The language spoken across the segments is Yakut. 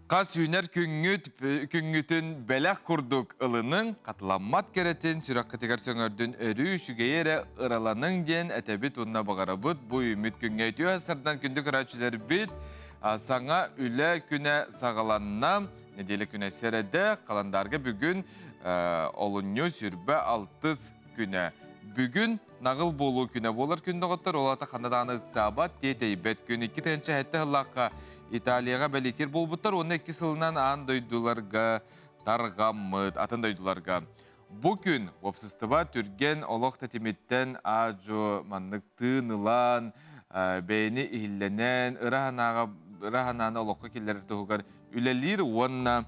Хас үүнэр күҥҥүт күҥҥүтүн бэлэх курдук ылыныҥ, хатыламмат кэрэтин сүрэххитигэр сөҥөрдүн өрүү үчүгэйи эрэ ыраланыҥ диэн этэбит уонна баҕарабыт. Бу үүммүт күҥҥэ үтүө сардан күндү көрөөччүлэрбит саҥа үлэ күнэ саҕаланна. Нэдиэлэ күнэ сэрэдэ, халандаарга бүгүн олунньу сүрбэ алтыс күнэ. Бүгүн наҕыл буолуу күнэ буолар күн доҕоттор, ол аата ханна даҕаны ыксаабат, тиэтэйбэт күн. 2007 сыллаахха Италияҕа бэлиэтиир буолбуттар уонна икки сылынан аан дойдуларга тарҕаммыт, атын дойдуларга. Бу күн уопсастыба түргэн олох тэтимиттэн аа-дьуо маннык тыын ылан, бэйэни иһиллэнэн, ыра санааҕа ыра санааны олоххо киллэрэр туһугар үлэлиир уонна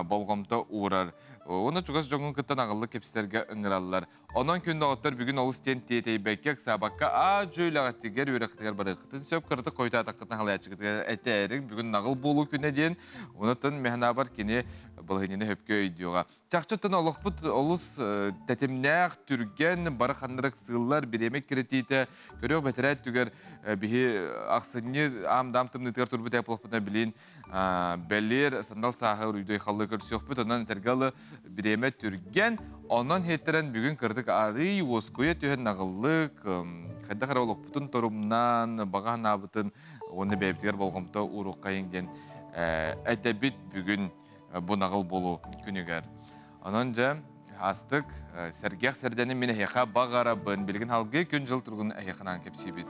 болҕомто уурар. Уонна чугас дьоҥҥун кытта наҕыллык кэпсэтэргэ ыҥыраллар. Онон күн доҕоттор бүгүн олус диэн тиэтэйбэккэ, ыксаабакка аа-дьуо үлэҕитигэр, үөрэххитигэр барыаххытын сөп. Кыратык хойутаатаххытына халайааччыгытыгар этээриҥ. Бүгүн наҕыл буолуу күнэ диэн. Онон механабар кини балаһыанньаны сөпкө өйдүөҕэ. Чахчыттан олохпут олус тэтимнээх, түргэн, бары ханнырык сыыллар, бириэмэ киритиитэ көрүөх бэтэрээт түгэр биһи ахсынньы аам-даам тымныытыгар турбут эплохпутуна билин бэлиэр сандал сааһы уруйдуй халлыы көрсүөхпүт, онон этэргэ бириэмэ түргэн, онон хиттэрэн бүгүн кырдык арый уоскуйа түһэн наҕыллык, хайдах эрэ олохпутун торумнаан, баҕа санаабытын уонна бэйэбитигэр болҕомто ууруоххайыҥ диэн этэбит бүгүн бу наҕыл буолуу күнүгэр. Онон дьэ, астык, сэргэх сэрдэни мин эһиэхэ баҕарабын. Билигин халгыы күн-дьыл туругун эһиэхэ кэпсиибит.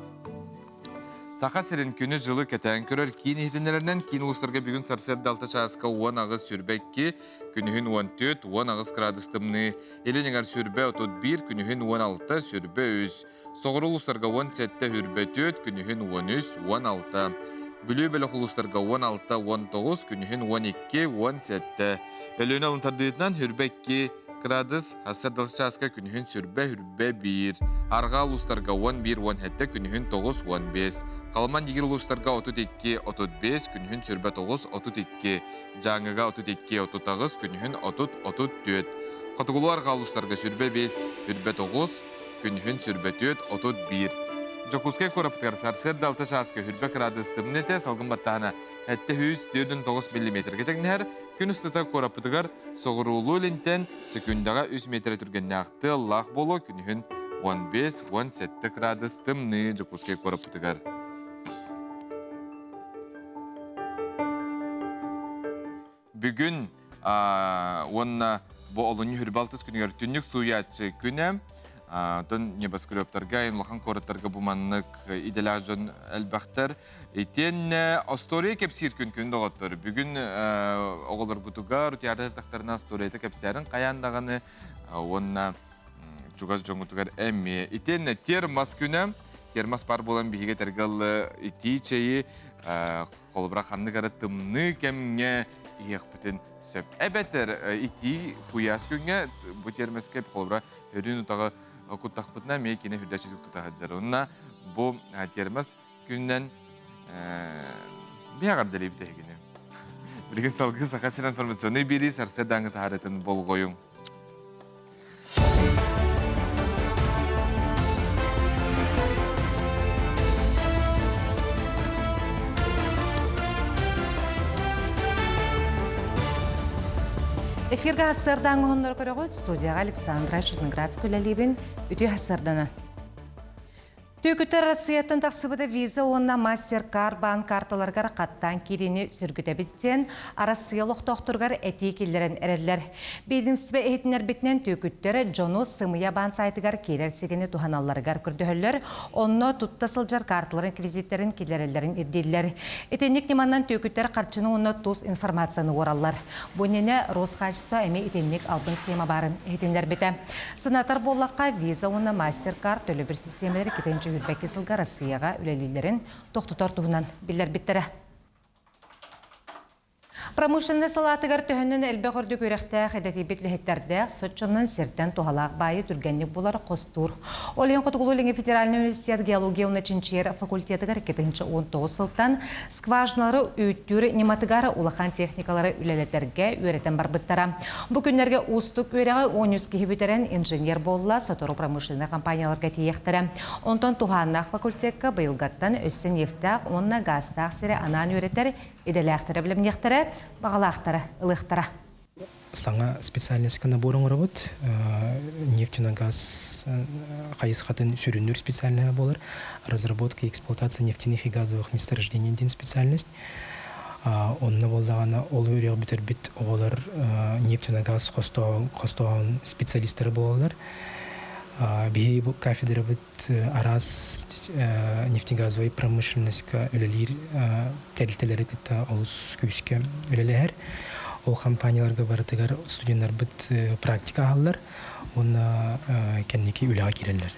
Саха сирин күнү-дьылы кэтээн көрөр киин иһитиннэрэринэн киин улуустарга бүгүн сарсыарда 6 чааска 18 22, күнүһүн 14, 18 градус тымныы, илин эҥэр сүрбэ 31, күнүһүн 16, сүрбэ 3, Соҕуруу улуустарга 17 үрбэ 4, күнүһүн 13, 16. Бүлүү бөлөх улуустарга 16, 19, күнүһүн 12, 17. Өлүөнэ алын тардыытынан үрбэ 2 градус, сарсыардалы чааска күнүһүн сүрбэ үрбэ 1. Арҕаа улуустарга 11, 17, күнүһүн 9, 15. Халыман Дигир улуустарга 32, 35, күнүһүн сүрбэ 9, 32. Дьааҥыга 32, 38, күнүһүн 30, 34. Хотугулуу арҕаа улуустарга сүрбэ 5, үрбэ 9, Күнүһүн сүрбэтүөт 31. Дьокуускай куораппытыгар сарсыарда 6 чааска хүрбэ кыраадыс тымныы этэ, салгын баттааһына 749 миллиметргэ тэҥнэһэр. Күн устата куораппытыгар соҕуруулуу илинтэн секундаҕа 3 метрэ түргэннээх тыаллаах буолуо. Күнүһүн 15-17 кыраадыс тымныы Дьокуускай куораппытыгар. Бүгүн уонна бу олунньу хүрбэ алтыс күнүгэр түннүк сууйааччы күнэ. Оттон небоскребтарга, улахан куораттарга бу маннык идэлээх дьон элбэхтэр. Итиэннэ остуоруйа кэпсиир күн күн доҕоттор. Бүгүн оҕолоргутугар утуйаары тахтарына остуоруйата кэпсээрин хайаан даҕаны уонна чугас дьоҥҥутугар эмиэ. Итиэннэ термос күнэ. Термос бар буолан биһиги этэргэ ылы итии чэйи холобура ханнык эрэ тымныы кэмҥэ иһиэхпитин сөп. Эбэтэр итии куйаас күҥҥэ бу термоскэ холобура өрүүн утаҕы куттахпытына эмиэ кини үрдэччитик тута сылдьар. Онно бу термос күнүнэн биһэҕэрдэлиибит эһигини. Билигин салгыы Саха сирин информационнай биэрии сарсыардааҥҥы таһаарыытын болҕойуҥ. Эфиргэ хассыардааҥҥы оһоннору көрөҕүт студияҕа Александра Черноградская үлэлиибин. Үтүө хассыардана. Түөкүттэр Россияттан тахсыбыта Visa уонна MasterCard баан карталарыгар хаттаан киириини сүргүтэбит диэн Арассыыйа олохтоохторугар этии киллэрэн эрэллэр. Биэдэмистибэ иһитиннэрбитинэн түөкүттэр дьону сымыйа баан сайтыгар киирэр сигэни туһаналларыгар көрдөһөллөр, онно тутта сылдьар карталарын реквизиттэрин киллэрэллэрин ирдииллэр. Итинник ньыманан түөкүттэр харчыны уонна тус информацияны уораллар. Бу иннинэ Росхачество эмиэ итинник албын схема баарын иһитиннэрбитэ. Санатар буоллахха, Visa уонна MasterCard төлөбүр систиэмэлэрэ китэн 122 сылга Россияҕа үлэлииллэрин тохтотор туһунан биллэрбиттэрэ. Промышленнай салаатыгар төһөннөн элбэх үрдүк үөрэхтээх идэтийбит үлэһиттэрдээх, соччонон сиртэн туһалаах баайы түргэнник булар, хостуур. Ол иһин Хотугулуу-Илиҥҥи федеральнай университет геология уонна чинчийэр факультетыгар 2019 сылтан скважиналары үүттүүр ньыматыгар улахан техникалары үлэлэтэргэ үөрэтэн барбыттара. Бу күннэргэ уустук үөрэҕи 13 киһи бүтэрэн инженер буолла, сотору промышленнай компанияларга тиийиэхтэрэ. Онтон туһааннаах факультекка быйылгаттан өссө нефтээх уонна газтаах сири анаан үөрэтэр идэлээхтэрэ бэлэмниэхтэрэ. Баҕалаахтары ылыахтара. Саҥа специальностька набор оҥоробут. Нефть-газ хайысхатын сүрүннүүр специальноһа буолар. Разработка и эксплуатация нефтяных и газовых месторождений диэн специальность. Онно буоллаҕына ол үөрэх бүтэрбит оҕолор нефть-газ хостооһун специалистара буолаллар. Биһиги бу кафедрабыт араас нефтегазовай промышленностька үлэлиир тэрилтэлэри кытта олус күүскэ үлэлэһэр. Ол компанияларга барытыгар студеннарбыт практика аһаллар уонна кэнники үлэҕэ киирэллэр.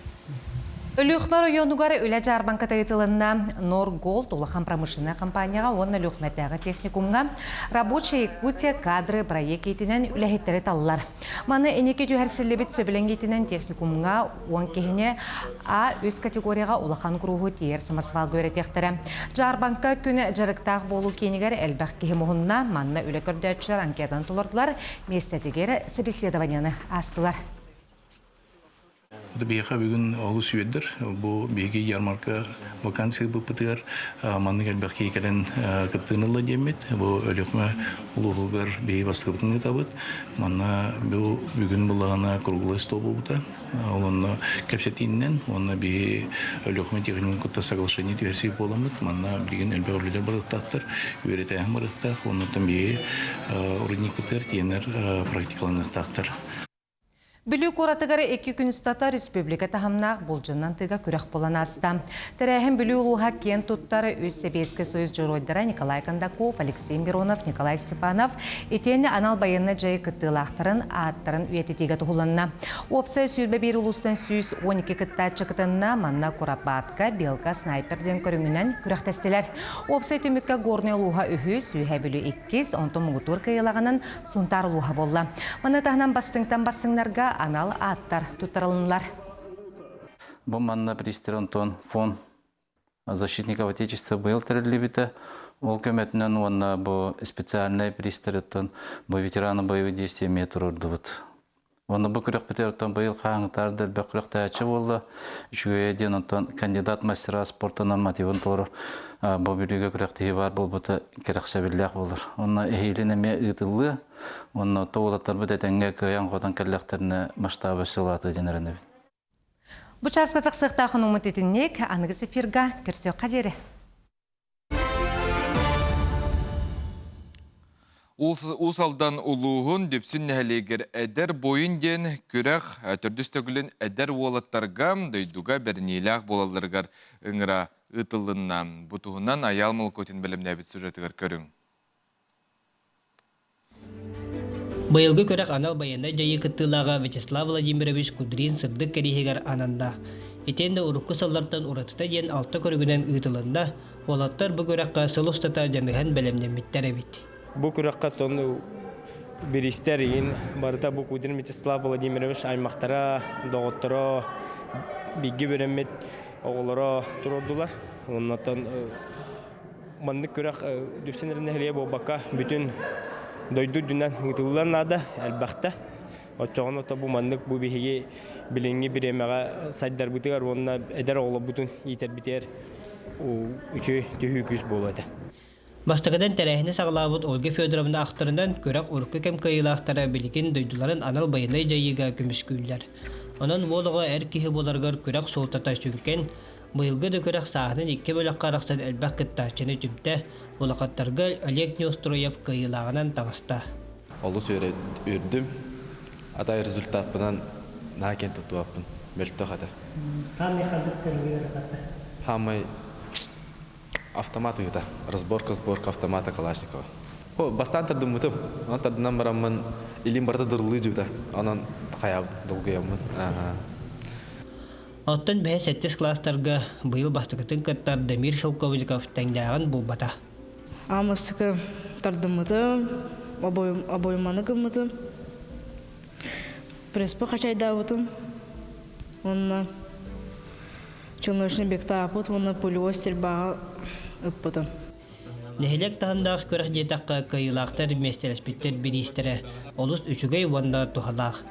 Өлүөхүмэ оройуонугар үлэ дьаарбаҥката ыытылынна. Норголд улахан промышленнай компанияҕа уонна Өлүөхүмэтээҕи техникумҥа Рабочая Якутия кадры проект иитинэн үлэһиттэри таллар. Маны инники түһэрсиллибит сөбүлэҥиитинэн техникумҥа 10 киһини А үс категорияҕа улахан курууһу тиийэр самосвалга үөрэтиэхтэрэ. Дьаарбаҥка күн дьарыктаах буолуу киинигэр элбэх киһи муһунна. Манна үлэ көрдөөччүлэр анкетаны толордулар, миэстэтигэр собеседованиены аастылар. Биһиэхэ бүгүн олус үөрдэр. Бу биһиги ярмарка вакансия быппытыгар маннык элбэх киһи кэлэн кыттыыны ылла диэммит. Бу Өлүөхүмэ улууһугар биһиги бастакыбытын ыытабыт. Манна бу бүгүн былаана круглый стол буолбута. Ол онно кэпсэтииннэн уонна биһи Өлүөхүмэ техникумун кытта соглашение түһэрсии буоламмыт. Манна билигин элбэх үлэлэр барыахтаахтар, үөрэтээһин барыахтаах. Оннуттан биһи урудникпытыгар тиэнэр практикаланыахтаахтар. Бүлүү куоратыгар икки күн устата республика таһымнаах булдьунан тыга күрэх буолан ааста. Тэрээһин Бүлүү улууһа киэн туттар үс Сэбиэскэй Союз дьоруойдара Николай Кондаков, Алексей Миронов, Николай Степанов итиэннэ анал байыаннай дьайыы кыттыылаахтарын ааттарын үйэтитиигэ туһуланна. Уопсай 21 улуустан 112 кыттааччы кытынна, манна Куропатка, Белка, Снайпер диэн көрүҥүнэн күрэхтэстилэр. Уопсай түмүккэ Горнай улууһа үһүс, Үөһээ Бүлүү иккис, онтон муҥутуур кыайыылааҕынан Сунтаар улууһа буолла. Маны таһынан бастыҥтан бастыҥнарга анал ааттар туттарылыннылар. Бу манна Пристер Антон фонд защитников Отечества быйыл тэриллибитэ. Ол көмөтүнэн уонна бу специальнай пристарыттан бу ветераны боевых действий эмиэ туруордубут. Уонна бу күрэхпитигэр оттон быйыл хаһааҥҥытаар да элбэх күрэхтэһээччи буолла. Үчүгэйэ диэн онтон кандидат мастера спорта нормативын толорор бу Бүлүүгэ күрэхтэһии баар буолбута кэрэхсэбиллээх буолар. Онно эһиилин эмиэ ыытыллыа. Уонна отто уолаттарбыт этэҥҥэ кыайан-хотон кэллэхтэринэ масштаба өссө улаатыа диэн эрэнэбин. Бу чааска тахсыахтаах онуммут итинник аныгыс эфирга көрсүөххэ диэри. Уус Алдан улууһун Дүпсүн нэһилиэгэр Эдэр буойун диэн күрэх төрдүс төгүлүн эдэр уолаттарга дойдуга бэриниилээх буолалларыгар ыҥыра ыытыллынна. Бу туһунан Айаал Молокотин бэлэмнээбит сюжетыгар көрүҥ. Быйылгы күрэх анал байыаннай дьайыы кыттыылааҕа Вячеслав Владимирович Кудрин сырдык кэриэһигэр ананна. Итиэннэ урукку сыллартан уратыта диэн алта көрүҥүнэн ыытылынна, Уолаттар бу күрэххэ сыл устата дьаныһан бэлэмнэммиттэр эбит. Бу күрэххэ тон бириистэр иин барыта бу Кудрин Вячеслав Владимирович аймахтара, доҕотторо, бииргэ үөрэммит оҕолоро туруордулар. Оннотон маннык күрэх Дүпсүн эрэ нэһилиэгэ буолбакка бүтүн дойду үрдүнэн ыытыллыан наада элбэхтэ. Оччоҕуна то бу маннык бу биһиги билиҥҥи бириэмэҕэ сайдарбытыгар уонна эдэр оҕолорбутун иитэрбитигэр үчүгэй түһүү күүс буолуо этэ. Бастакытын тэрээһини саҕалаабыт Ольга Федоровна ахтарынан, күрэх урукку кэм кыайыылаахтара билигин дойдуларын анал байыаннай дьайыыга көмүскүүллэр. Онон уол оҕо эр киһи буоларыгар күрэх суолтата сүҥкэн. Быйылгы да күрэх сааһынан икки бөлөххө арахсан элбэх кыттааччыны түмтэ, улахаттарга Олег Неустроев кыайыылааҕынан таҕыста. Олус үөрдүм. Атай результаппынан наһаа киэн туттубаппын. Мөлтөх этэ. Хаамай ханнык көрүҥү ыратта? Хаамай автомат ыыта. Разборка-сборка автомата Калашникова. О, бастаан тардыммытым. Онон тардынан бараммын илиим барыта дырылыы дьыбыта. Онон хайаабын, долгуйаммын. Оттон бэһис сэттис класстарга быйыл бастакытын кыттар Дамир Шелковников тэҥнээҕин булбата. Аамастыка тардыммытым, обойманы гыммытым, преспа хачайдаабытым уонна челночный бектааппыт уонна пулевой стрельбаҕа ыппытым. Нэһилиэк таһымнаах күрэх диэтэххэ, кыайыылаахтар миэстэлэспиттэр бириистэрэ олус үчүгэй уонна туһалаах.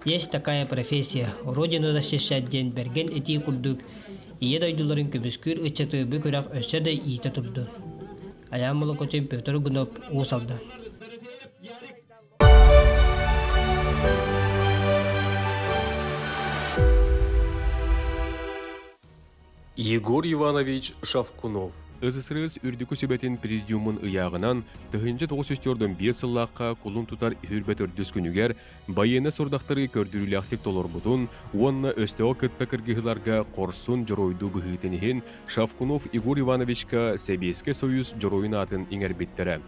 Есть такая профессия, Родину защищать диэн бэргэн этии курдук Ийэ дойдуларын көмүскүүр ыччаты бу күрэх өссө да иитэ турдун. Айаан Молокотин, Петр Гунов, Уус Алдан. Егор Иванович Шавкунов СССР Үрдүкү Сүбэтин Президиумун ыйааҕынан 1945 сыллаахха кулун тутар үһүрбэ төрдүс күнүгэр байыаннай сорудахтары көрдөрүүлээхтик толорбутун уонна өстөөҕү кытта кыргыһыыларга хорсун дьоруойдуу быһыытын иһин Шавкунов Егор Ивановичка Сэбиэскэй Союз Дьоруойун аатын иҥэрбиттэрэ.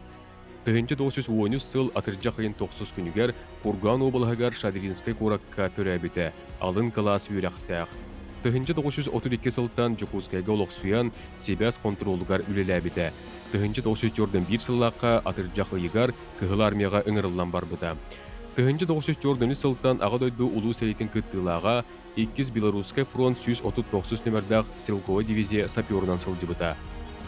1913 сыл атырдьах ыйын тохсус күнүгэр Курган уобалаһыгар Шадринскай куоракка төрөөбүтэ, алын кылаас үөрэхтээх. 1932 сылтан Дьокуускайга олохсуйан, сибээс хонтуруолугар үлэлээбитэ. 1941 сыллаахха атырдьах ыйыгар Кыһыл Армияҕа ыҥырыллан барбыта. 1943 сылтан Аҕа дойду Улуу сэриитин кыттыылааҕа, Иккис Белорусскай фронт 139 нүмердээх стрелковай дивизия саперунан сылдьыбыта.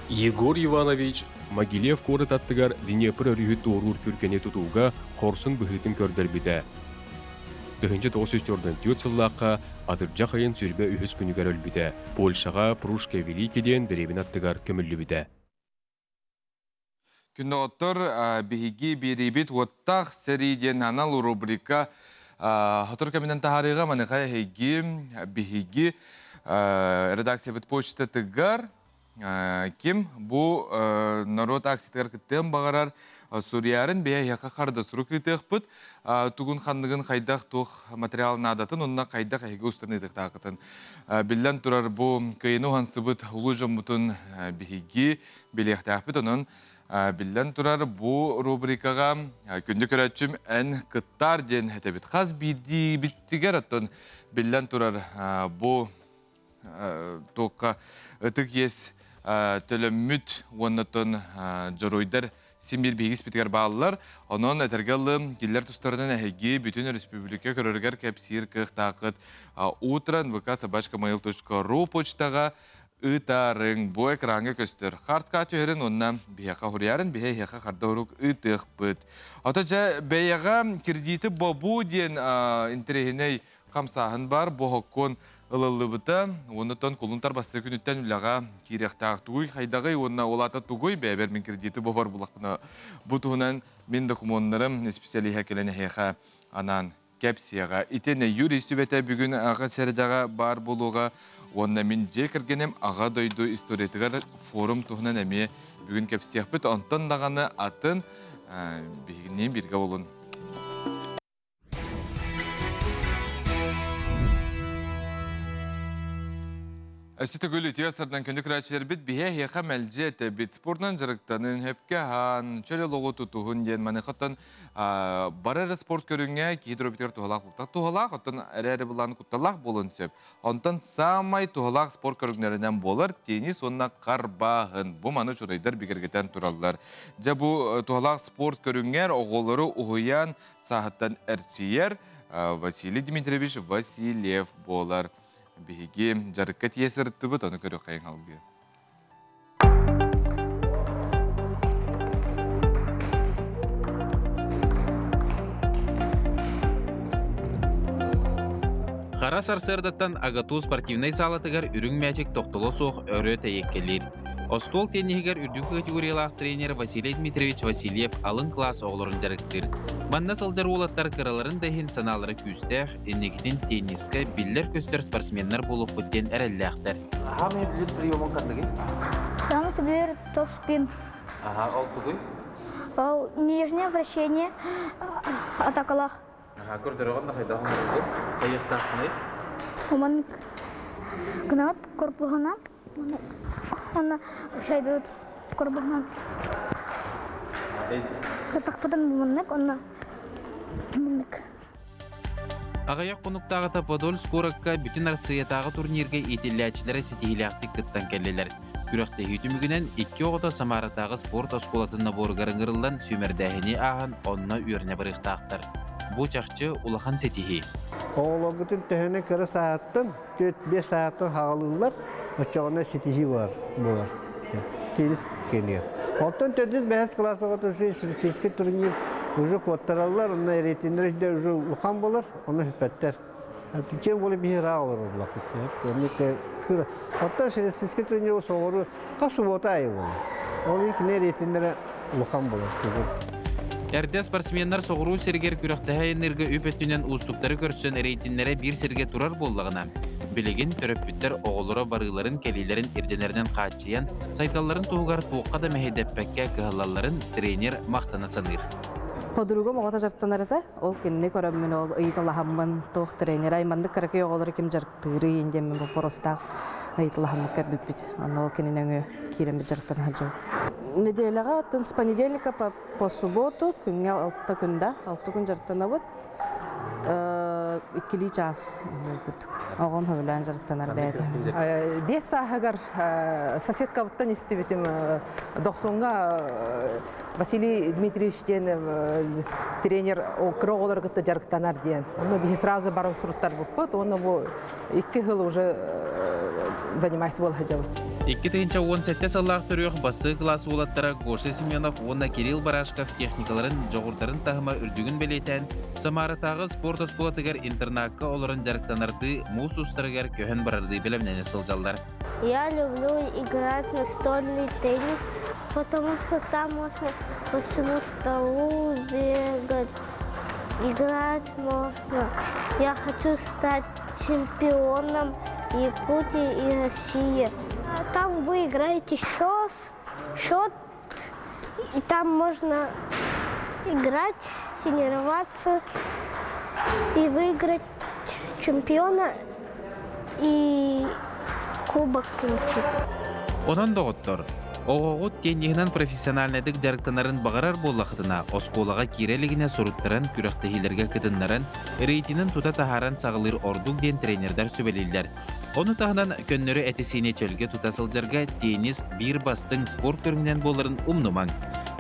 Егор Иванович Могилев куорат аттыгар Днепр өрүһү туоруур күргэни тутууга хорсун быһыытын көрдөрбүтэ. 1944 сыллаахха атырдьах ыйын сүрбэ үһүс күнүгэр өлбүтэ. Польшаҕа Прушка Великий диэн дэриэбинэ аттыгар көмүллүбүтэ. Күннөҕөттөр биһиги биэриибит уоттаах сэрии диэн анал рубрика сотору кэминэн таһаарыыга маныха эһиги биһиги редакциябыт почтатыгар ким бу норуот акциятыгар кыттыан баҕарар суруйарын бэйэ эһиэхэ харда сурук ыытыахпыт тугун ханныгын хайдах туох материал наадатын уонна хайдах эһиги устан ыытыахтааххытын биллэн турар бу кыайыны уһансыбыт улуу дьоммутун биһиги билиэхтээхпит. Онон биллэн турар бу рубрикаҕа күндү көрөөччүм эн кыттаар диэн этэбит. Хас биирдиибитигэр оттон биллэн турар бу туохха ытык иэс төлөммүт уонна оттон дьоруойдар син биир биһиги испитигэр бааллар. Онон этэргэ ыллым, кинилэр тустарынан эһиги бүтүн өрөспүүбүлүкэ көрөрүгэр кэпсиир кыахтааххыт. Утро nvk.собачка.mail.ru почтаҕа ыытаарыҥ. Бу экраҥҥа көстөр. Хаарска түһэрин уонна биһиэхэ хуруйарын биһэ эһиэхэ харда урук ыытыахпыт. Ото дьэ бэйэҕэ кредити бобуу диэн интэриэһинэй хамсааһын бар. Бу хоккуон ылыллыбыта. Уоннаттан кулун тарбасты күнүттэн үлэҕэ киириэхтээх тугуй хайдаҕый уонна ол аата тугуй бэйэбэр мин кредити бобор булахпына бу туһунан мин докумуоннарым исписэлииһэ кэлэн эһиэхэ анаан кэпсиэҕэ. Итиэннэ Юрий сүбэтэ бүгүн аҕа сэрэдэҕэ баар буолуоҕа уонна мин дьиэ кэргэним Аҕа дойду историятыгар форум туһунан эмиэ бүгүн кэпсиэхпит. Онтон даҕаны атын биһигинниин бииргэ буолун. Өссө төгүл үтүө сырдан күндү көрөөччүлэрбит биһэ эһиэхэ мэлдьи этэбит спордунан дьарыктанын, хөпкө аһаан, чөл олоҕу тутуһун диэн маныхаттан бары эрэ спорт көрүҥэ киһи доруобуйатыгар туһалаах буолтах туһалаах, оттон эрэ былаан кутталлаах буолуон сөп. Онтон саамай туһалаах спорт көрүҥнэринэн буолар теннис уонна харбааһын. Бу маны чурайдар бигэргэтэн тураллар. Дьэ бу туһалаах спорт көрүҥэр оҕолору уһуйаан сааһыттан эрчийэр Василий Дмитриевич Васильев буолар. Биһиги дьарыкка тиийэ сырыттыбыт, ону көрүөххэйиҥ алгыы. Хара сарсыардаттан АГАТУ спортивнай саалатыгар үрүҥ мээчик тохтоло суох өрө тэйэккэлиир. Остуол тенниһигэр үрдүкү категориялаах тренер Василий Дмитриевич Васильев алын кылаас оҕолорун дьарыктыыр. Манна сылдьар уолаттар кыраларын да иһин санаалара күүстээх, инникитин теннискэ биллэр-көстөр спортсменнар буолуохпут диэн эрэллээхтэр. Самый билир приемун ханныгый? Самый билир топ-спин. Ага, ол тугуй? Ол нижнее вращение атакалах. Ага, көрдөрөҕүн да хайдах оҥороргун? Хайыахтааххыный? Уман гынат корпуһунан уонна шайбыт корпуһунан кытахпытын буманнык онно муннук. Аҕыйах хонуктааҕыта Подольск куоракка Бүтүн Арассыыйатааҕы турнирга иитиллээччилэрэ ситиһиилээхтик кыттан кэллилэр. Күрэхтэһии түмүгүнэн икки оҕото Самаратааҕы спорт оскуолатын наборугар ыҥырыллан сүүмэрдээһини ааһан онно үөрэнэ барыахтаахтар. Бу чахчы улахан ситиһии. Оҕолорбутун төһөнөн кыра сааһыттан, 4-5 сааһыттан хаҕалыыллар, оччоҕуна ситиһии буолар. буолар. Теннис кэнигэр. Оттон төрдүс бэһис кылаас оҕото уже российский турнир уже куоттараллар, онно рейтиннэр үрдэ уже улахан буолар, онно сүппэттэр. Чем более биһи ыраах олорор буоллахпыт. Оттон российский турнир соҕуру хас суббота айы буолар. Ол иһин кини рейтиннэрэ улахан буолар. Эрдэ спортсменнар соҕуруу сиригэр күрэхтэһэ айанныырга үп өттүнэн уустуктары көрсөн рейтиннэрэ биир сиргэ турар буоллаҕына, билигин төрөппүттэр оҕолоро барыыларын-кэлиилэрин ирдэнэринэн хааччыйан, сайдалларын туһугар туохха да мэһэйдэппэккэ кыһаллалларын тренер махтана саныыр. Подругам оҕото дьарыктанар этэ. Ол кинини көрөммүн, ол ыйыталаһаммын, туох тренер айманнык кыракый оҕолору ким дьарыктыырый диэммин боппуруостаах ыйыталаһаммыт көрбүппүт. Онно ол кинини өҥө киирэммит дьарыктана сылдьабыт. Неделяҕа атын с понедельника по, по субботу күҥҥэ алта күн да, алта күн дьарыктанабыт. Иккилии чаас курдук. Оҕом сөбүлээн дьарыктанар бэйэтэ. Биэс сааһыгар соседкабыттан истибитим Дохсуҥҥа Василий Дмитриевич диэн тренер кыра оҕолору кытта дьарыктанар диэн. Онно биһи сразу баран суруттарбыппыт уонна бу икки сыл уже занимаюсь буола сылдьабыт. 2017 сыллаах төрүөх бассыы кылаас уолаттара Гоша Семенов уонна Кирилл Барашков техникаларын, дьоҕурдарын таһыма үрдүгүн бэлиэтээн, Самаратааҕы спорт оскуолатыгар интернакка олорон дьарыктанардыы муус устарыгар көһөн барардыы бэлэмнэнэ сылдьаллар. Я люблю играть в настольный теннис, потому что там можно по всему столу бегать, играть можно. Я хочу стать чемпионом Якутии и России. Там вы играете счет, счет, и там можно играть, тренироваться и выиграть чемпиона и кубок получить. Онон доҕоттор, оҕоҕут тенниһинэн профессиональнайдык дьарыктанарын баҕарар буоллахытына, оскуолаҕа киирэ илигинэ суруттаран күрэхтэһиилэргэ кытыннаран, рейтинин тута таһааран саҕалыыр ордук диэн тренердэр сүбэлииллэр. Ону таһынан көннөрү эти-сиини чөлгө тута сылдьарга теннис биир бастыҥ спорт көрүҥүнэн буоларын умнумаҥ.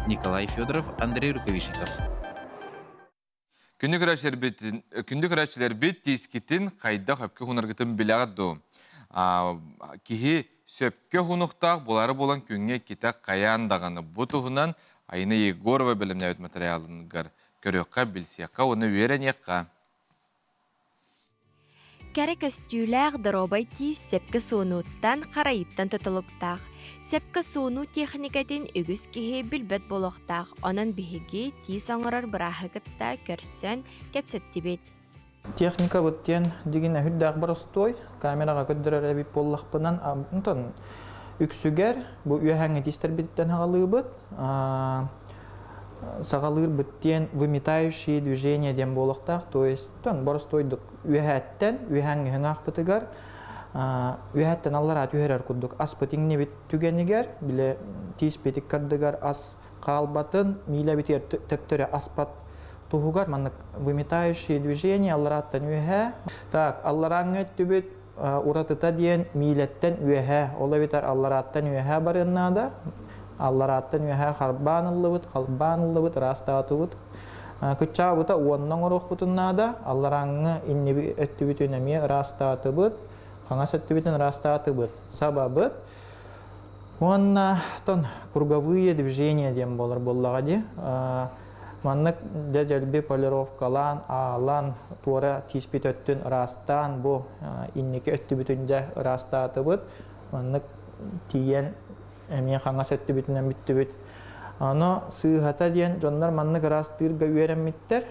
Николай Федоров, Андрей Рукавишников. Күндү көрөөччүлэрбит, күндү көрөөччүлэрбит тиискитин хайдах өпкө хунаргытын билэҕит дуо? Киһи сөпкө хунухтаах булары буолан күҥҥэ иккитэ хайаан даҕаны бу туһунан Айна Егорова бэлэмнээбит материалыгар көрүөххэ, билсиэххэ уонна үөрэниэххэ. Кэрэ көстүүлээх доруобай тиис сөпкө суунууттан, харайыттан тутулуктаах. Сөпкө суунуу техникэтин үгүс киһи билбэт буолуохтаах, онон биһиги тиис оҥорор бырааһы кытта көрсөн кэпсэттибит. Техникабыт диэн дигин өһүрдээх боростуой, камераҕа көрдөрөр эбит буоллахпынан, онтон үксүгэр бу үөһээҥҥи тиистэрбититтэн аҕалыыбыт. Саҕалыырбыт диэн выметающие движения диэн буолуохтаах, то есть боростуойдук үөһээттэн үөһээҥҥи аахпытыгар үөһээттэн аллараа түһэрэр курдук аспыт иҥнибит түгэнигэр бile тииспит иккардыгар ас хаалбатын миилэбитигэр төптөрү аспат туһугар маннык выметающие движения алларааттан үөһээ так алларааҥҥы өттүбүт уратыта диэн миилэттэн үөһээ ол эбэтэр алларааттан үөһээ барыан наада алларааттан үөһээ харбаан ыллыбыт халбаан ыллыбыт ыраастаатыбыт Кыччаабыта уонна оҥоруохпутун наада. Алларааҥҥы инниби өттүбүтүн эмиэ ыраастаатыбыт, хаҥас өттүбүтүн ыраастаатыбыт. Сабабыт. Уонна тон круговые движения диэн буолар буоллаҕа дии. Маннык дьэ дьэлби полировкалаан, аалан, туора тииспит өттүн ыраастаан, бу инники өттүбүтүн дьэ ыраастаатыбыт. Маннык тиийэн эмиэ хаҥас өттүбүтүнэн бүттүбүт. Ону сыыһата диэн дьоннор маннык ыраастыырга үөрэммиттэр.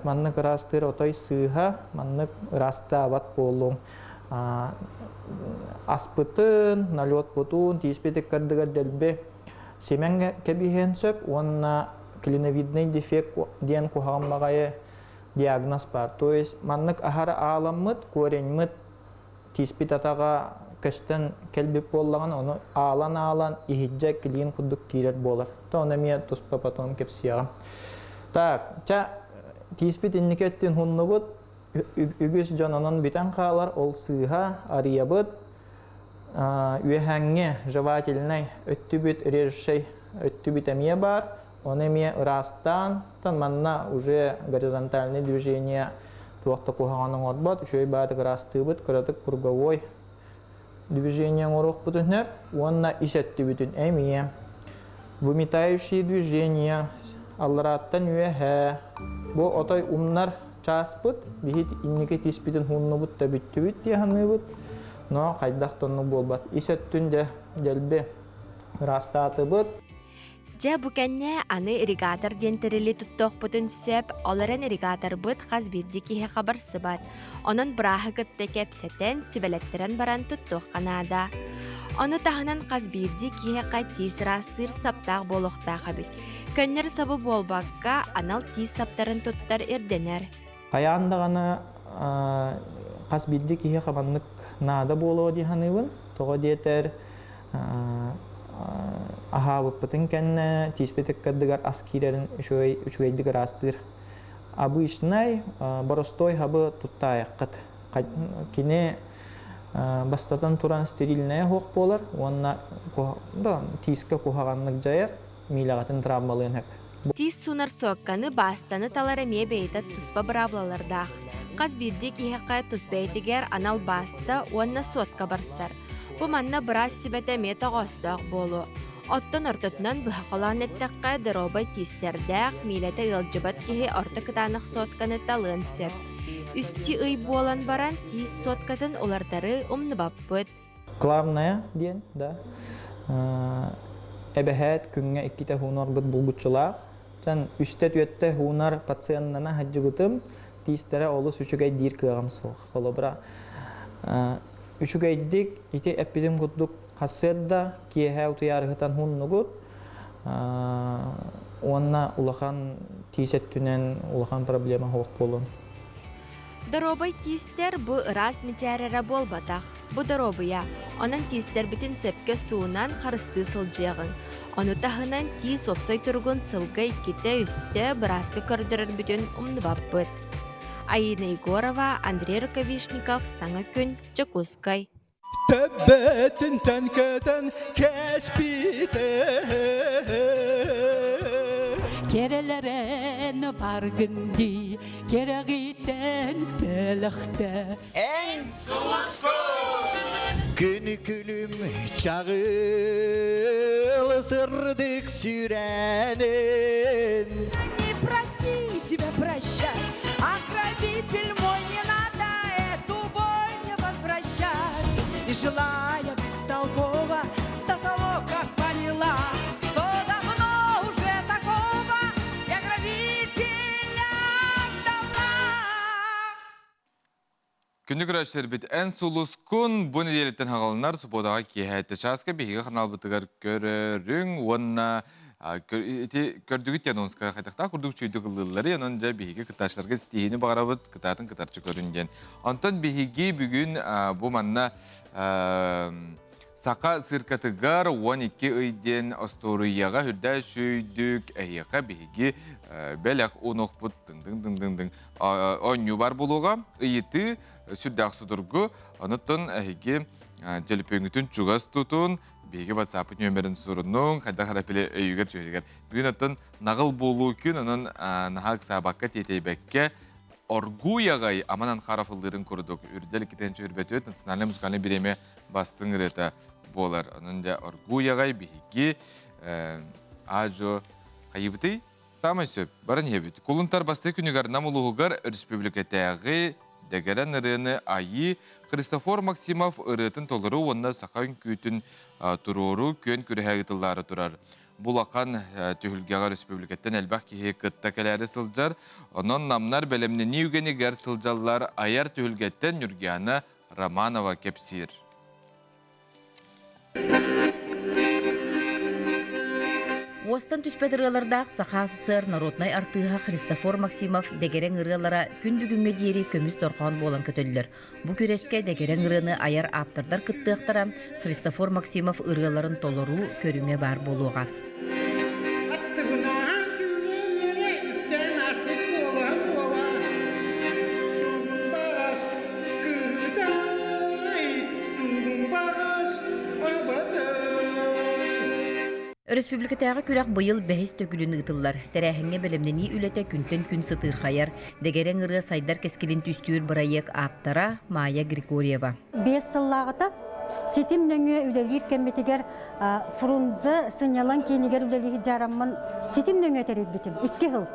Маннык ыраастыыр отой сыыһа, маннык ыраастаабат буолуҥ. Аспытын, налетпутун, тииспит ыккардыгар дэлби симэн кэбиһиэн сөп уонна клиновидный дефект диэн куһаҕан баҕайы диагноз баар. То есть маннык аһара ааламмыт, кореньмыт тииспит атаҕа көстөн кэлбит буоллаҕына, ону аалан-аалан иһирдьэ клин курдук киирэр буолар. То ону эмиэ туспа потом кэпсиэҕим. Так, ча тииспит инники өттүн хуннубут, үгүс дьон онон бүтэн хаалар, ол сыыһа арыйабыт, үөһээҥҥи жевательнай өттүбүт, режущай өттүбүт эмиэ баар, Оны эмиэ ыраастаан, манна уже горизонтальное движение туох да куһаҕан оҥорбот, үчүгэй баатык ыраастыыбыт, кыратык круговой движение оҥоруохпутун сөп уонна ис өттүбүтүн эмиэ выметающие движения алларааттан үөһээ бу отой умнар чааспыт биһи инники тииспитин хууннубут да бүттүбүт дии саныыбыт но хайдах да оннук буолбат ис өттүн дьэ дэлби ыраастаатыбыт. Дьэ, бу кэннэ аны ирригатор диэн тэрили туттуохпутун сөп, ол эрэн ирригаторбыт хас биирдии киһиэхэ барсыбат. Онон бырааһы кытта кэпсэтэн, сүбэлэттэрэн баран туттуохха наада. Ону таһынан хас биирдии киһиэхэ тиис ыраастыыр саптаах буолуохтаах эбит. Көннөрү сабы буолбакка, анал тиис саптарын туттар ирдэнэр. Хайаан даҕаны хас биирдии киһиэхэ маннык наада буолуо дии саныыбын. Тоҕо диэтэр, аһаабыппытын кэннэ тииспит ыккардыгар ас киирэрин үчүгэй үчүгэйдик ыраастыыр. Обычнай боростуой хабы туттаайаххыт. Кини бастатан туран стерильнэйэ суох буолар уонна тиискэ куһаҕаннык дьайар, миилэҕитин травмалыан сөп. Тиис суунар суокканы, баастаны талар эмиэ бэйэтэ туспа быраабылалардаах. Хас биирдии киһиэхэ тус бэйэтигэр анал бааста уонна суотка барсар. Бу манна быраас сүбэтэ эмиэ тоҕоостоох буолуо. Оттон ортотунан быһа холоон эттэххэ, доруобай тиистэрдээх, миилэтэ ыалдьыбат киһи орто кытаанах суотканы талыан сөп. Үстүү ый буолан баран тиис суоткатын уларытары умнубаппыт. Главное диэн, да, эбэһээт күҥҥэ иккитэ хуунарбыт булгуччулаах. Чан үстэ-түөттэ хуунар пациеннана сылдьыбытым, тиистэрэ олус үчүгэй диир кыаҕым суох. Холобура, үчүгэйдик ити эппитим курдук Хассыарда киэһэ утуйаарыһытан уһуннугут уонна улахан тиис өттүнэн улахан проблема суох буолуон. Доруобай тиистэр бу ыраас мичээр эрэ буолбатах. Бу доруобуйа. Онон тиистэрбитин сөпкө суунан харыстыы сылдьыаҕыҥ. Ону таһынан тиис уопсай туругун сылга иккитэ-үстэ бырааска көрдөрөрбүтүн умнубаппыт. Аина Егорова, Андрей Рукавишников, Саҥа күн, Дьокуускай. Төбөтүнтэн көтөн кэспите Керелерен баргын дии, керегитен бөлөхтө. Эн сулускун! Күнү күлүм чаҕыл сырдык сүрэнин. Не проси тебя прощать, а грабитель мой не надо эту боль не возвращать. И жила я бестолково до того, как поняла, что давно уже такого я грабителя ждала. Күндү көрөөччүлэрбит эн сулускун бу нэдиэлэттэн хаҕаланар субуотаҕа киэһэ чааска биһиги ханаалбытыгар көрөрүҥ уонна ити көрдүгүт диэн анонска хайдахтаах курдук чүйдүк ыллыыллары онон дьэ биһиги кыттааччыларга ситиһиини баҕарабыт кытаатын кытарчы көрүн диэн онтон биһиги бүгүн бу манна Саха циркатыгар 12 ый диэн остуоруйаҕа үрдээ сүүйдүк эһиэхэ биһиги бэлэх уунуохпут дыҥ-дыҥ-дыҥ-дыҥ оонньуу бар буолуоҕа ыйытыы сүрдээх судургу онуттан эһиги төлөпүөҥҥүтүн чугас тутун биһиги ватсаппыт нүөмэрин сурунуҥ хайдах эрэ пиле өйүгэр түһэригэр бүгүн оттон наҕыл буолуу күн онон наһаа ыксаабакка тиэтэйбэккэ оргууй аҕай Аман Анхаров ыллыырын курдук үрдэл 224 национальнай музыкальнай бириэмэ бастыҥ ырыата буолар. Онон дьэ оргууй аҕай биһиги аа-дьуо хайыбытый? Саамай сөп, баран иһэбит. Кулунтар бастакы күнүгэр Нам улууһугар республикатааҕы дэгэрэн ырыаны айыы Христофор Максимов ырыатын толору уонна саха үҥкүүтүн туруоруу күөн күрэһэ ыытыллаары турар. Бу улахан түһүлгэҕэ республикаттан элбэх киһи кытта кэлээри сылдьар. Онон намнар бэлэмнэнии үгэнигэр сылдьаллар айар түһүлгэттэн Нюргиана Романова кэпсиир. Уостан түспэт ырыалардаах Саха СССР народнай артыыһа Христофор Максимов дэгэрэҥ ырыалара күн бүгүҥҥэ диэри көмүс дорҕоон буолан көтөллөр. Бу күрэскэ дэгэрэҥ ырыаны айар ааптардар кыттыахтара, Христофор Максимов ырыаларын толоруу көрүҥэ баар буолуоҕа. Аттыбынаан күүлэ-үөрэ үктээн ааспыт буолан буола Тугун баҕас кыытай, тугун баҕас абатай. Өрөспүүбүлүкэтээҕи күрэх быйыл бэһис төгүлүн ыытыллар. Тэрээһиҥҥэ бэлэмнэнии үлэтэ күнтэн күн сытыырхайар. Дэгэрэҥ ырыа сайдар кэскилин түстүүр бырайыак ааптара Майя Григорьева. Биэс сыллааҕыта ситим нөҥүө үлэлиир кэммитигэр Фрунзе сынньалаҥ киинигэр үлэлии сылдьараммын ситим нөҥүө тэрийбитим. Икки сыл.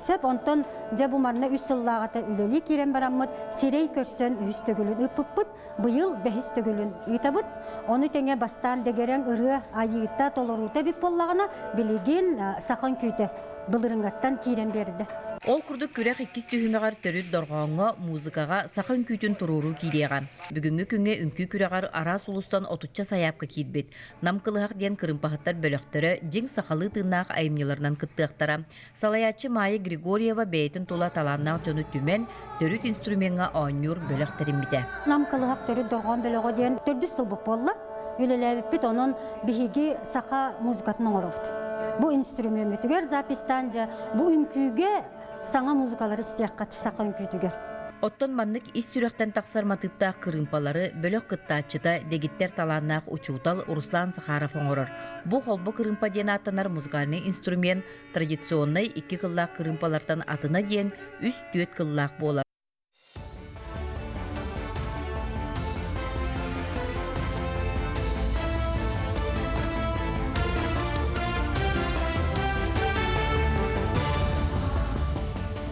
Сөп, онтон дьэ бу манна үс сыллааҕыта үлэлии киирэн бараммыт сирэй көрсөн үһүс төгүлүн ыыппыппыт. Быйыл бэһис төгүлүн ыытабыт. Ону тэҥэ бастаан дэгэрэҥ ырыа айыыта, толоруута эбит буоллаҕына, билигин саха үҥкүүтэ былырыҥҥаттан киирэн биэрдэ. Ол курдук күрэх иккис түһүмэҕэр төрүт дорҕооҥҥо, музыкаҕа саха үҥкүүтүн туруоруу киириэҕэ. Бүгүҥҥү күҥҥэ үҥкүү күрэҕэр араас улуустан отучча сайаапка киирбит. Нам кылыһах диэн кырыымпаһыттар бөлөхтөрө дьиҥ сахалыы тыыннаах айымньыларынан кыттыахтара. Салайааччы Майя Григорьева бэйэтин тула талааннаах дьону түмэн, төрүт инструмеҥҥа оонньуур бөлөх тэриммитэ. Нам кылыһах төрүт дорҕоон бөлөҕө диэн төрдүс сылбыт буолла. Үлэлээбиппит, онон биһиги саха музыкатын оҥоробут. Бу инструмеммүтүгэр записьтаан дьэ бу үҥкүүгэ саҥа музыкалары истиэххит саха үҥкүүтүгэр. Оттон маннык ис сүрэхтэн тахсар матыыптаах кырыымпалары бөлөх кыттааччыта, дэгиттэр талааннаах учуутал Руслан Захаров оҥорор. Бу холбо кырыымпа диэн ааттанар музыкальнай инструмент традиционнай икки кыллаах кырыымпалартан атына диэн үс-түөрт кыллаах буолар.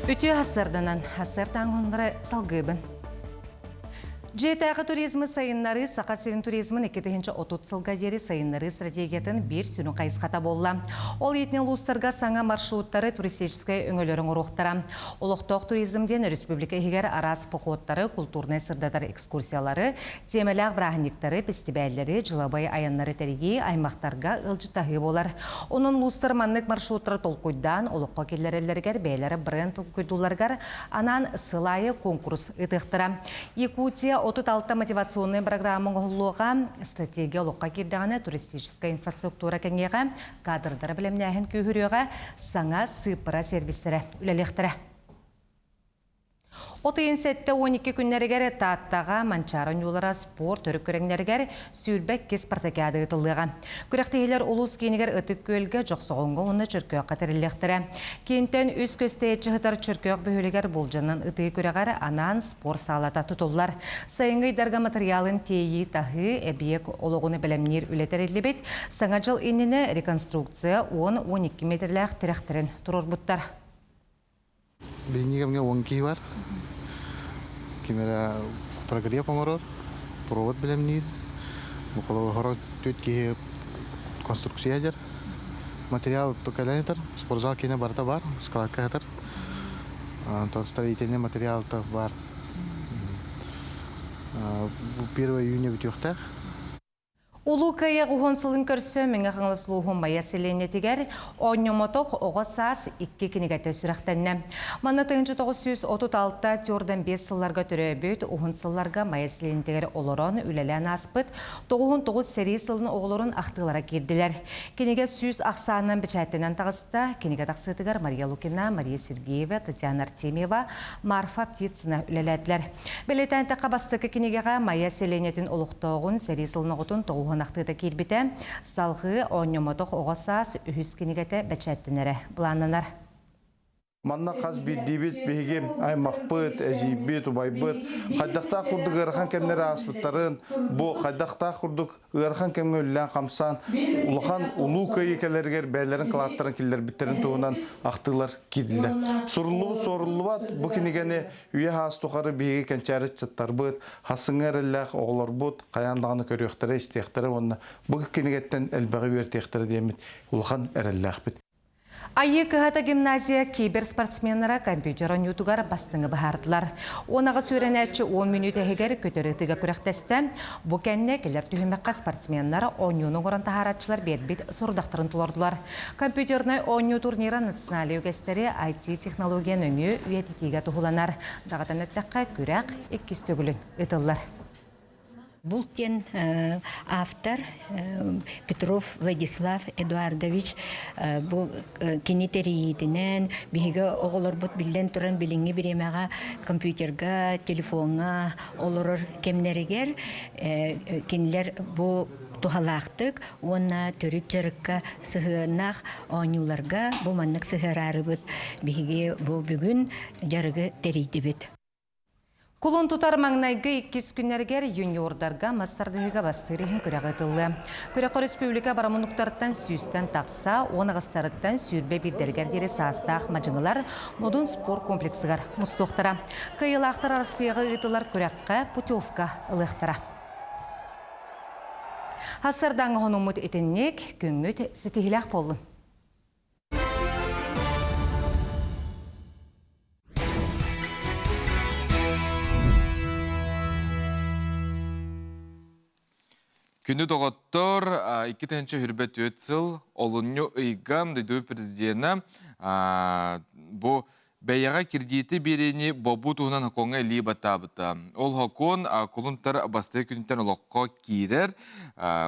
Үтүө хассарданан, хассар тааҥ салгыыбын. Дьиэтээҕи туризмы сайыннарыы Саха сирин туризмын 2030 сылга диэри сайыннарыы стратегиятын биир сүрүн хайысхата буолла. Ол иитинэн улуустарга саҥа маршруттары туристическай өҥөлөрү оҥоруохтара. Олохтоох туризм диэн республика иһигэр араас походтары, култуурнай сырдатар экскурсиялары, тиэмэлээх бырааһынньыктары, бэстибээллэри, дьылабай айаннары тэрийии, аймахтарга ыалдьыттаһыы буолар. Онон улуустар маннык маршруттары толкуйдаан олоххо киллэрэллэригэр бэйэлэрэ бренд толкуйдуулларыгар анаан сыл аайы куонкурус ыытыахтара. Якутия 36 мотивационнай программа оҥоһуллуоҕа, стратегия олоххо киирдэҕинэ туристическай инфраструктура кэҥиэҕэ, кадрдары бэлэмнээһин күүһүрүөҕэ, саҥа сыыппара сервистэрэ үлэлиэхтэрэ. От ыйын 72 күннэригэр Тааттаҕа Манчаары оонньуулара спорт төрүт көрүҥнэригэр 22 спартакиада ыытыллыаҕа. Күрэхтэһиилэр улуус киинигэр Ытык Күөлгэ, Дьохсоҕоҥҥо уонна Чөркөөххө тэриллиэхтэрэ. Киинтэн үс көстөөччү сытар Чөркөөх бөһүөлэгэр болдьонон ытыы күрэҕэр анаан спорт саалата тутуллар. Сайыҥҥы ыйдарга матырыйаалын тиэйии-таһыы, эбийиэк олоҕун бэлэмниир үлэ тэриллибит. Саҥа дьыл иннинэ реконструкция 10-12 метрлээх тирэхтэрин туруорбуттар. Билиҥҥи кэмҥэ уон киһи бар. Ким эрэ прогрев оҥорор, провод бэлэмниир. Холобур, түөрт киһи конструкция дьэр. Материал кэлэн ытар, спортзал киэнэ барыта бар, складка сытар. Онтон строительный материал бар. Первое июня бүтүөхтээх. Улуу Кыайыы уһун сылын көрсө Мэҥэ Хаҥалас улууһун Майа сэлиэнньэтигэр Оонньомотох оҕо саас икки кинигэтэ сүрэхтэннэ. Манна 1936 төрдөн биэс сылларга төрөөбүт, уһун сылларга Майа сэлиэнньэтигэр олорон үлэлээн ааспыт 99 сэрии сылын оҕолорун ахтыылара киирдилэр. Кинигэ сүүс ахсаанынан бэчээттэнэн таҕыста. Кинигэ тахсыытыгар Мария Лукина, Мария Сергеева, Татьяна Артемьева, Марфа Птицына үлэлээтилэр. Бэлиэтээнтэххэ бастакы кинигэҕэ Майа сэлиэнньэтин олохтооҕун сэрии сылын оҕотун тоҕуһун ахтыыта киирбитэ. Салҕыы оонньомотох оҕо саас үһүс кинигэтэ бэчээттэнэрэ былааннанар. Манна хас биирдиибит биһиги аймахпыт, эдьиийбит, убайбыт хайдахтаах курдук ыарахан кэмнэри ааспыттарын, бу хайдахтаах курдук ыарахан кэмҥэ үлэлээн-хамсаан улахан улуу кыайыы кэлэригэр бэйэлэрин кылааттарын киллэрбиттэрин туһунан ахтыылар киирдилэр. Суруллубут суоруллубат бу кинигэни Үйэ саас тухары биһиги кэнчээри ыччаттарбыт, хасыҥҥа эрэллээх оҕолорбут хайаан даҕаны көрүөхтэрэ, истиэхтэрэ уонна бу кинигэттэн элбэҕи үөрэтиэхтэрэ диэммит улахан эрэллээхпит. Айыы кыһата гимназия киберспортсменнара компьютер оонньуутугар бастыҥы быһаардылар. 18 үөрэнээччи 10 мүнүүтэ иһигэр көтөр ытыыга күрэхтэстэ. Бу кэннэ кэлэр түһүмэххэ спортсменнар оонньууну оҥорон таһаарааччылар биэрбит сорудахтарын толордулар. Компьютернай оонньуу турнира национальнай үгэстэри IT-технология нөҥүө үйэтитиигэ туһуланар. Даҕатан эттэххэ, күрэх иккис төгүлүн ыытыллар. Булт диэн автор Петров Владислав Эдуардович бу кини тэрийиитинэн биһиги оҕолорбут биллэн туран билиҥҥи бириэмэҕэ компьютерга, телефоҥҥа олорор кэмнэригэр кинилэр бу туһалаахтык уонна төрүт дьарыкка сыһыаннаах оонньууларга бу маннык сыһыараарыбыт биһиги бу бүгүн дьарыгы тэрийдибит. Кулун тутар маҥнайгы иккис күннэригэр юниордарга мас тардыһыыга бастыыр иһин күрэх ыытыллыа. Күрэххэ республика барамунуктарыттан сүүстэн тахса, 10 аҕыстарыттан 21-дэригэр диэри саастаах мадьыҥылар Модун спорт комплексыгар мустуохтара. Кыайыылаахтар Арассыыйаҕа ыытылар күрэххэ путевка ылыахтара. Хассардаҥҥа хонуммут итинник күҥҥүт ситиһилээх буоллун. Күндү доҕоттор, 2024 сыл олунньу ыйга дойду президенэ бу бэйэҕэ кредити биэриини бобуу туһунан сокуоҥҥа илии баттаабыта. Ол сокуон кулун тутар бастакы күнтэн олоххо киирэр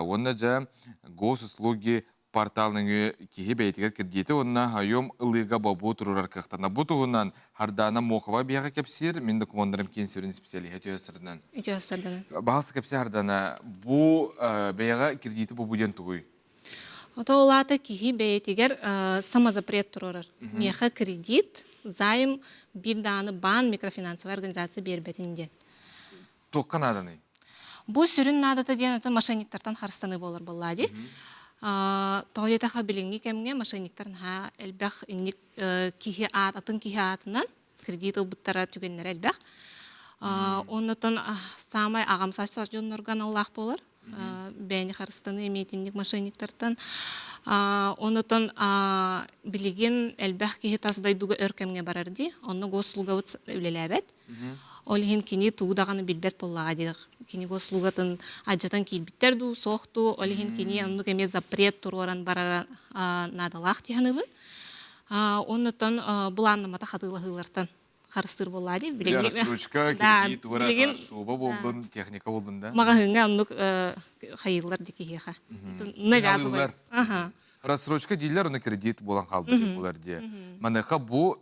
уонна дьэ госуслуги портал нөҥүө киһи бэйэтигэр кредити уонна айом ылыыга бобуу турурар кыахтана. Бу туһунан Хардана Мохова биһиэхэ кэпсиир, мин докумуоннарым киин сүрүн специалиһа үтүө сырынан. Үтүө сырдана. Баҕас кэпсээ Хардана, бу бэйэҕэ кредити бобуу диэн тугуй? Ото улаата киһи бэйэтигэр самозапрет турарар. Миэхэ кредит, займ биир даҕаны баан микрофинансовай организация биэрбэтин диэн. Туохха нааданый? Бу сүрүн наадата диэн атын мошенниктартан харыстаныы буолар буоллаа дии. Тоҕо диэтэххэ билиҥҥи кэмҥэ мошенниктар наһаа элбэх инник киһи аат атын киһи аатынан кредит ылбыттара түгэннэрэ элбэх. Оннотон саамай аҕам саастаах дьоннорго аналлаах буолар. Бэйэни харыстаныы эмиэ итинник мошенниктартан. Онотон билигин элбэх киһи тас дойдуга өр кэмҥэ барар дии. Онно госуслугабыт үлэлээбэт. Ол иһин кини тугу даҕаны билбэт буоллаҕа дии. Кини госуслугатын алдьатан киирбиттэр дуу, суох дуу, ол иһин кини оннук эмиэ запрет туруоран барара наадалаах дии саныыбын. Оннуттан былааннамматах хатыылаһыылартан харыстыыр буоллаа дии. Билигин рассрочка, кредит, билигин шуба болдун, техника болдун да. Маҕаһыыҥҥа оннук хайыыллар ди киһиэхэ. Навязывают. Рассрочка дииллэр, оны кредит буолан хаалбыт буолар дии. Маныаха бу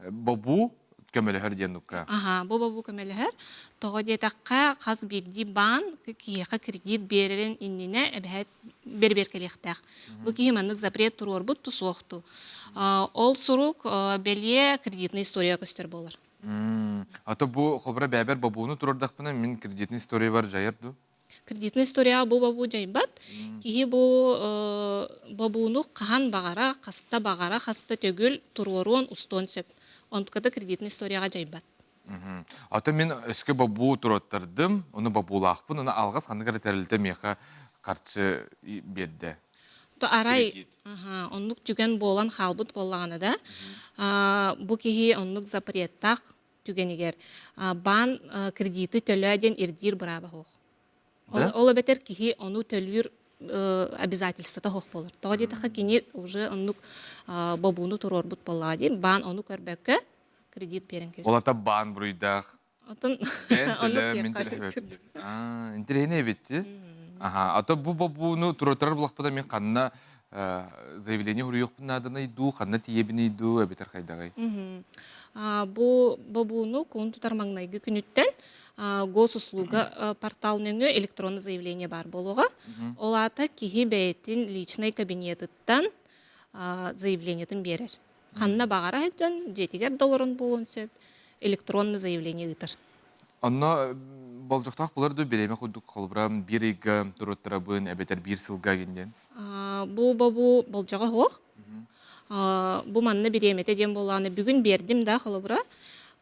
бобуу көмөлөһөр диэн нукка. Аха, бу бобуу көмөлөһөр. Тоҕо диэтэххэ, хас биирдии баан киһиэхэ кредит биэрэрин иннинэ эбэһээт бэрэбиэркэлиэхтээх. Бу киһи маннык запрет туруорбут ту суох ту. Ол сурук бэлиэ кредитный история көстөр буолар. А то бу холбура бэбэр бобууну турардахпына мин кредитный историябар жайар ду? Кредитный историяҕа бу бобуу дьайбат. Киһи бу бобууну хаһан баҕара, хаста баҕара, хаста төгүл туруоруон, устуон сөп. Онтуката кредитный историяҕа дьайбат. А то мин өскө бобуу туруоттардым, ону бобуулаахпын, ону алҕас ханнык эрэ тэрилтэ миэхэ харчы биэрдэ. То арай оннук түгэн буолан хаалбыт буоллаҕына да, бу киһи оннук запреттаах түгэнигэр баан кредиты төлөө диэн ирдиир бырааба суох. Ол эбэтэр киһи ону төлүүр обязательствота суох буолар. Тоҕо диэтэххэ кини уже оннук бобууну туруорбут буоллаҕа дии. Баан ону көрбөккө кредит биэрэн кэбиспит. Ол ата баан буруйдаах. Отон Бэйэн төлөө, мин төлөһөбөппүн. Интэриэһинэй эбит дии. Аха, а то бу бобууну туруортарар булахпыта мин ханна заявление суруйуохпун нааданый дуу, ханна тиийэбиний дуу, эбэтэр хайдаҕый? Бу бобууну кулун тутар маҥнайгы күнүттэн госуслуга портал нөҥүө электронный заявление баар буолуоҕа. Ол аата киһи бэйэтин личный кабинетыттан заявлениетын биэрэр. Ханна баҕара сылдьан, дьиэтигэр да олорон буолуон сөп, электронный заявление ыытар. Онно болдьохтоох булар дуу бириэмэ курдук холобура биир ыйга туруоттарабын эбэтэр биир сылга гин Бу бобу болдьоҕо суох. Бу манна бириэмэтэ диэн буоллаҕына бүгүн биэрдим да холобура.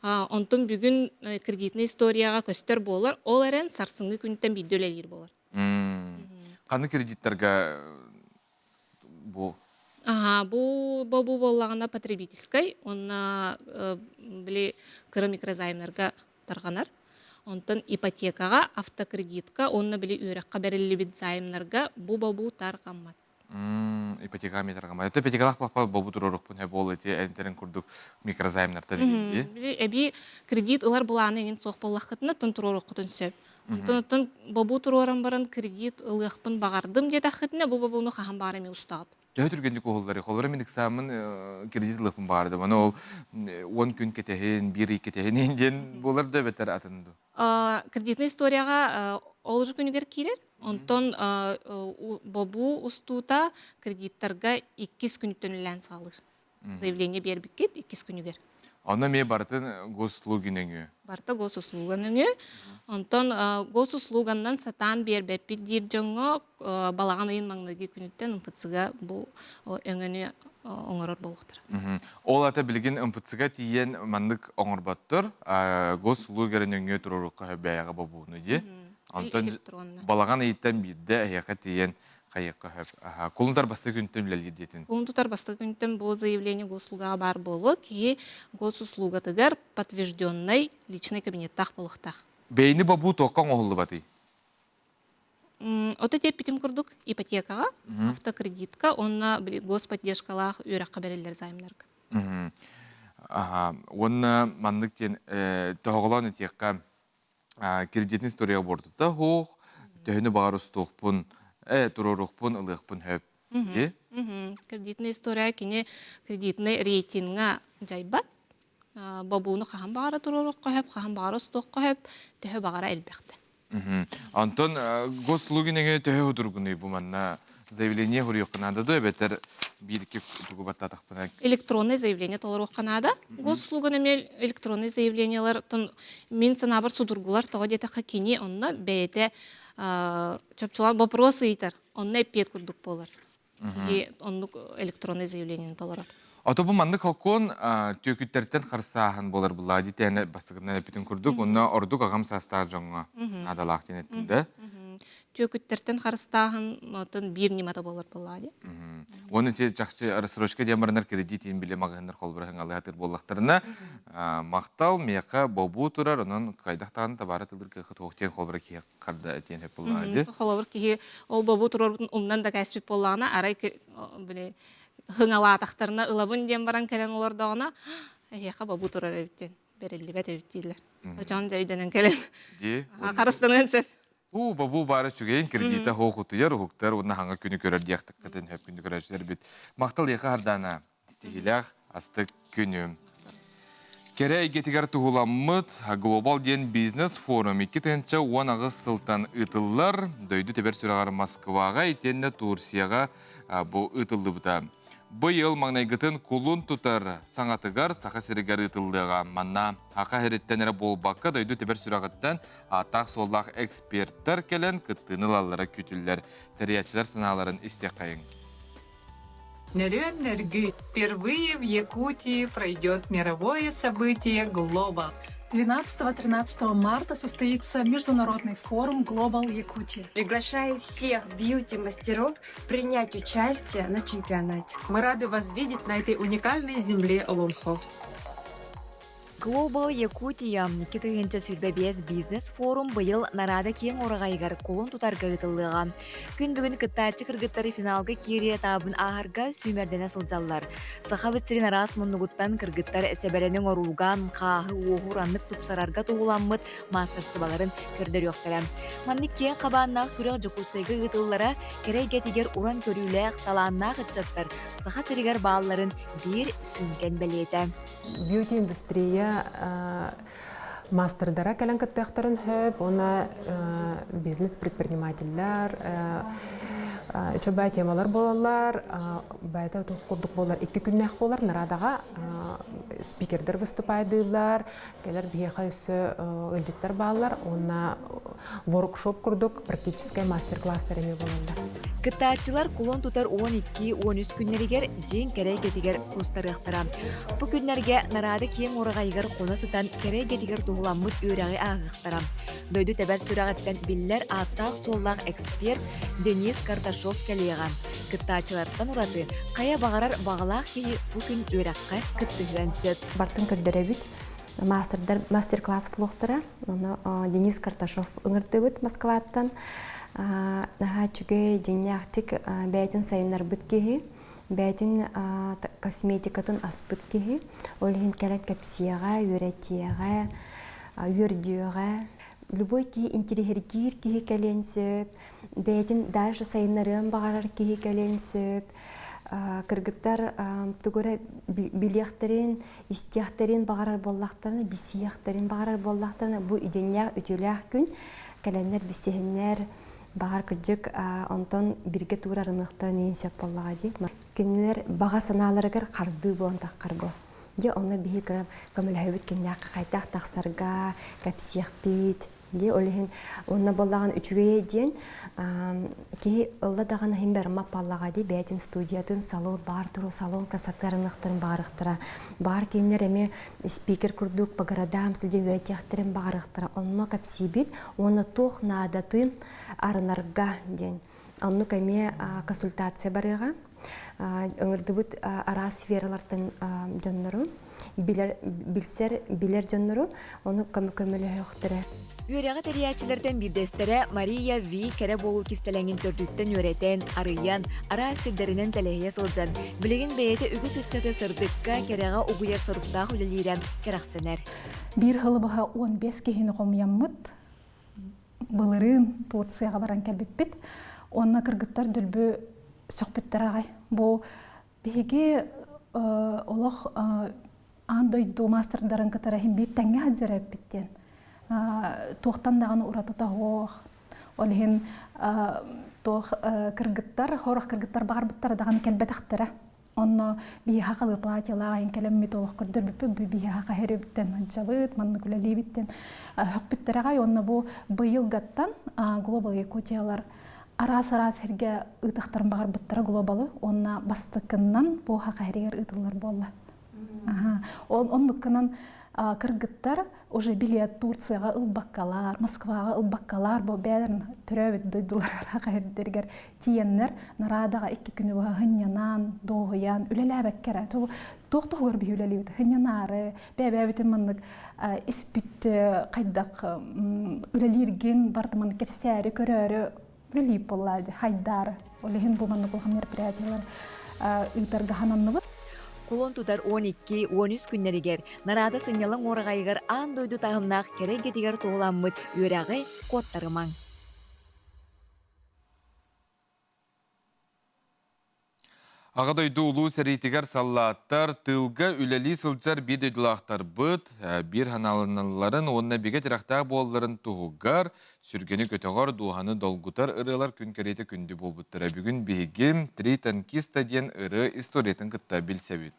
Онтон бүгүн кредитный историяҕа көстөр буолар, ол эрэн сарсыҥҥы күнтэн биирдэ үлэлиир буолар. Ханнык кредиттарга бу? Аха, бу бобу буоллаҕына потребительскай уонна били кыра микрозаймнарга тарҕанар. Онтон ипотекаҕа, автокредитка уонна били үөрэххэ бэриллибит займнарга бу бобуу тарҕаммат. Ипотекаҕа эмиэ тарҕаммат. Это ипотекалаах буоллахпа бобу туруорукпун һэ буол ити энтерин курдук микрозаймнартан дии. Били эбии кредит ылар былааны иҥин суох буоллаххытына тон туруоруоххутун сөп. Онтон оттон бобуу туруоран баран кредит ылыахпын баҕардым диэтэххитинэ бу бобууну хаһан баҕар эмиэ устаҕыт. Төһө түргэнник уһулларый? Холобура мин экзамен кредит ылыахпын баҕардым. Аны ол 10 күн кэтэһин, биир ый кэтэһин диэн буолар да эбэтэр атын дуу? Кредитный историяҕа ол уже күнүгэр киирэр. Онтон бобуу устуута кредиттарга иккис күнүттэн үлэлээн саҕалыыр. Заявление биэрбиккит иккис күнүгэр. Онно эмиэ барытын госуслуги нөҥүө. Барыта госуслуга нөҥүө. Онтон госуслуганнан сатаан биэрбэппит диир дьоҥҥо балаҕан ыйын маҥнайгы күнүттэн МФЦ-га бу өҥөнү оҥорор буолуохтара. Ол ата билигин МФЦ-га тиийэн маннык оҥорботтор, госуслуга нөҥүө туруорукка бэйэҕэ бобууну дии. Онтон балаҕан ыйыттан биирдэ эһиэхэ тиийэн хайыахха сөп. Кулун тутар бастакы күнтэн үлэлиир диэтин. Кулун тутар бастакы күнтэн бу заявление госуслугаҕа баар буолуо. Киһи госуслугатыгар подтвержденный личный кабинеттаах буолуохтаах. Бэйни бобуу туохха оҥоһуллубатый? Ото тиэппитим курдук ипотекаҕа, автокредитка уонна господдержкалаах үөрэххэ бэриллэр займнарга. Уонна маннык диэн тоһоҕолоон этиэххэ кредитный история буортута суох, төһөнү баҕар устуохпун, туруоруохпун, ылыахпын сөп. Кредитная история кини кредитный рейтинга дьайбат. Бобууну хаһан баҕара туруоруохха сөп, хаһан баҕара устуохха сөп, төһө баҕара элбэхтэ. Онтон госуслуги нөҥүө төһө судургунуй бу манна заявление суруйуохха наада дуо эбэтэр биир-икки тугу баттаатахпына Электронный заявление толоруохха наада. Госуслуган эмиэ электронный заявлениелар мин санаабар судургулар тоҕо диэтэххэ кини онно бэйэтэ чопчулаан вопрос ыйытар онно эппиэт курдук буолар. Киһи оннук электронный заявлениени толорор. Ото бу маннык хокуон түөкүттэртэн харыстааһын буолар буллаа дии бастакытынан эппитин курдук онно ордук аҕам саастаах дьоҥҥо наадалаах диэн эттин да. Түөкүттэртэн харыстааһын отон биир ньымата буолар буоллаа дии. Уонна те чахчы рассрочка диэн баранар кредит иин биле маҕаһыыннар холбураһын алыһатыр буоллахтарына махтал миэхэ бобуу турар онон хайдах даҕаны табаары тылыр кыахы туох диэн холбура киһи харда этиэн сөп буоллаҕа дии. Холобур киһи ол бобуу турарбытын умнан да кээспит буоллаҕына арай били хыҥалаатахтарына ылабын диэн баран кэлэн олордоҕуна эһиэхэ бобуу турар эбит диэн бэриллибэт эбит дииллэр. Очон дьэ өйдөнөн кэлэн харыстаныан сөп. Уу бобуу баара үчүгэйин кредита хоох утуйар уһуктар уонна хаҥа күнү көрөр диэхтэххитин хөп күнү көрөөччүлэрбит. Махтал эйиэхэ Хардаана. Ситиһиилээх астык күнү. Кэрэ эйгэтигэр туһуламмыт Глобал диэн бизнес-форум 2018 сылтан ыытыллар. Дойду тэбэр сүрэҕэр Москваҕа итиэннэ Турцияҕа бу ыытыллыбыта. Быйыл маҥнайгытын кулун тутар саҥатыгар Саха сиригэр ыытыллыаҕа. Манна Саха сириттэн эрэ буолбакка, дойду тэбэр сүрэҕиттэн ааттаах-суоллаах экспертэр кэлэн кыттыыны ылаллара күүтүллэр. Тэрийээччилэр санааларын истиэххэйиҥ. Нөрүөн нөргүй! Впервые в Якутии пройдет мировое событие Global. 12-13 марта состоится международный форум Global Якутия. Приглашаю всех бьюти-мастеров принять участие на чемпионате. Мы рады вас видеть на этой уникальной земле Олонхо. Global Якутия 2025 бизнес-форум быйыл Нарада киэҥ ураҕайыгар кулун тутарга ыытыллыаҕа. Күн бүгүн кыттааччы кыргыттары финалга киирии этаабын ааһарга сүүмэрдэнэ сылдьаллар. Сахабыт сирин араас муннугуттан кыргыттар сэбэрэни оҥорууга, хааһы уоһу ураннык тупсарарга туһуламмыт маастарыстыбаларын көрдөрүөхтэрэ. Маннык киэҥ хабааннаах күрэх Дьокуускайга ыытыллара кэрэ эйгэтигэр уран көрүүлээх, талааннаах ыччаттар Саха сиригэр баалларын биир сүҥкэн бэлиэтэ. Бьюти-индустрия мастердара кэлэн кыттыахтарын сөп уонна бизнес-предпринимателлэр үчүгэй темалар буолаллар бэйэтэ туох курдук буолар икки күннээх буолар нарадаҕа спикердэр выступайдыыллар кэлэр биһиэхэ өссө ыалдьыттар бааллар уонна воркшоп курдук практическай мастер-класстар эмиэ буолаллар. Кыттааччылар кулун тутар 12-13 күннэригэр дьиҥ кэрэ эйгэтигэр кустарыахтара. Бу күннэргэ нараада киэҥ ураҕайыгар хоно сытан кэрэ эйгэтигэр туһуламмыт үөрэҕи ааһыахтара. Дойду тэбэр сүрэҕиттэн биллэр ааттаах-суоллаах эксперт Денис Карташов кэлиэҕэ. Кыттааччылартан ураты хайа баҕарар баҕалаах киһи бу күн үөрэххэ кыттыһыан сөп. Бартын көрдөрөбүт. Мастердар мастер-класс буолуохтара. Онно Денис Карташов ыҥырдыбыт Москваттан. Наһаа үчүгэй, дьиҥнээхтик бэйэтин сайыннарбыт киһи, бэйэтин косметикатын аспыт киһи. Ол иһин кэлэн кэпсиэҕэ, үөрэтиэҕэ, үөрдүөҕэ. Любой киһи интириэһиргиир киһи кэлиэн сөп, бэйэтин дальше сайыннарыан баҕарар киһи кэлиэн сөп. Кыргыттар тугу эрэ билиэхтэрин, истиэхтэрин баҕарар буоллахтарына, билсиэхтэрин баҕарар буоллахтарына, бу идэннээх үтүөлээх күн кэлэннэр билсиһиннэр, баҕар кырдьык онтон бииргэ туурарыныахтарын иһин сөп буоллаҕа дии. Кинилэр баҕа санааларыгар хардыы буолан таххар бу. Дьэ онно биһи кыра көмөлөһөбүт кимнээххэ хайдах тахсарга кэпсиэхпит. Дии ол иһин уонна буоллаҕын үчүгэйэ диэн киһи ылла даҕаны иһин барыммат буоллаҕа дии бэйэтин студиятын салон баар туру салон красотарыныахтарын баҕарыахтара баар кинилэр эмиэ спикер курдук по городам сылдьан үөрэтиэхтэрин баҕарыахтара онно кэпсиибит уонна туох наадатын арынарга диэн оннук эмиэ консультация барыаҕа ыҥырдыбыт араас сфералартан дьоннору билэр билсэр билэр дьоннору ону көмөлөһүөхтэрэ. Үөрэҕи тэрийээччилэртэн биирдэстэрэ Мария Ви кэрэ буолуу кистэлэҥин төрдүттэн үөрэтэн, арыйан, араас сирдэринэн тэлэһийэ сылдьан, билигин бэйэтэ үгүс ыччаты сырдыкка, кэрэҕэ угуйар соруктаах үлэлиирэ кэрэхсэнэр. Биир сылы быһа 15 киһини хомуйаммыт, былырыын Турцияҕа баран кэлбиппит. Уонна кыргыттар дөлбү сөхпүттэр аҕай. Бу биһиги олох аан дойду маастардарын кытары иһин биир тэҥҥэ сылдьар эбиппит диэн. Туохтан даҕаны уратыта суох. Ол иһин туох кыргыттар, хорох кыргыттар баҕарбыттара даҕаны кэлбэтэхтэрэ. Онно биһиэхэ халыы платьелаах айан кэлэммит олох көрдөрбүппүт бу биһиэхэ хаһырыбыттан сылдьабыт, маннык үлэлиибиттэн хөхпүттэр аҕай. Онно бу быйылгаттан Global Якутиялар араас-араас сиргэ ыытыахтарын баҕарбыттара глобалы уонна бастакыннан бу хахаһиригэр ыытыллар буолла. Оннуккунан кыргыттар уже билет Турцияҕа ылбаккалар, Москваҕа ылбаккалар бу бэйэлэрин төрөөбүт дойдуларыгар хахаһирдэригэр тиийэннэр Нарадаҕа икки күнү быһа хынньанан, дуоһуйан, үлэлээбэккэ эрэ. Туох туһугар биһи үлэлиибит? Хынньанаары, бэйэбэбитин маннык испит хайдах үлэлииргин барыта маннык кэпсээри, көрөөрү үлэлиир буолла хайдаары. Ол иһин бу маннык улахан мероприятиелар ыытарга хананныбыт. Кулун тутар 12-13 күннэригэр Нараада сынньалаҥ уораҕайыгар аан дойду таһымнаах кэрэ эйгэтигэр туһуламмыт үөрэҕи куоттарымаҥ. Аҕа дойду улуу сэриитигэр саллааттар тыылга үлэлии сылдьар биир дойдулаахтарбыт биир ханааланалларын уонна бигэ тирэхтээх буолларын туһугар сүргэни көтөҕөр, дууһаны долгутар ырыалар күн кэриэтэ күндү буолбуттара. Бүгүн биһиги «Три танкиста» диэн ырыа историятын кытта билсэбит.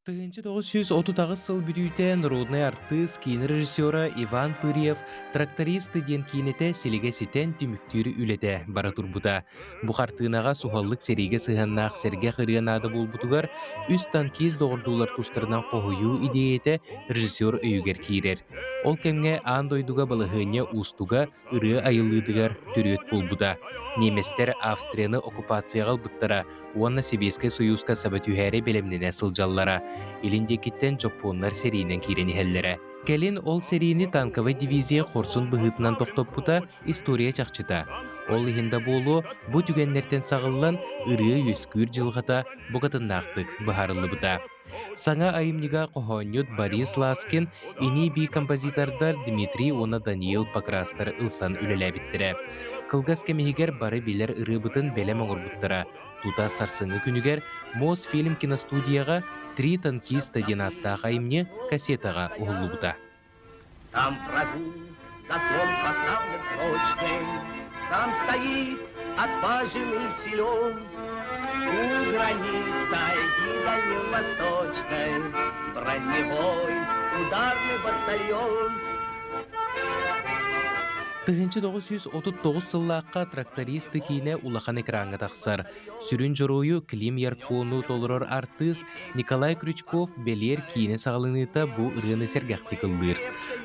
1938 сыл бүтүүтэ норуодунай артыыс, киинэ режиссера Иван Пырьев «Трактористы» диэн киинэтэ силигэ ситэн түмүктүүр үлэтэ бара турбута. Бу хартыынаҕа суһаллык сэриигэ сыһыаннаах сэргэх ырыа наада буолбутугар үс танкист доҕордуулар тустарынан хоһуйуу идиэйэтэ режиссер өйүгэр киирэр. Ол кэмҥэ аан дойдуга балаһыанньа уустуга ырыа айыллыытыгар төрүөт буолбута. Немецтэр Австрияны оккупацияҕа ылбыттара уонна Сэбиэскэй Сойууска саба түһээри бэлэмнэнэ сылдьаллара. Илин диэкиттэн дьоппуоннар сэриинэн киирэн иһэллэрэ. Кэлин ол сэриини танковай дивизия хорсун быһыытынан тохтоппута история чахчыта. Ол иһин да буолуо, бу түгэннэртэн саҕыллан ырыа үөскүүр дьылҕата букатыннаахтык быһаарыллыбыта. Саҥа айымньыга хоһоонньут Борис Ласкин, ини-бии композитордар Дмитрий уонна Даниил Покрастар ылсан үлэлээбиттэрэ. Кылгас кэм иһигэр бары билэр ырыабытын бэлэм оҥорбуттара. Тута сарсыҥҥы күнүгэр Мосфильм киностудияҕа «Три танкиста» диэн ааттаах айымньы кассетаҕа уһуллубута. Там в рагу заслон поставлен прочный, Там стоит отважен и силен. У границ тайги дальневосточной Броневой ударный батальон. 1939 сыллаахха тракторист киинэ улахан экраҥҥа тахсар. Сүрүн дьоруойу Клим Яркону толорор артыыс Николай Крючков бэлиэр киинэ саҕаланыыта бу ырыаны сэргэхтик ыллыыр.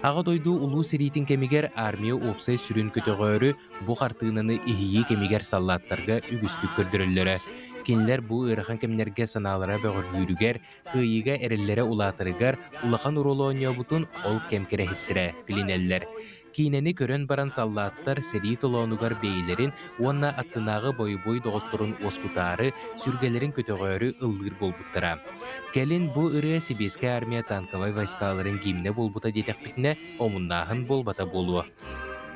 Аҕа дойду Улуу сэриитин кэмигэр армия уопсай сүрүн көтөҕөөрү бу хартыынаны иһийии кэмигэр саллааттарга үгүстүк көрдөрөллөрө. Кинилэр бу ыарахан кэмнэргэ санаалара бөҕөргүүрүгэр, кыайыыга эрэллэрэ улаатарыгар улахан оруолу оонньообутун ол кэм кэрэһиттэрэ билинэллэр. Киинэни көрөн баран саллааттар сэрии толоонугар бэйэлэрин уонна аттынааҕы бойобуой доҕотторун уоскутаары, сүргэлэрин көтөҕөөрү ыллыыр буолбуттара. Кэлин бу ырыа Сэбиэскэй Армия танковай войскаларын гимнэ буолбута диэтэхпитинэ, омуннааһын буолбата буолуо.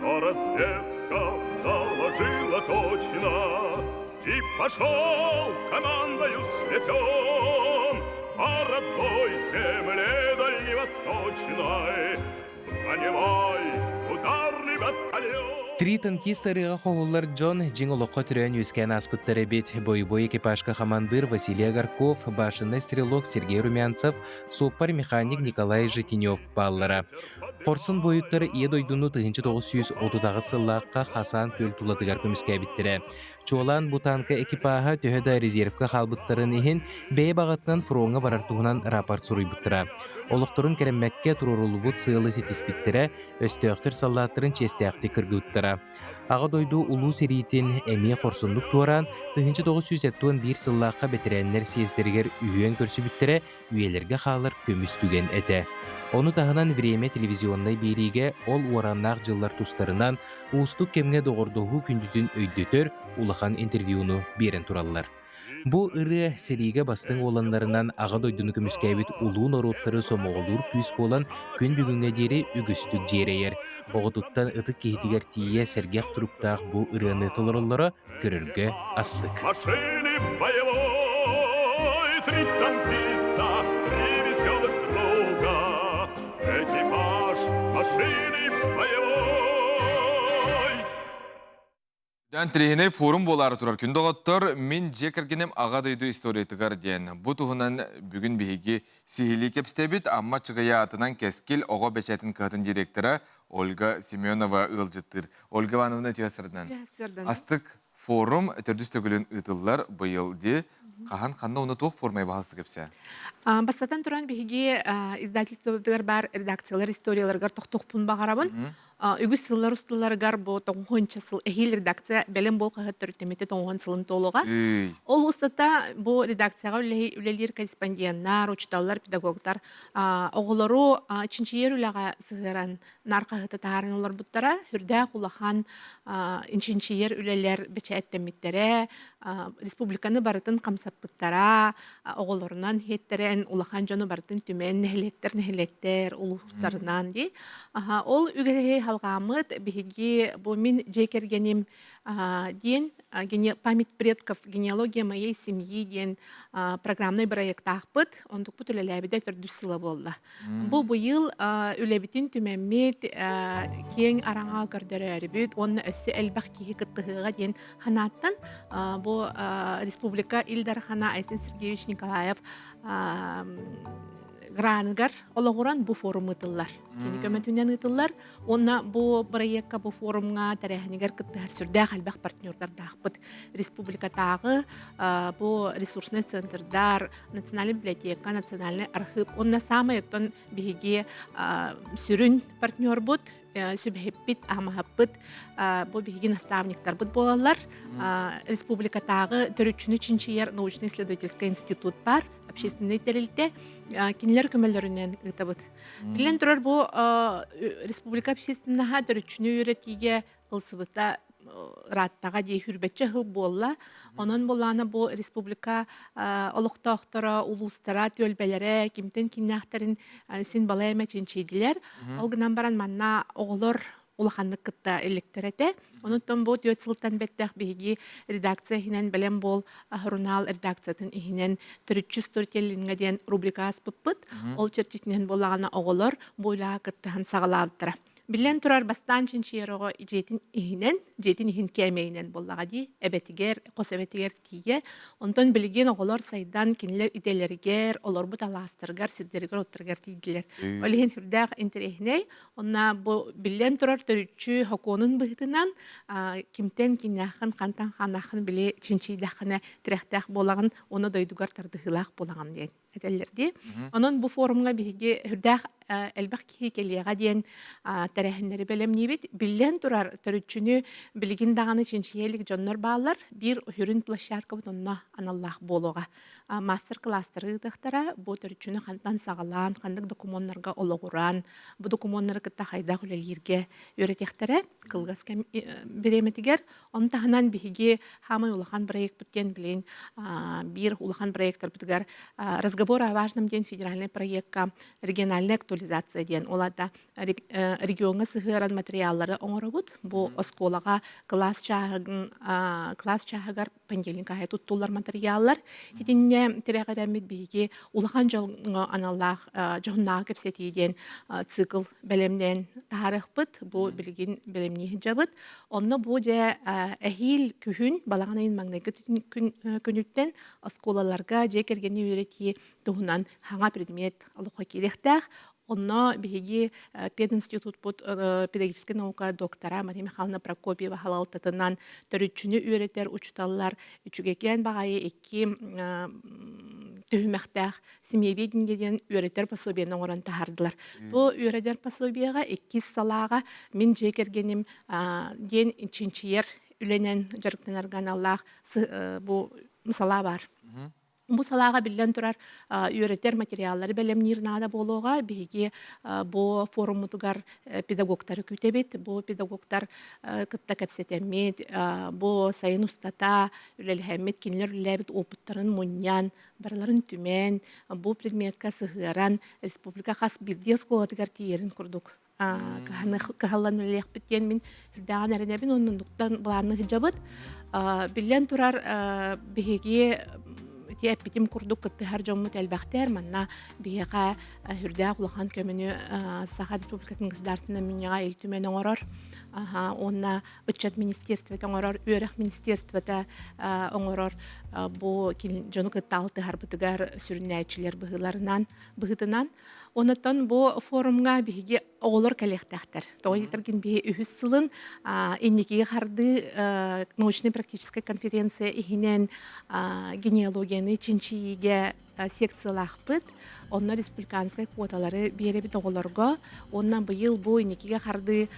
Но разведка доложила точно, И пошел командою сметен По родной земле дальневосточной. Броневой ударный батальон. Три танкист ырыаҕа хоһуллар дьон дьиҥ олоххо төрөөн үөскээн ааспыттар эбит. Бойобуой экипажка хамандыыр Василий Огарков, башенный стрелок Сергей Румянцев, суоппар-механик Николай Житинев бааллара. Хорсун буойуттар Ийэ дойдуну 1938 сыллаахха Хасан күөл тулатыгар көмүскээбиттэрэ. Чуолаан бу танка экипаһа төһө да резервкэ хаалбыттарын иһин, бэйэ баҕатынан фроҥҥа барар туһунан рапорт суруйбуттара. Олохторун кэрэммэккэ туруоруллубут сыалы ситиспиттэрэ, өстөөхтөр саллааттарын чиэстээхтик кыргыбыттара. Аҕа дойду Улуу сэриитин эмиэ хорсуннук туораан, 1971 сыллаахха бэтэрээннэр съездэригэр үһүөн көрсүбүттэрэ үйэлэргэ хаалар көмүс түгэн этэ. Ону таһынан Время телевизионнай биэриигэ ол уораннаах дьыллар тустарынан уустук кэмҥэ доҕордоһуу күндүтүн өйдөтөр улахан интервьюну биэрэн тураллар. Бу ырыа сэриигэ бастыҥ уоланнарынан Аҕа дойдуну көмүскээбит улуу норуоттары сомоҕолуур күүс буолан күн бүгүҥҥэ диэри үгүстүк дьиэрэйэр. Оҕотуттан ытык киһитигэр тиийэ сэргэх туруктаах бу ырыаны толороллоро көрөргө астык. Машины боевой, три танкиста, три веселых друга. Экипаж машины боевой. Дан Трехинэй форум буолаары турар күн доҕоттор, мин дьиэ кэргэним Аҕа дойду историятыгар диэн. Бу туһунан бүгүн биһиги сиһилии кэпсэтэбит Амма Чыгыйа аатынан Кэскил оҕо бэчээтин кыһатын директора Ольга Семенова ыалдьыттыыр. Ольга Ивановна үтүө сырдынан. Астык форум төрдүс төгүлүн ыытыллар быйыл ди. Хаһан ханна уна туох формай баһалсы кэпсээ? Бастатан туран биһиги издательствобытыгар баар редакциялар историяларыгар тохтуохпун баҕарабын. Үгүс сыллар усталарыгар бу тоҕуһунча сыл эһиил редакция бэлэм буол хаһыат төрүттэммитэ тоҕуһун сылын туолуоҕа. Ол устата бу редакцияҕа үлэлиир корреспонденнар, учууталлар, педагогтар оҕолору чинчийэр үлэҕэ сыһыаран наар хаһыаты таһааран олорбуттара. Үрдээх улахан чинчийэр үлэлэр бэчээттэммиттэрэ, республиканы барытын хамсаппыттара, оҕолорунан иһиттэрэн улахан дьону барытын түмэн нэһилиэктэр нэһилиэктэр улуустарынан дии. Ол үгэһи халҕааммыт биһиги бу мин дьиэ кэргэним диэн память предков генеалогия моей семьи диэн программнай бырайыактаахпыт. Онтукпут үлэлээбитэ төрдүс сыла буолла. Бу быйыл үлэбитин түмэммит киэҥ араҥаҕа көрдөрөөрүбүт уонна өссө элбэх киһи кыттыһыаҕа диэн ханааттан бу республика Ил Дархана Айсен Сергеевич Николаев граныгар олоҕуран бу форум ыытыллар. Кини көмөтүнэн ыытыллар. Уонна бу бырайыакка бу форумҥа тэрээһинигэр кыттыһар сүрдээх элбэх партнердардаахпыт. Республикатааҕы бу ресурсный центрдар, национальная библиотека, национальный архив. Уонна саамай оттон биһиги сүрүн партнербут сүбэһиппит, аамаһаппыт бу биһиги наставниктарбыт буолаллар. Республикатааҕы төрүччүнү чинчийэр научно-исследовательскай институт бар, общественный тэрилтэ. Кинилэр көмөлөрүнэн ыытабыт. Биллэн турар, бу республика общественноһа төрүччүнү үөрэтиигэ ылсыбыта ырааттаҕа дии хүрбэччэ сыл буолла. Онон буоллаҕына бу республика олохтоохторо, улуустара, түөлбэлэрэ кимтэн кимнээхтэрин син балай эмэ чинчийдилэр. Ол гынан баран манна оҕолор улаханнык кытта иликтэр этэ. Онуттан бу түөрт сылтан бэттэх биһиги редакция иһинэн Бэлэм буол журнал редакциятын иһинэн төрүччү сторителлинга диэн рубрика аспыппыт. Ол чэрчитинэн буоллаҕына оҕолор бу үлэҕэ кыттыһан саҕалаабыттара. Биллэн турар, бастаан чинчийэр оҕо дьиэтин иһинэн, дьиэтин иһин кээмэйинэн буоллаҕа дии, эбэтигэр, хос эбэтигэр тиийэ. Онтон билигин оҕолор сайдан кинилэр идэлэригэр, олорбут алаастарыгар, сирдэригэр-оттарыгар тиийдилэр. Ол иһин сүрдээх интэриэһинэй. Онно бу биллэн турар төрүччү сокуонун быһыытынан кимтэн киннээххин, хантан хааннааххын били чинчийдэххинэ тирэхтээх буолаҕын уонна дойдугар тардыһыылаах буолаҕын диэн этэллэр дии. Онон бу форумҥа биһиги үрдээх элбэх киһи кэлиэҕэ диэн тэрээһиннэри бэлэмниибит. Биллэн турар, төрүччүнү билигин даҕаны чинчийэ илик дьоннор бааллар. Биир сүрүн площадкабыт онно аналлаах буолуоҕа. Мастер-класстары ыытыахтара. Бу төрүччүнү хантан саҕалаан, ханнык докумуоннарга олоҕуран, бу докумуоннары кытта хайдах үлэлииргэ үөрэтиэхтэрэ кылгас кэм бириэмэтигэр. Ону таһынан биһиги хаамай улахан проекпыт диэн билигин биир улахан проекттарбытыгар разговор. Разговор о важном диэн федеральный проекка региональная актуализация диэн ол аата региоҥҥа сыһыаран материаллары оҥоробут. Бу оскуолаҕа кылаас чааһын кылаас чааһыгар понедельник аайы туттуллар материаллар. Итиннэ тирэҕирэммит биһиги улахан дьоҥҥо аналлаах дьоһуннааҕы кэпсэтии диэн цикл бэлэмнээн таһаарыахпыт. Бу билигин бэлэмнии сылдьабыт. Онно бу дьэ эһиил күһүн балаҕан ыйын маҥнайгы күнүттэн оскуолаларга дьиэ кэргэни үөрэтии туһунан саҥа предмет олоххо киириэхтээх. Онно биһиги пединститутпут педагогическай наука доктора Мария Михайловна Прокопьева салалтатынан төрүччүнү үөрэтэр учууталлар үчүгэйкээн баҕайы икки түһүмэхтээх семьеведение диэн үөрэтэр пособиены оҥорон таһаардылар. Бу үөрэтэр пособиеҕа иккис салааҕа мин дьиэ кэргэним диэн чинчийэр үлэнэн дьарыктанарга аналлаах бу салаа баар. Бу салааҕа биллэн турар үөрэтэр материаллары бэлэмниир наада буолуоҕа. Биһиги бу форуммутугар педагогтары күүтэбит. Бу педагогтар кытта кэпсэтэммит, бу сайын устата үлэлэһэммит, кинилэр үлэлээбит опыттарын мунньан, барыларын түмэн, бу предметка сыһыаран республика хас биирдии оскуолатыгар тиийэрин курдук кыһаллан үлэлиэхпит диэн мин үрдээҕин эрэнэбин оннуктан былаанны сылдьабыт. Биллэн турар, биһиги ити эппитим курдук кыттыһар дьоммут элбэхтэр. Манна биһиэхэ үрдээх улахан көмөнү Саха Республикатын Государственнай Мунньаҕа Ил Түмэн оҥорор. Уонна ыччат министерствота оҥорор, үөрэх министерствота оҥорор. Бу дьону кытта алтыһарбытыгар сүрүннээччилэр быһыыларынан быһыытынан Онотон бу форумҥа биһиги оҕолор кэлиэхтээхтэр. Тоҕо диэтэргин биһи үһүс сылын инникигэ хардыы научнай-практическай конференция иһинэн генеалогияны чинчийиигэ секциялаахпыт. Онно республиканскай квоталары биэрэбит оҕолорго. Уонна быйыл бу инникигэ хардыы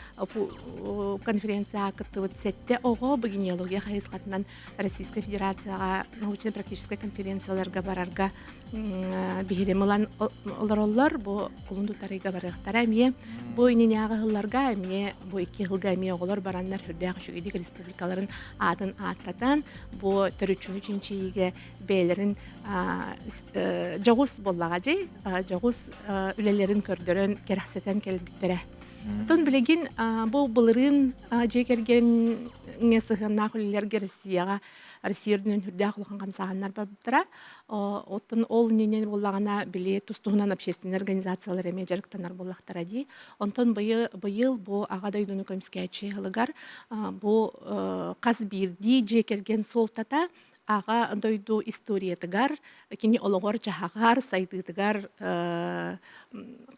конференцияҕа кыттыбыт сэттэ оҕо бу генеалогия хайысхатынан Российскай Федерацияҕа научно-практическай конференцияларга барарга биһирим ылан олороллор. Бу кулун тутарыйга барыахтара эмиэ. Бу ининээҕи сылларга эмиэ бу икки сылга эмиэ оҕолор бараннар сүрдээх үчүгэйдик республикаларын аатын ааттатан бу төрүччүнү чинчийиигэ бэйэлэрин дьоҕус буоллаҕа дьи дьоҕус үлэлэрин көрдөрөн кэрэхсэтэн кэлбиттэрэ. Оттон билигин бу былырыын дьиэ кэргэҥҥэ сыһыаннаах үлэлэргэ Россияҕа Россия үрдүнэн үрдээх улахан хамсааһыннар барбыттара. Оттон ол иннинэ буоллаҕына били тус-туһунан общественнай организациялар эмиэ дьарыктанар буоллахтара дии. Онтон быйыл бу Аҕа дойдуну көмүскээччи сылыгар бу хас биирдии дьиэ кэргэн суолтата аҕа дойду историятыгар, кини олоҕор-дьаһаҕар, сайдыытыгар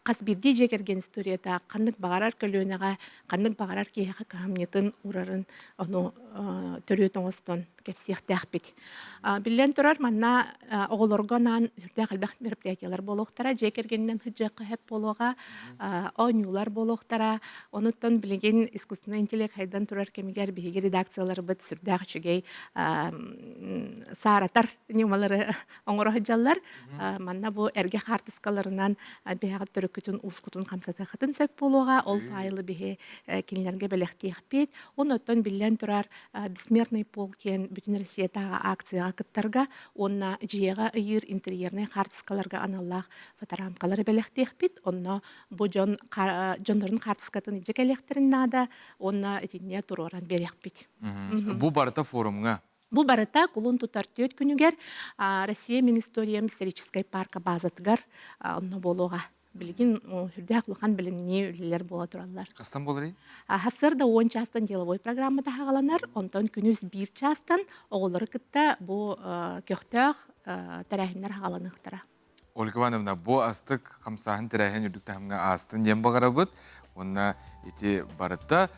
хас биирдии дьиэ кэргэн историята ханнык баҕарар көлүөнэҕэ, ханнык баҕарар киһиэхэ кыһамньытын уурарын ону төрүөт оҥостон кэпсиэхтээхпит. Биллэн турар, манна оҕолорго анаан сүрдээх элбэх мероприятиелар буолуохтара, дьиэ кэргэнинэн сылдьыахха сөп буолуоҕа, оонньуулар буолуохтара. Онуттан билигин искусственный интеллект хайдан турар кэмигэр биһиги редакцияларбыт сүрдээх үчүгэй сааратар ньымалары оҥоро сылдьаллар. Манна бу эргэ хаартыскаларынан биһиэхэ төрүккүтүн уускутун хамсатыаххытын сөп буолуоҕа. Ол файлы биһи кинилэргэ бэлэхтиэхпит. Онуттан биллэн турар Бессмертный полк диэн бүтүн Россиятааҕы акцияҕа кыттарга уонна дьиэҕэ ыйыыр интерьернай хаартыскаларга аналлаах фоторамкалары бэлэхтиэхпит. Онно бу дьон дьоннорун хаартыскатын илдьэ кэлиэхтэрин наада уонна итиннэ туруоран биэриэхпит. Бу барыта форумҥа. Бу барыта кулун тутар түөрт күнүгэр Россия Министориям историческай парка базатыгар онно буолуоҕа. Билигин үрдээх улахан билимнии үлэлэр буола тураллар. Хастан буоларый? Сарсыарда 10 чаастан деловой программа таһаҕаланар, онтон күнүс биир чаастан оҕолору кытта бу көхтөөх тэрээһиннэр хаҕаланыахтара. Ольга Ивановна, бу астык хамсааһын тэрээһин үрдүк таһымҥа аастын диэн баҕарабыт. Уонна ити барыта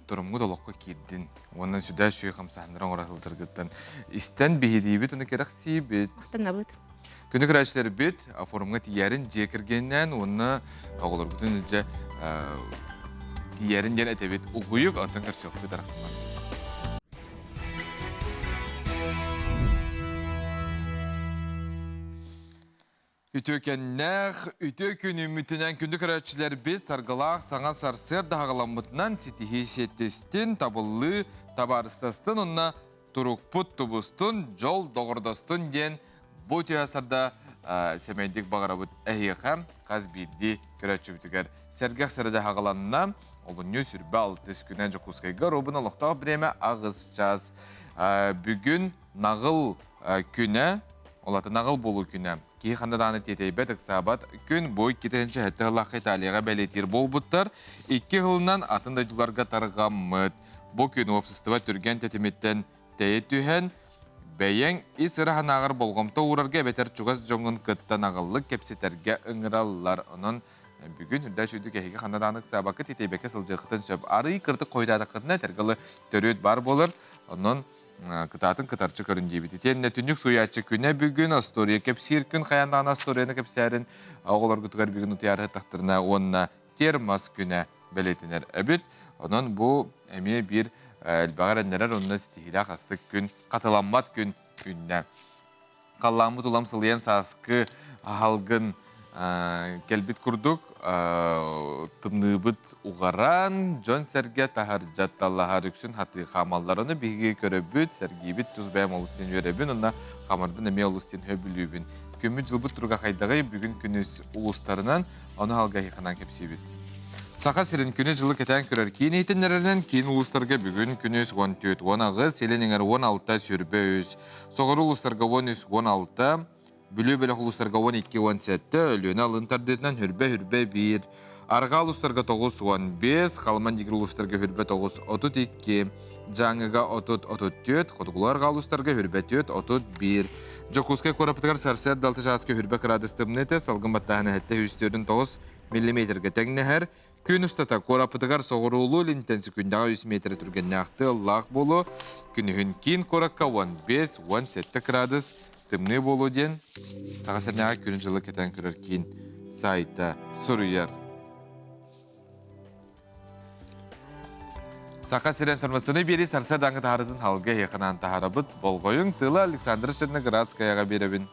туруммут олоххо киирдин. Уонна сүдэ үчүгэй хамсааһыннары оҥоро сылдьаргыттан истэн биһириибит, уну кэрэхсиибит. Махтанабыт. Күнү көрөөччүлэрбит форумҥа тиийэрин дьиэ кэргэнинээн уонна оҕолоргутун илдьэ тиийэрин диэн этэбит. Угуйук, онтон көрсүөхпүт арахсыман. Үтүөкэннээх үтүө күн үүммүтүнэн күндү көрөөччүлэрбит саргылаах саҥа сарсыарда аҕаламмытынан ситиһии сиэттистин, табыллыы табаарыстастын уонна турукпут тубустун, дьол доҕордостун диэн бу үтүө сарда сэмэйдик баҕарабыт эһиэхэ хас биирдии көрөөччүбүтүгэр сэргэх сэрэдэ хаҕаланна. Олунньу сүрбэ алтыс күнэ Дьокуускайга робун олохтоох бириэмэ аҕыс час. Бүгүн наҕыл күнэ, олата наҕыл буолуу күнэ. Киһи ханна даҕаны тиэтэйбэт, ыксаабат күн бу 2007 сыллаахха Италияҕа бэлиэтиир буолбуттар. Икки сылынан атын дойдуларга тарҕаммыт. Бу күн уопсастыба түргэн тэтимиттэн тэйэ түһэн, бэйэҥ ис ыра санааҕар болҕомто уурарга эбэтэр чугас дьоҥҥун кытта наҕыллык кэпсэтэргэ ыҥыраллар. Онон бүгүн үрдэ үчүгдүк эһиги ханна даҕаны ыксаабаккыт, тиэтэйбэккэ сылдьыаххытын сөп. Арыый кырдык хойутаатаххытына, этэргэ дылы төрүөт баар буолар. Онон кытаатын кытарчы көрүн диэбит. Итиэннэ түннүк суйааччы күнэ бүгүн остуоруйа кэпсиир күн хайаан даҕаны остуоруйаны кэпсээрин оҕолоргутугар бүгүн утуйаары сыттахтарына уонна термос күнэ бэлиэтэнэр эбит. Онон бу эмиэ биир элбэҕи эрэннэрэр уонна ситиһиилээх астык күн, хатыламмат күн үүннэ. Халлааммыт улам сылыйан сааскы аһалгын кэлбит курдук тымныыбыт уҕаран, дьон-сэргэ таһырдьа талаһар үксүн хатыы хаамаллар. Ону биһиги көрөбүт, сэргиибит, тус бэйэм олус диэн үөрэбин, уонна хамарбын эмиэ олус диэн сөбүлүүбүн. Күммүт-дьылбыт туруга хайдаҕый? Бүгүн күнүс улуустарынан ону алгаһыханан кэпсиибит. Саха сирин күнү-дьылы кэтээн көрөр киин иһитиннэрэринэн киин улуустарга бүгүн күнүс 14, 18, илин эҥэр 16, сүрбэ үс, соҕуруу улуустарга 13, 16, Бүлүү бөлөх улуустарга 12, 17, Өлүөнэ алын тардыытынан хүрбэ-хүрбэ 1, Арҕаа улуустарга 9, 15, Халыман дигир улуустарга хүрбэ 9, 32, Дьааҥыга 30, 34, Хотугулуу арҕаа улуустарга хүрбэ 4, 31, Дьокуускай куораппытыгар сарсыарда алта чааска хүрбэ кыраадыс тымныыта, салгын баттааһына 749 миллиметргэ тэҥнэһэр. Күн устата куораппытыгар соҕуруулуу илинтэн секүндэҕэ 3 метр түргэннээх тыаллаах буолуо. Күнүһүн киин куоракка 15-17 кыраадыс тымныы буолуо диэн Саха сиринээҕи күнү-дьылы кэтээн көрөр киин сайта суруйар. Саха сирэ информационнай биэрии сарсыардааҥҥы таһаарытын халга эһиэхэ таһаарабыт. Болҕойуҥ тыла Александра Черноградскаяҕа биэрэбин.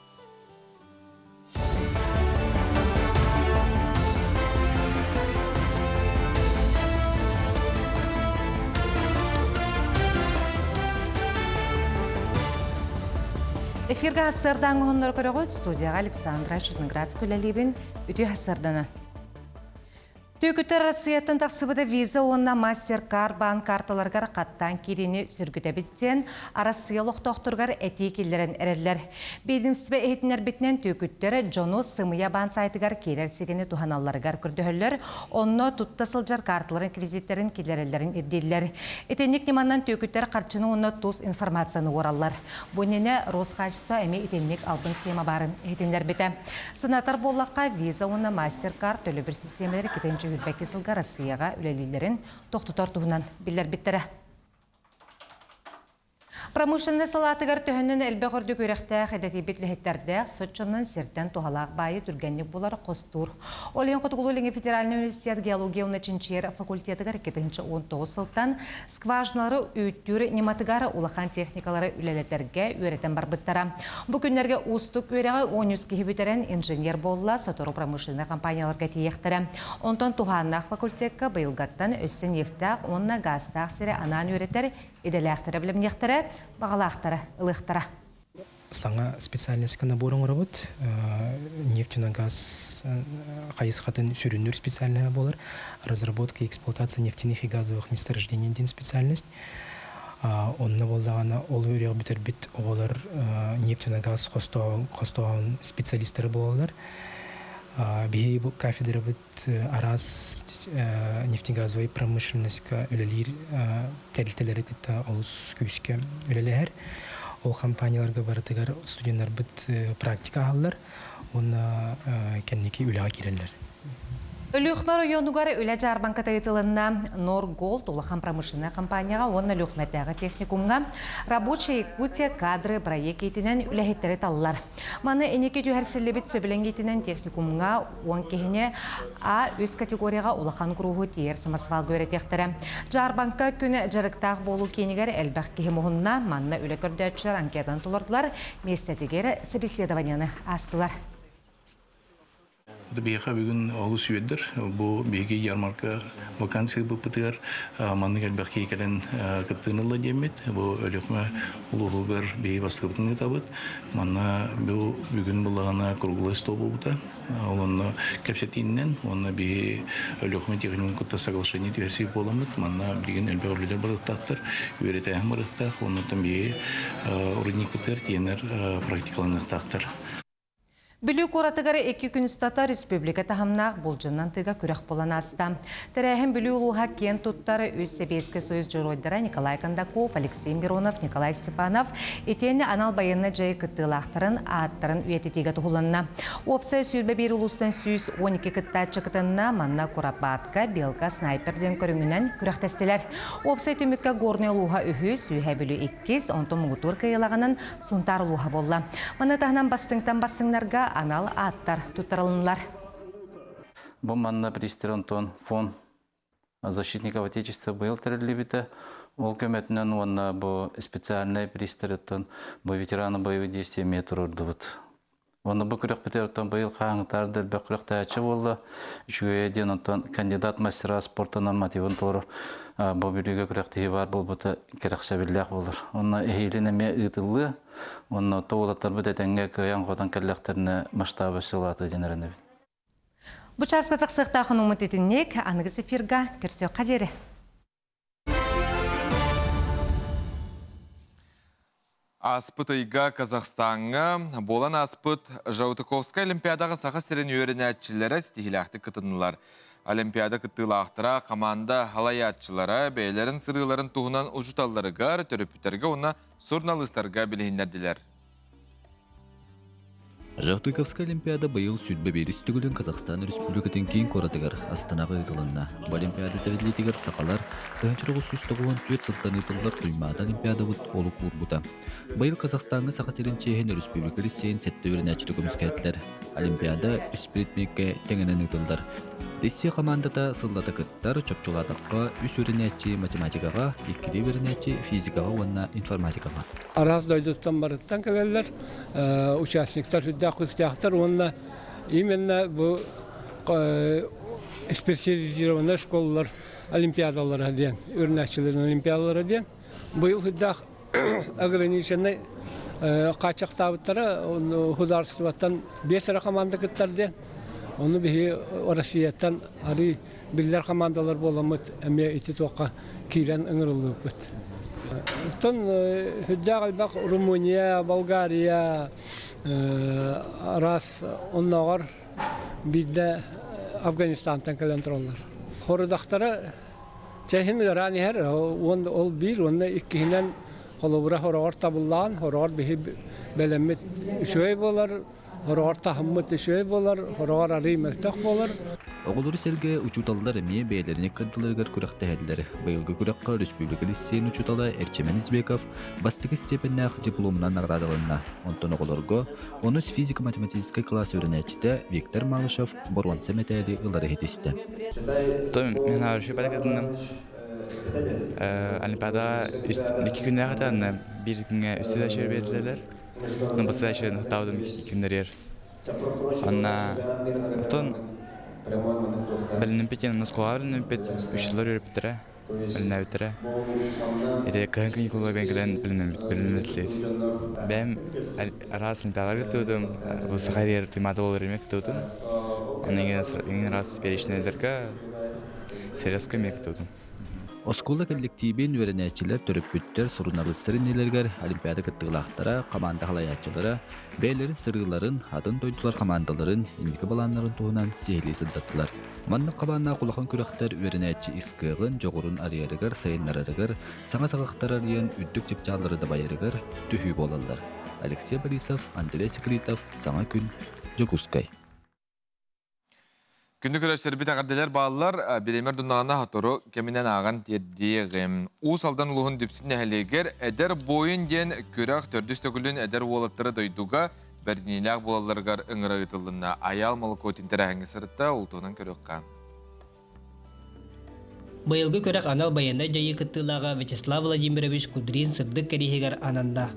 Эфиргэ сарсыардааҥҥы уһуннары көрөҕүт студияҕа Александра Черноградская үлэлиибин. Үтүө сарсыардана. Түөкүттэр Россияттан тахсыбыта Visa уонна MasterCard баан карталарыгар хаттаан киириини сүргүтэбит диэн Арассыыйа олохтоохторугар этии киллэрэн эрэллэр. Биэдэмистибэ иһитиннэрбитинэн түөкүттэр дьону сымыйа баан сайтыгар киирэр сигэни туһаналларыгар көрдөһөллөр, онно тутта сылдьар карталарын реквизиттэрин киллэрэллэрин ирдииллэр. Итинник ньыманан түөкүттэр харчыны уонна тус информацияны уораллар. Бу иннинэ Росхачество эмиэ итинник албын схема баарын иһитиннэрбитэ. Санатар буоллахха, Visa уонна MasterCard төлөбүр систиэмэлэрэ китэн дьүһүйбэккэ сылга Россияҕа үлэлииллэрин тохтотор туһунан биллэрбиттэрэ. Промышленнай салаатыгар төһөннөн элбэх үрдүк үөрэхтээх идэтийбит үлэһиттэрдээх, соччонон сиртэн туһалаах баайы түргэнник булар хостуур. Ол иһин Хотугулуу-Илиҥҥи федеральнай университет геология уонна чинчийэр факультетыгар 2019 сылтан Скважиналары үүттүүр ньыматыгар улахан техникалары үлэлэтэргэ үөрэтэн барбыттара. Бу күннэргэ уустук үөрэҕи 13 киһи бүтэрэн инженер буолла, сотору промышленнай компанияларга тиийиэхтэрэ. Онтон туһааннаах факультекка быйылгаттан өссө нефтээх уонна газтаах сири анаан үөрэтэр идэлээхтэрэ билимниэхтэрэ, баҕалаахтара ылыахтара. Саҥа специальностька набор оҥоробут. Нефть-газ хайысхатын сүрүннүүр специальноһа буолар. Разработка и эксплуатация нефтяных и газовых месторождений диэн специальность. Онно буоллаҕына ол үөрэх бүтэрбит оҕолор нефть-газ хостооһун специалистара буолаллар. Биһиги бу кафедрабыт араас нефтегазовай промышленностька үлэлиир тэрилтэлэри кытта олус күүскэ үлэлэһэр. Ол компанияларга барытыгар студеннарбыт практика аһаллар уонна кэнники үлэҕэ киирэллэр. Өлүөхүмэ оройуонугар үлэ дьаарбаҥката ыытылынна. Норголд улахан промышленнай компанияҕа уонна Өлүөхүмэтээҕи техникумҥа Рабочая Якутия кадры проект иитинэн үлэһиттэри таллар. Маны инники түһэрсиллибит сөбүлэҥиитинэн техникумҥа 10 киһини А үс категорияҕа улахан куруһу тиийэр самосвалга үөрэтиэхтэрэ. Дьаарбаҥка күн дьарыктаах буолуу киинигэр элбэх киһи муһунна. Манна үлэ көрдөөччүлэр анкетаны толордулар, миэстэтигэр собеседованиены аастылар. Биһиэхэ бүгүн олус үөрдэр. Бу биһиги ярмарка вакансия быппытыгар маннык элбэх киһи кэлэн кыттыыны ылла диэммит. Бу Өлүөхүмэ улууһугар биһиги бастакыбытын ыытабыт. Манна бу бүгүн буллаҕына круглый стол буолбута. Ол онно кэпсэтииннэн уонна биһи Өлүөхүмэ техникумун кытта соглашение түһэрсии буоламмыт. Манна билигин элбэх үлэлэр барыахтаахтар, үөрэтээһин барыахтаах. Оннуттан биһи рудникпытыгар тиэнэр практикаланыахтаахтар. Бүлүү куоратыгар икки күн устата республика таһымнаах булдьунан тыга күрэх буолан ааста. Тэрээһин Бүлүү улууһа киэн туттар үс Сэбиэскэй Союз дьоруойдара Николай Кондаков, Алексей Миронов, Николай Степанов итиэннэ анал байыаннай дьайыы кыттыылаахтарын ааттарын үйэтитиигэ туһуланна. Уопсай 21 улуустан 112 кыттааччы кытынна, манна Куропатка, Белка, Снайпер диэн көрүҥүнэн күрэхтэстилэр. Уопсай түмүккэ Горнай улууһа үһүс, Үөһээ Бүлүү иккис, онтон муҥутуур кыайыылаҕынан Сунтаар улууһа буолла. Маны таһынан бастыҥтан бастыҥнарга анал ааттар туттарылыннылар. Бу манна Пристер Антон фонд защитников Отечества быйыл тэриллибитэ. Ол көмөтүнэн уонна бу специальнай пристерыттан бу ветераны боевых действий эмиэ туруордубут. Уонна бу күрэхпитигэр оттон быйыл хаһааҥҥытаар да элбэх күрэхтэһээччи буолла. Үчүгэйэ диэн онтон кандидат мастера спорта нормативын толорор бу бүлүүгэ күрэхтэһии баар буолбута кэрэхсэбиллээх буолар. Онно эһиилин эмиэ ыытыллыа. Уонна отто уолаттарбыт этэҥҥэ кыайан-хотон кэллэхтэринэ масштаба сылаата диэн эрэнэбин. Бу чааска тахсыахтаах хонууммут итинник аныгыс эфирга көрсүөххэ диэри. Ааспыт ыйга Казахстаҥҥа буолан ааспыт Жаутыковскай Олимпиадаҕа Саха сирин үөрэнээччилэрэ ситиһиилээхтик кытыннылар. Олимпиада кыттыылаахтара, хамаанда халайааччылара бэйэлэрин сырыыларын туһунан учууталларыгар, төрөппүттэргэ уонна суруналыыстарга билиһиннэрдилэр. Жаутыковскай Олимпиада быйыл 21 төгүлүн Казахстан Республикатын киин куоратыгар Астанаҕа ыытылынна. Бу Олимпиада тэриллиитигэр сахалар 1994 сылтан ыытыллар Туймаада Олимпиадабыт олук уурбута. Быйыл Казахстаҥҥа Саха сирин чиэһин өрөспүүбүлүкэ лиссиэйин сэттэ үөрэнээччитэ көмүскээтилэр. Олимпиада үс предмеккэ тэҥинэн ыытыллар. Россия хамаандата сыллата кыттар, чопчулаатахха үс үөрэнээччи математикаҕа, иккилии үөрэнээччи физикаҕа уонна информатикаҕа. Араас дойдуттан барыттан кэлэллэр, участниктар сүрдээх күүстээхтэр уонна именно бу специализированная школалар олимпиадалара диэн, үөрэнээччилэрин олимпиадалара диэн. Быйыл сүрдээх ограниченный хааччахтаабыттара судаарыстыбаттан биэс эрэ команда кыттар диэн. Ону биһи Россияттан арыы биллэр командалар буоламмыт эмиэ ити туохха киирэн ыҥырыллыбыппыт. Оттон үрдээх элбэх Румыния, Болгария, араас оннооҕор биирдэ Афганистантан кэлэн тураллар. Хорудахтара чэһин ыараан иһэр, ол биир уонна иккиһинэн холобура хороҕор табыллаан, хороҕор биһи бэлэммит үчүгэй буолар, Хороҕор таһыммыт үчүгэй буолар, хороҕор арыый мөлтөх буолар. Оҕолору сэргэ учууталлар эмиэ бэйэлэрин ыккардыларыгар күрэхтэһэллэр. Быйылгы күрэххэ өрөспүүбүлүкэ лиссиэйин учуутала Эрчимэн Избеков бастакы степеннээх дипломунан наҕараадаланна. Онтон оҕолорго онус физико-математическай кылаас үөрэнээччитэ Виктор Малышев боруонса мэтээли ылары ситистэ. Потом мен баракатынным Олимпиада икки күннээх этэ, биир күҥҥэ үстэ да биэрдилэр. Настоящий таудым күннэрер. Анна отон билинниппит оскуола билинниппит үчүлөр үөрпүтэрэ билиннэбиттэрэ. Ити кыһын каникулга кэлэн билиннэтлиит. Бэм араас олимпиадаларга кыттыбытым, бу саха ириэр туймаада буолар эмиэ кыттыбытым. Онно иҥин араас перечнэйдэргэ серьезка эмиэ кыттыбытым. Оскуола кэллэктиибин үөрэнээччилэр, төрөппүттэр, суруналыыстар иннилэригэр Олимпиада кыттыылаахтара, хамаанда салайааччылара бэйэлэрин сырыыларын, атын дойдулар хамаандаларын инники былааннарын туһунан сиһилии сырдаттылар. Маннык хабааннаах улахан күрэхтэр үөрэнээччи ис кыаҕын, дьоҕурун арыйарыгар, сайыннарарыгар, саҥа саҕахтары арыйан үрдүк чыпчааллары дабайарыгар төһүү буолаллар. Алексей Борисов, Андрей Секритов, Саҥа күн, Дьокуускай. Күндү көрөөччүлэрбит эҕэрдэлэр бааллар. Бириэмэр Дунаҕана сотору кэминэн ааҕан тиэрдиэҕим. Уус Алдан улууһун Дүпсүн нэһилиэгэр Эдэр буойун диэн күрэх төрдүс төгүлүн эдэр уолаттары дойдуга бэриниилээх буолалларыгар ыҥыра ыытыллынна. Айаал Молокотин тэрээһиҥҥэ сырытта, ол туһунан көрүөххэ. Быйылгы күрэх анал байыаннай дьайыы кыттыылааҕа Вячеслав Владимирович Кудрин сырдык кэриэһигэр ананна.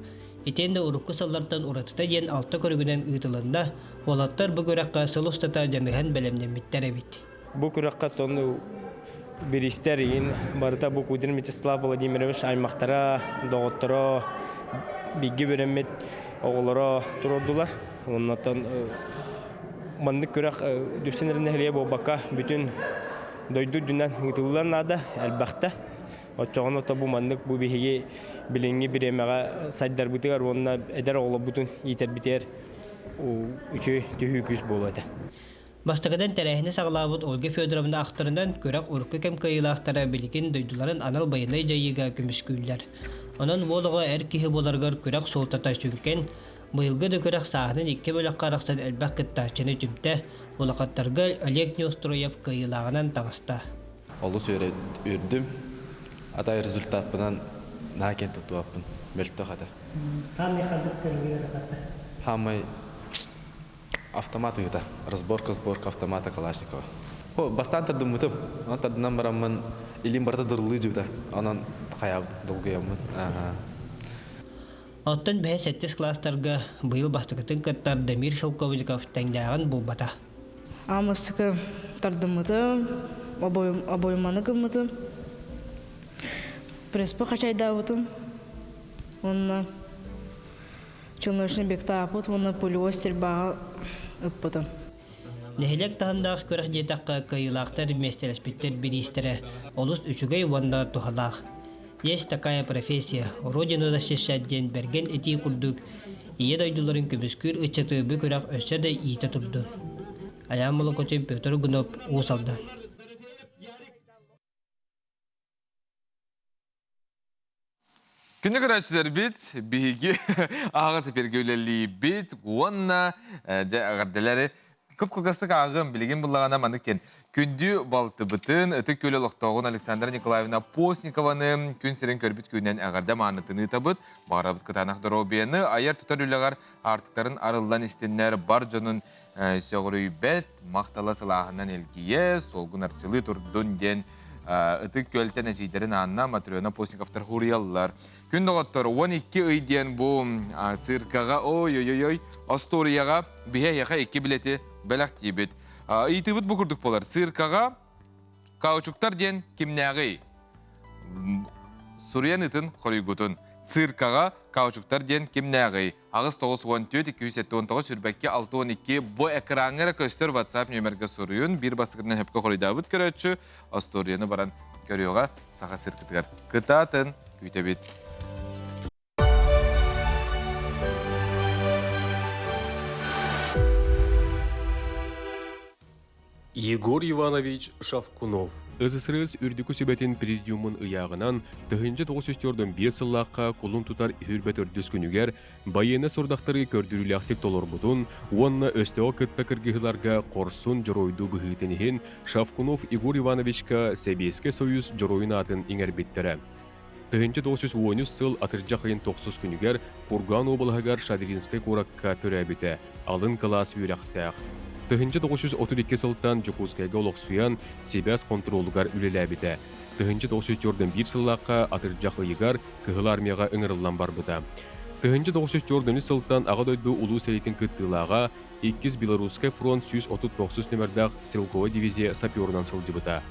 Итиэннэ урукку сыллартан уратыта диэн алта көрүҥүнэн ыытылынна. Уолаттар бу күрэххэ сыл устата дьаныһан бэлэмнэммиттэр эбит. Бу күрэххэ тон бириистэр иин барыта бу Кудрин Вячеслав Владимирович аймахтара, доҕотторо, бииргэ үөрэммит оҕолоро туруордулар. Оннотон маннык күрэх Дүпсүн эрэ нэһилиэгэ буолбакка, бүтүн дойду үрдүнэн ыытыллыан наада элбэхтэ. Оччоҕуна то бу маннык бу биһиги билиҥҥи бириэмэҕэ сайдарбытыгар уонна эдэр оҕолорбутун иитэрбитигэр үчүгэй түһүү күүс буолуо этэ. Бастакытын тэрээһини саҕалаабыт Ольга Федоровна ахтарынан, күрэх урукку кэм кыайыылаахтара билигин дойдуларын анал байыаннай дьайыыга көмүскүүллэр. Онон уол оҕо эр киһи буоларыгар күрэх суолтата сүҥкэн. Быйылгы да күрэх сааһынан икки бөлөххө арахсан элбэх кыттааччыны түмтэ. Улахаттарга Олег Неустроев кыайыылааҕынан таҕыста. Олус үөрдүм. Атай результаппынан наһаа киэн туттубаппын. Мөлтөх этэ. Хаамай ханнык көрүҥү ыарахатта? Хаамай автомат ыыта. Разборка, сборка автомата Калашникова. О, бастаан тардыммытым. Онон тардынан бараммын илиим барыта дырылыы дьыбыта. Онон хайаабын, долгуйаммын. Оттон бэһис сэттис класстарга быйыл бастакытын кыттар Дамир Шелковников тэҥнээҕин булбата. Аамастыка тардыммытым, обойманы гыммытым, преспа хачайдаабытым уонна челночный бектаапыт уонна пулевой стрельбаҕа ыппытым. Нэһилиэк таһындаах күрэх диэтэххэ кыайыылаахтар миэстэлэспиттэр бириистэрэ олус үчүгэй уонна туһалаах. Есть такая профессия, Родину защищать диэн бэргэн этии курдук Ийэ дойдуларын көмүскүүр ыччаты бу күрэх өссө да иитэ турду. Айаан Молокотин, Петр Гунов, Уус Алдан. Күндү көрөөччүлэрбит, биһиги аһаҕас эфиргэ үлэлиибит уонна дьэ эҕэрдэлэри кып-кылгастык ааҕыам билигин буллаҕына маннык диэн күндү балтыбытын Ытык Күөл олохтооҕун Александра Николаевна Постникованы күн сирин көрбүт күнүнэн эҕэрдэ маанытын ыытабыт. Баҕарабыт кытаанах доруобуйаны айар-тутар үлэҕэр аартыктарын арыллан истиннэр бар дьонун сөҕүрүйбэт махтала сылааһынан илгийэ, суолгун арчылыы турдун диэн Ытык Күөлтэн эдьиийдэрин Анна, Матрена Постниковтар хуруйаллар. Күн доҕоттор, 12 ый диэн бу циркаҕа ой-ой-ой остуоруйаҕа биһи эһиэхэ икки билети бэлэхтиибит. Ыйытыыбыт бу курдук буолар. Циркаҕа каучуктар диэн кимнээҕий? Суруйан ытын хоруйгутун. Циркаҕа каучуктар диэн кимнээҕий? 8 94 279 сүүрбэккэ 62 бу экраҥҥа эрэ көстөр WhatsApp нүөмэргэ суруйун. Биир бастакытынан сөпкө хоруйдаабыт көрөөччү остуоруйаны баран көрүөҕэ саха циркытыгар кытаатын күүтэбит. Егор Иванович Шавкунов СССР Үрдүкү Сүбэтин Президиумун ыйааҕынан 1945 сыллаахха кулун тутар үрбэ төрдүс күнүгэр байыаннай сорудахтары көрдөрүүлээхтик толорбутун уонна өстөөҕү кытта кыргыһыыларга хорсун дьоруойдуу быһыытын иһин Шавкунов Егор Ивановичка Сэбиэскэй Союз Дьоруойун аатын иҥэрбиттэрэ. 1913 сыл атырдьах ыйын тохсус күнүгэр Курган уобалаһыгар Шадринскай куоракка төрөөбүтэ, алын кылаас үөрэхтээх. 1932 сылтан Дьокуускайга олохсуйан, сибээс хонтуруолугар үлэлээбитэ. 1941 сыллаахха атырдьах ыйыгар Кыһыл Армияҕа ыҥырыллан барбыта. 1943 сылтан Аҕа дойду Улуу сэриитин кыттыылааҕа, Иккис Белорусскай фронт 139 нүмердээх стрелковай дивизия саперунан сылдьыбыта.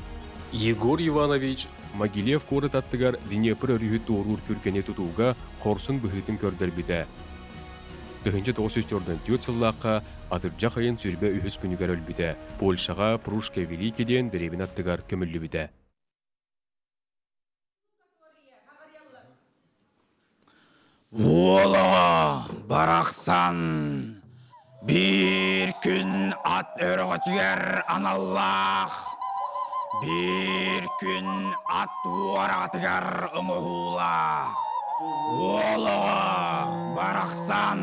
Егор Иванович Могилев куорат аттыгар Днепр өрүһү туоруур күргэни тутууга хорсун быһыытын көрдөрбүтэ. 1944 сыллаахха атырдьах ыйын 23 күнүгэр өлбүтэ. Польшаҕа Прушка Великий диэн дэриэбинэ аттыгар көмүллүбүтэ. Уол оҕо барахсан биир күн ат өрөҕөтүгэр аналлаах, биир күн ат уораҕатыгар оҥоһуулаах. Уол оҕо барахсан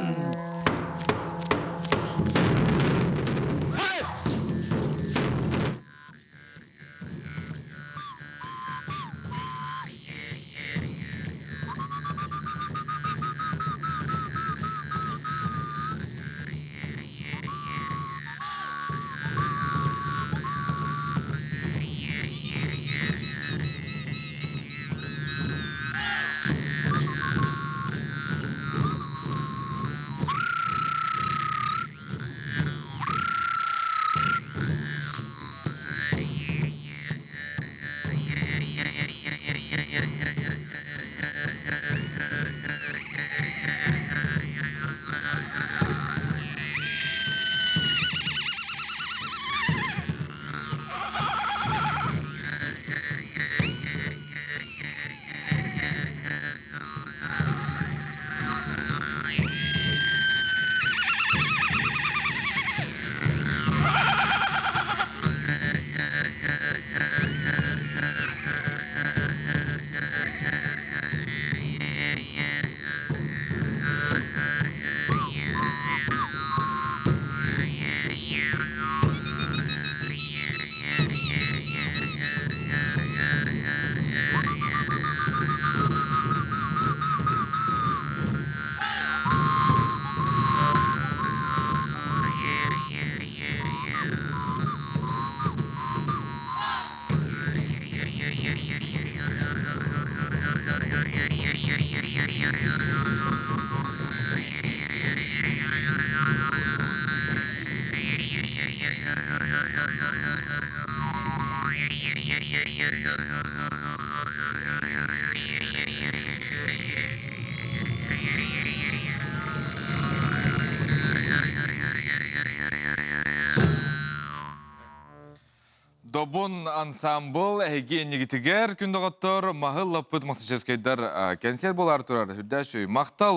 Добун ансамбл эһиги иннигитигэр күн доҕоттор маһы лаппыт махтачевскайдар кэнсиэр буолар турар үрдээшүй махтал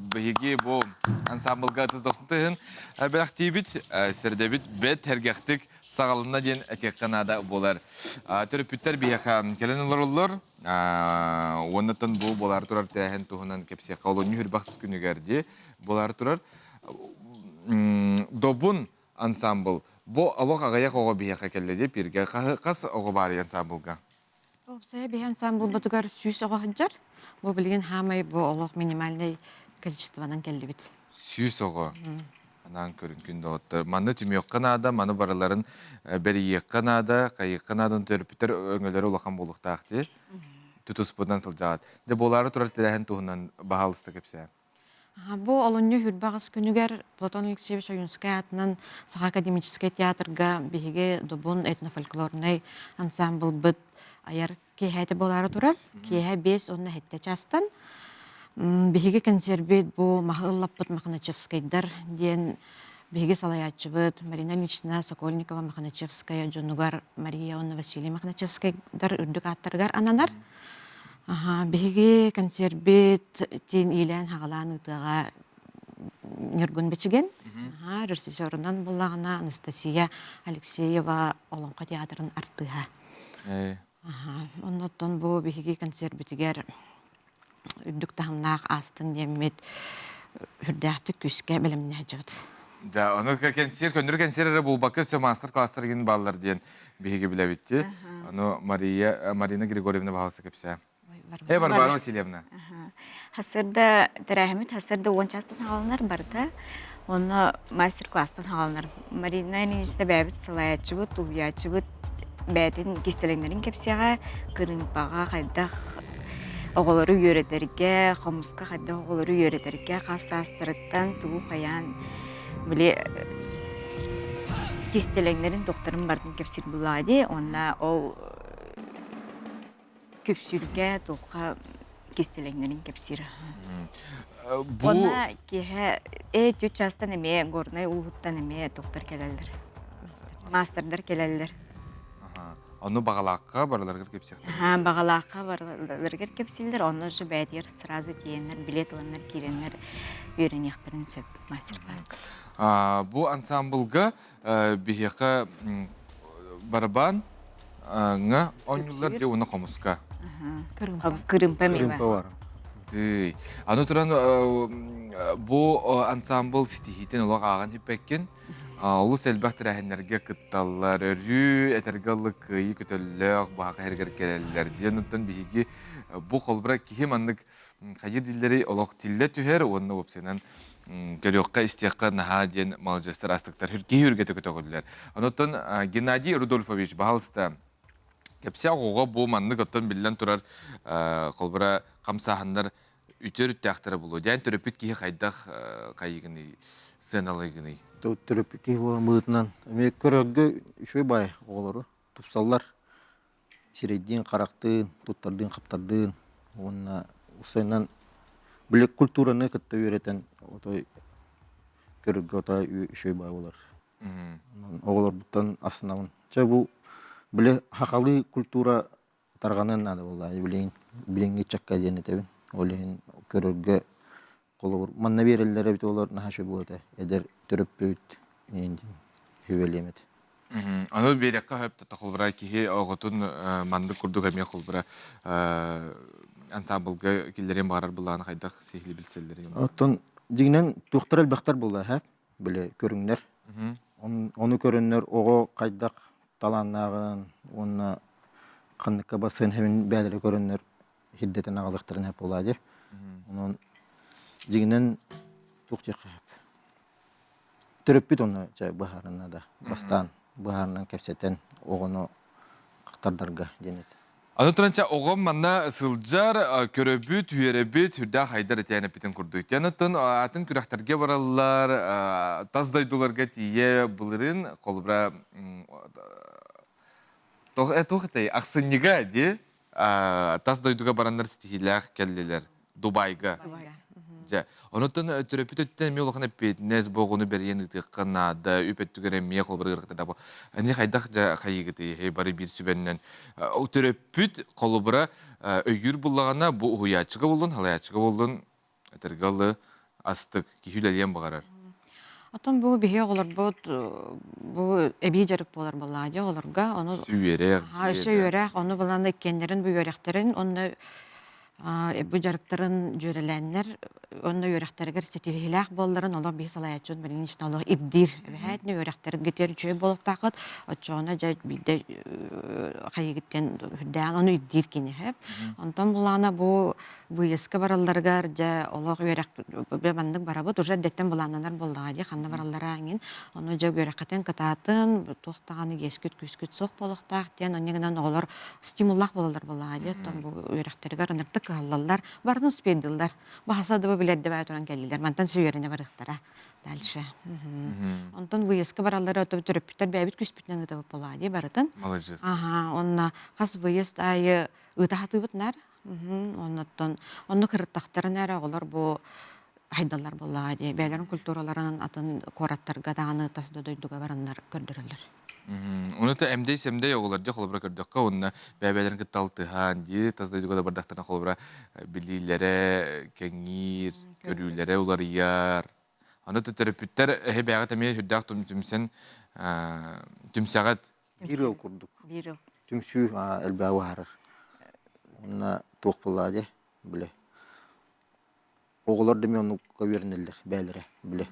биһиги бу ансамблга тыс дохсун тыһын бэлэхтиибит сэрдэбит бэт сэргэхтик саҕаланна диэн этиэххэ наада буолар төрөппүттэр биһиэхэ кэлэн олороллор уоннаттан бу буолар турар тэрээһин туһунан кэпсиэххэ олунньу хүрбэхсис күнүгэр дии буолар турар Добун ансамбл бу олох аҕыйах оҕо биһиэхэ кэллэ диэ пиргэ хас оҕо баарый ансамблга? Уопсайа биһи ансамблбытыгар 100 оҕо сылдьар. Бу билигин хаамай бу олох минимальнай количествонан кэллибит. 100 оҕо. Анаан көрүн күн доҕоттор. Манна түмүөххэ наада, маны барыларын бэрийиэххэ наада, хайыахха наада төрөппүттэр өҥөлөрө улахан буолуохтаах дии. Тутуспутунан сылдьаҕыт. Дьэ буолаары турар тэрээһин туһунан баһаалыста кэпсээ. Бу олунньу 28 күнүгэр Платон Алексеевич Ойуунскай аатынан Саха академическай театрга биһиги Добун этнофольклорнай ансамблбыт айар киэһээтэ буолаары турар. Киэһэ 5 уонна 7 чаастан. Биһиги консервбит бу маһы ыллаппыт Мохначевскайдар диэн биһиги салайааччыбыт Марина Ильична Сокольникова Мохначевская дьонугар Мария уонна Василий Мохначевскайдар үрдүк ааттарыгар ананар. Биһиги консервбит тин иилээн-хаҕалаан ыытыаҕа Ньургун Бэчигин. Режиссерунан буллаҕына Анастасия Алексеева Олоҥхо театрын артыыһа. Оннуттан бу биһиги консервбитигэр үрдүк таһымнаах аастын диэммит үрдээхтик күүскэ бэлэмнээччибит. Да, ону кэнсиэр, көннөрү кэнсиэр эрэ булбакка өссө маастар-класстар гин бааллар диэн биһиги билэбитти. Ону Мария, Марина Григорьевна баһалса кэпсээ. Э, Варвара Васильевна. Хасырда тэрээһимит хасырда уон чаастан хааланар барыта. Онно мастер-класстан хааланар. Марина Ильинична бэйэбит салайааччыбыт, уһуйааччыбыт бэйэтин кистэлэҥнэрин кэпсиэҕэ, кырыымпаҕа хайдах оҕолору үөрэтэргэ, хомуска хайдах оҕолору үөрэтэргэ, хас саастарыттан тугу хайаан били кистэлэҥнэрин туохтарын барытын кэпсиир буоллаҕа дии. Уонна ол күпсүүргэ туохха кистэлэҥнэрин кэпсиир. Бу Уонна киэһэ э түөрт чаастан эмиэ Горнай улууһуттан эмиэ туохтар кэлэллэр. Маастардар кэлэллэр. Ону баҕалаахха барыларыгар кэпсиэхтэрэ. Аха, баҕалаахха барыларыгар кэпсииллэр, онно уже бэйэтигэр сразу тиийэннэр, билет ыланнар киирэннэр үөрэниэхтэрин сөп мастер-класс. Бу ансамблга биһиэхэ барабан ҥа оонньууллар дии уонна хомуска. Кырыымпа эмиэ бар. Тыый. Аны туран бу ансамбл ситиһиитин олох ааҕан хиппэккин. Олус элбэх тэрээһиннэргэ кытталлар, өрүү этэргэ ыллык кыайыы көтөллөөх баһака иһэргэр кэлэллэр. Диэн оттон биһиги бу холбура киһи маннык хайыр диллэри олох тиллэ түһэр уонна уопсайынан көрүөххэ, истиэххэ наһаа диэн маладьыастар астыктар киһи үргэтэ көтөҕүллэр. Онуттан Геннадий Рудольфович, баһалыста, кэпсээ оҕоҕо бу маннык оттон биллэн турар холбура хамсааһыннар үтүө өрүттээхтэрэ буолуо. Диэн төрөппүт киһи хайдах хайыгыный, сыаналыыгыный? Төрөппүт киһи буолар быһыытынан эмиэ көрөргө үчүгэй баай оҕолору тупсаллар. Сирэйдиин, харахтыын, туттардыын-хаптардыын уонна усайынан били культураны кытта үөрэтэн отой көрөргө отой үчүгэй баай буолар. Оҕолорбуттан астынабын. Чэ бу били хахалыы культура тарҕаныан наада буолла билигин билиҥҥи ыччакка диэн этэбин. Ол иһин көрөргө холобур манна биэрэллэр эбит олор наһаа үчүгэй буолуо этэ. Эдэр төрөппүт диэн сүбэлиэм этэ. Аны биэриэххэ сөп холбура киһи оҕотун маннык курдук эмиэ холбура ансамблга киллэриэн баҕарар былааны хайдах сиһили билсэллэрий? Оттон дьиҥинэн туохтар элбэхтэр буолла һэ били көрүҥнэр. Ону көрөннөр оҕо хайдах талааннааҕын уонна ханныкка бассыан хэбин бээлэри көрөннөр сирдэтэн аҕалыахтарын сөп буолаа дии. Онон дьиҥинэн туох диэххэ сөп. Төрөппүт ону чэ быһаарына да бастаан быһаарынан кэпсэтэн оҕону тардарга диэн этэ. Аны туран чэ оҕом манна сылдьар, көрөбүт, үөрэбит, үрдээх айдар этиэн эппитин курдук. Диэн оттон атын күрэхтэргэ бараллар, тас дойдуларга тиийэ былырыын холобура туох этэй ахсынньыга дии тас дойдуга бараннар ситиһиилээх кэллилэр Дубайга. Дьэ, онуттан төрөппүт өттүнэн эмиэ улахан эппиэтинэс бу оҕону бэрийэн ыытыахха наада, үп өттүгэр эмиэ холобура ыарахата бу. Ани хайдах дьэ хайыгытый, бары биир сүбэннэн. Төрөппүт холобура өйүүр буллаҕына бу уһуйааччыга буллун, халайааччыга буллун, этэргэ ылы астык, киһи үлэлиэн баҕарар. Оттон бу биһи оҕолорбут бу эбии дьарык буолар буоллаҕа дии оҕолорго. Ону үөрэх, өссө үөрэх, ону булан иккиэннэрин бу үөрэхтэрин уонна бу дьарыктарын дьүөрэлээннэр уонна үөрэхтэригэр ситиһиилээх буолларын олох биһи салайааччыбыт Марина Ильинична олох ирдиир. Эбэһээтинэ үөрэхтэргитигэр үчүгэй буолуохтааххыт, оччоҕуна дьэ биирдэ хайыгыттан үрдээн ону ирдиир кини сөп. Онтон булаана бу выездка баралларыгар дьэ олох үөрэх маннык барабыт уже эрдэттэн былааннанар буоллаҕа дии ханна бараллара эҥин ону дьэ үөрэххитин кытаатын туох даҕаны иэскит-күүскүт суох буолуохтаах диэн онньо гынан оҕолор стимуллаах буолаллар буоллаҕа дии оттон бу үөрэхтэригэр ыныртык кыһаллаллар барытын успейдыыллар баһаса да билэрдэ баа туран кэллилэр мантан үөрэнэ барыахтара дальше онтон выездка бараллара төрөппүттэр бэйэбит күүспүтүнэн ыытабыт буоллаҕа дии барытын Маладьыас. Аха, онно хас выезд аайы ыыта сатыыбыт наар Оннуттан оннук ырыттахтарына эрэ оҕолор бу хайдаллар буоллаҕа дии. Бэйэлэрин культураларын атын куораттарга даҕаны тас да дойдуга бараннар көрдөрөллөр. Ону та эмдэй-сэмдэй оҕолор дии холобура көрдөххө уонна бэйэ-бэйэлэрин кытта алтыһан дии тас дойдуга да бардахтарына холобура билиилэрэ кэҥиир, көрүүлэрэ уларыйар. Аны төрөппүттэр эһи бэйэҕит эмиэ сүрдээх түмсэн түмсэҕит. Биир ыал курдук. Биир ыал. Түмсүү элбэҕи уһаарар. Уонна туох буоллаҕа дии, бile. Оҕолор да эмиэ оннукка үөрэнэллэр бэйэлэрэ, бile.